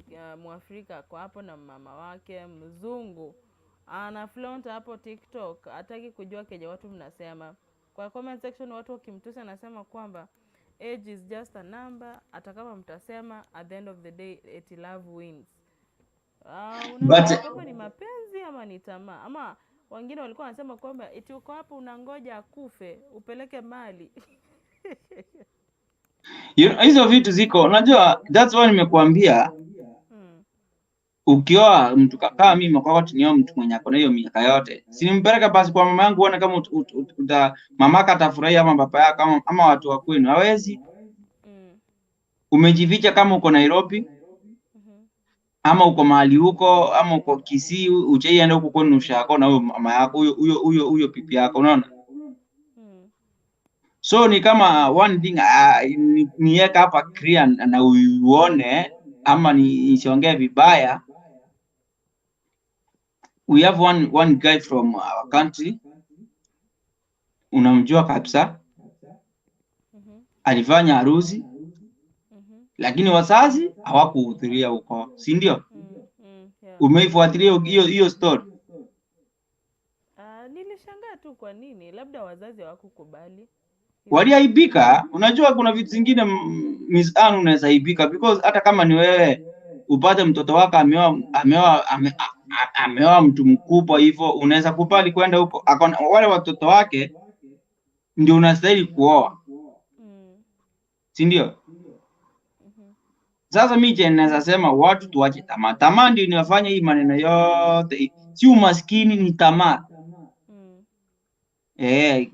Mwafrika ako hapo na mama wake mzungu ana flaunt hapo TikTok, hataki kujua kenye watu mnasema. Kwa comment section watu wakimtusi anasema kwamba age is just a number, hata kama mtasema at the end of the day eti love wins. But Unaona kwamba ni mapenzi ama ni tamaa? Ama wengine walikuwa wanasema kwamba eti uko hapo unangoja akufe upeleke mali. You know, hizo vitu ziko, unajua that's why nimekuambia ukioa mtu kama mimi kwa wakati nioa mtu mwenye ako na hiyo miaka yote, si nimpeleka basi kwa mama yangu uone kama mamaka atafurahia ama baba yako ama watu wa kwenu. Hawezi. Umejificha kama uko Nairobi ama uko mahali huko ama uko Kisii, uchaienda huko kwenu ushako na huyo mama yako huyo huyo huyo huyo pipi yako, unaona? So ni kama one thing niweka hapa clear na uione ama nisiongee vibaya. We have one guy from our country, unamjua kabisa, alifanya harusi lakini wazazi hawakuhudhuria huko, si ndio? Umeifuatilia hiyo hiyo story? Nilishangaa tu kwa nini labda wazazi hawakukubali. Waliaibika. Unajua kuna vitu zingine Miss Ann unaweza aibika because hata kama ni wewe upate mtoto wako ameoa mtu mkubwa hivyo, unaweza kubali kwenda huko? Wale watoto wake ndio unastahili kuoa, si ndio? Sasa mimi je, naweza sema watu tuache tamaa. Tamaa ndio inafanya hii maneno yote, si umaskini, ni tamaa.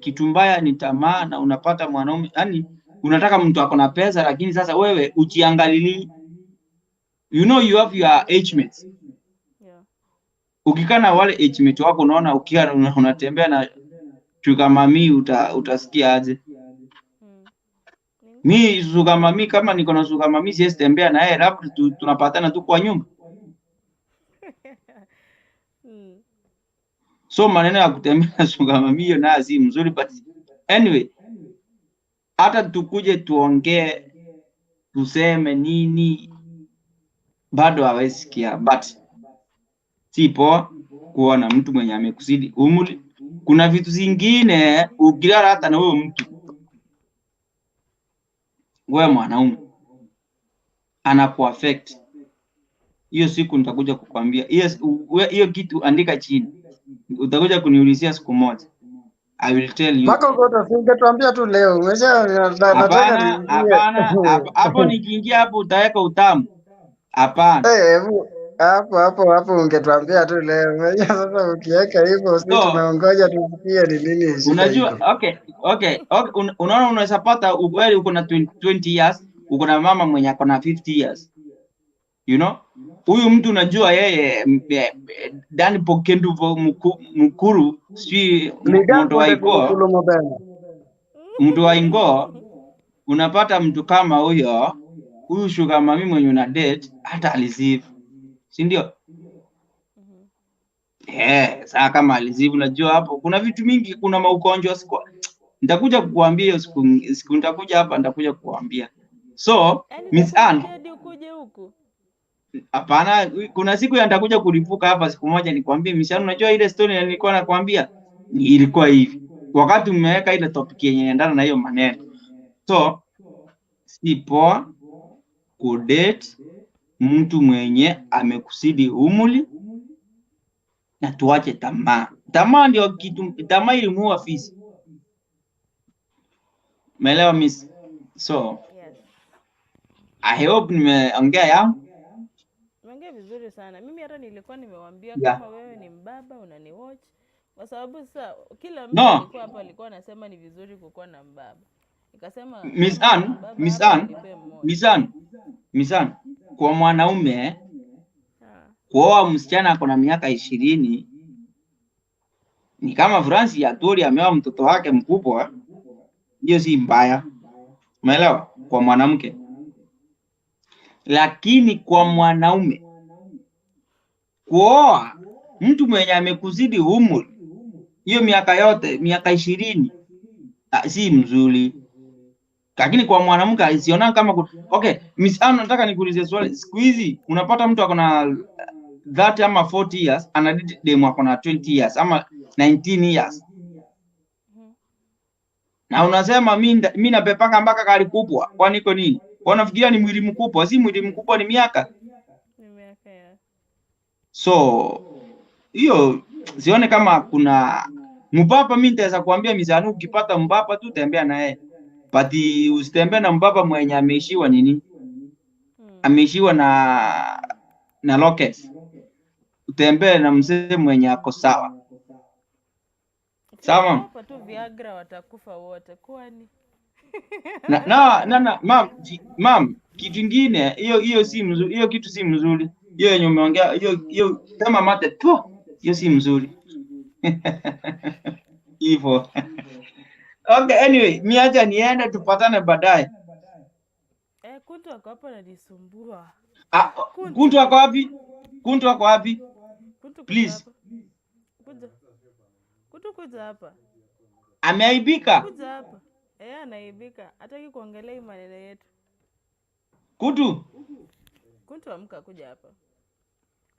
Kitu mbaya ni tamaa, na unapata mwanaume, yani unataka mtu ako na pesa, lakini sasa wewe ujiangalili, you know you have your age mates. Ukikaa na wale age mate wako, unaona ukiwa unatembea na sugar mami utasikia aje? Mi sugar mami, kama niko na sugar mami siwezi tembea na yeye, labda tunapatana tu kwa nyumba. So maneno ya kutembea na sugar mami hiyo nayo si mzuri, but anyway, hata tukuje tuongee tuseme nini bado hawezi sikia, but si poa kuwa na mtu mwenye amekuzidi umri. Kuna vitu zingine ukilala hata na huyo mtu, wewe mwanaume, anakuaffect. Hiyo siku nitakuja kukwambia hiyo hiyo kitu, andika chini, utakuja kuniulizia siku moja. I will tell you. Mpaka uko ungetuambia tu leo. Umesha nataka Hapana, niingie. hapana, hapo nikiingia hapo utaweka utamu. Hapana. Eh, hebu hapo hapo hapo ungetuambia tu leo. Unajua sasa ukiweka hivyo sisi So tunaongoja tusikie ni nini shida unajua iko. okay, unaona unaweza pata ukweli uko na 20 years, uko na mama mwenye ako na 50 years. You know, huyu mtu unajua yeye Dani Pokendu Mukuru sijui Ligan mtu wa punde Ingo, kulukulu mobena. mtu wa Ingo, unapata mtu kama huyo, huyu sugar mami mwenye una date hata alizivu, si ndio? Saa kama alizivu, unajua hapo kuna vitu mingi, kuna maugonjwa siku nitakuja kukuambia hiyo siku nitakuja hapa nitakuja kukuambia. So Yaani Miss Ann, utakuja hadi ukuje huku? hapana, kuna siku ya nitakuja kulipuka hapa siku moja nikwambie Miss Ann, unajua ile story nilikuwa nakwambia ilikuwa hivi. Wakati umeweka ile topic yenye inaendana na hiyo maneno. So si poa kudate mtu mwenye amekusidi umri, na tuache tamaa. Tamaa ndio kitu, tamaa ilimuua fisi. Umeelewa miss? So Yes. I hope nimeongea yangu. Umeongea vizuri sana. Mimi hata nilikuwa nimewambia Yeah. kama wewe ni mbaba unaniwatch, kwa sababu sasa kila mtu No, alikuwa hapa alikuwa anasema ni vizuri kukuwa na mbaba. Nikasema Miss kama kuna Ann, mbaba Miss hapa Ann, nipe mmoja. Miss Ann, Miss Ann, kwa mwanaume kuoa msichana ako na miaka 20 ni kama Francis Atwoli ameoa mtoto wake mkubwa, hiyo si mbaya. Umeelewa? Kwa mwanamke. Lakini kwa mwanaume kuoa mtu mwenye amekuzidi umri hiyo miaka yote, miaka 20, si mzuri. Lakini kwa mwanamke siona kama okay, Miss Ann, nataka nikuulize swali. Siku hizi unapata mtu ako na 30 ama 40 years ana date demu ako na 20 years ama 19 years. Na unasema mimi napepanga mpaka gari kubwa. Kwani iko nini? Wanafikiria ni mwili mkubwa, si mwili mkubwa, ni miaka. Ni miaka ya. So hiyo sione kama kuna mpapa. Mimi nitaweza kuambia mizani, ukipata mpapa tu tembea naye, but usitembee na mpapa mwenye ameishiwa nini, ameishiwa na rockets. Utembee na mzee mwenye ako sawa sawa. Hapa tu Viagra watakufa wote, kwani Na mam, kitu kingine hiyo si mzuri, hiyo kitu si mzuri. Hiyo yenye umeongea hiyo kama mate tu, hiyo si mzuri. Hivyo. Okay, anyway, mimi acha niende, tupatane baadaye. Kuntu ako hapo ananisumbua. Kuntu ako wapi? Kuntu ako wapi? Kuntu kuja Please. hapa. Kuja. Kuntu kuja hapa. Ameaibika. Kuja hapa. Anaibika. Hataki kuongelea hii maneno yetu. Kuntu. Kuntu amka kuja hapa.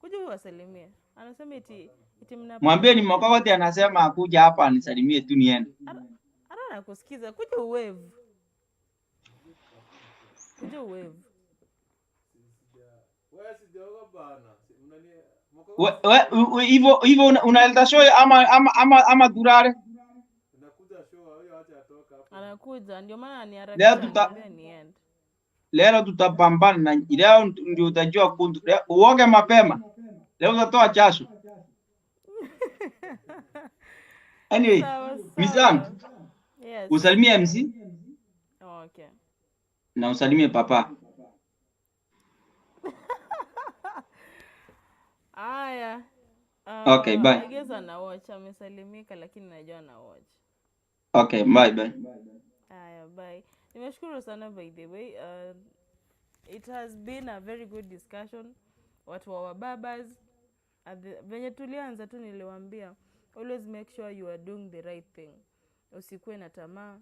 Kuja uwasalimie. Anasema eti mnapata. Mwambie ni Mokogoti anasema akuja hapa anisalimie tu niende. Hata anakusikiza. Kuja uwevu. Kuja uwevu. Hivyo unaleta show ama durare? Anakuja, ndio maana aniharakisha ananiambia niende. Leo tutapambana na leo ndio utajua Kuntu. Leo, uoge mapema. Leo utatoa jasho. Anyway, Miss Ann, Yes. usalimie MC Okay. na usalimie papa. Aya. Okay, bye. I guess ana watch, amesalimika lakini najua ana watch. Okay, bye bye. Aya, bye. Nimeshukuru sana by the way. It has been a very good discussion. Watu wa wababas, venye tulianza tu niliwaambia, always make sure you are doing the right thing. Usikuwe na tamaa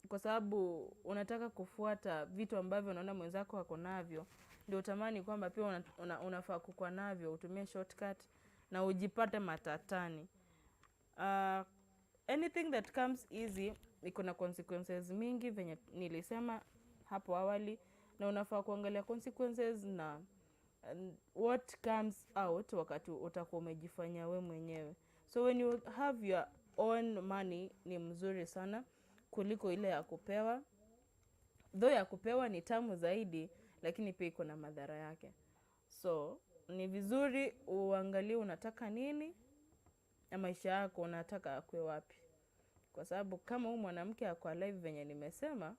kwa sababu unataka kufuata vitu ambavyo unaona mwenzako ako navyo, ndio utamani kwamba pia unafaa kukua navyo, utumie shortcut na ujipate matatani. Anything that comes easy iko na consequences mingi venye nilisema hapo awali, na unafaa kuangalia consequences na what comes out wakati utakuwa umejifanya we mwenyewe. So when you have your own money ni mzuri sana kuliko ile ya kupewa. Though ya kupewa ni tamu zaidi, lakini pia iko na madhara yake. So ni vizuri uangalie unataka nini na maisha yako unataka akue wapi. Kwa sababu kama huyu mwanamke ako alive venye nimesema,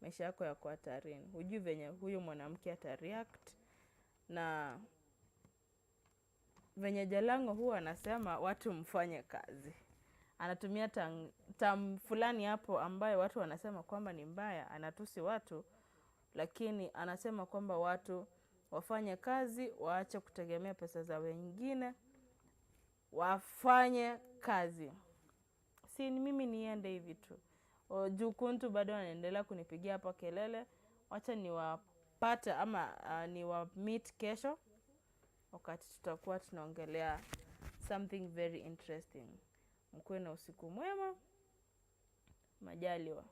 maisha yako yako hatarini. Hujui venye huyu mwanamke ata react Na venye Jalango huwa anasema watu mfanye kazi, anatumia tam fulani hapo ambayo watu wanasema kwamba ni mbaya, anatusi watu, lakini anasema kwamba watu wafanye kazi, waache kutegemea pesa za wengine, wafanye kazi. Si ni mimi niende hivi tu. Juu Kuntu bado anaendelea kunipigia hapa kelele. Wacha niwapate ama niwa meet kesho wakati tutakuwa tunaongelea something very interesting. Mkuwe na usiku mwema. Majaliwa.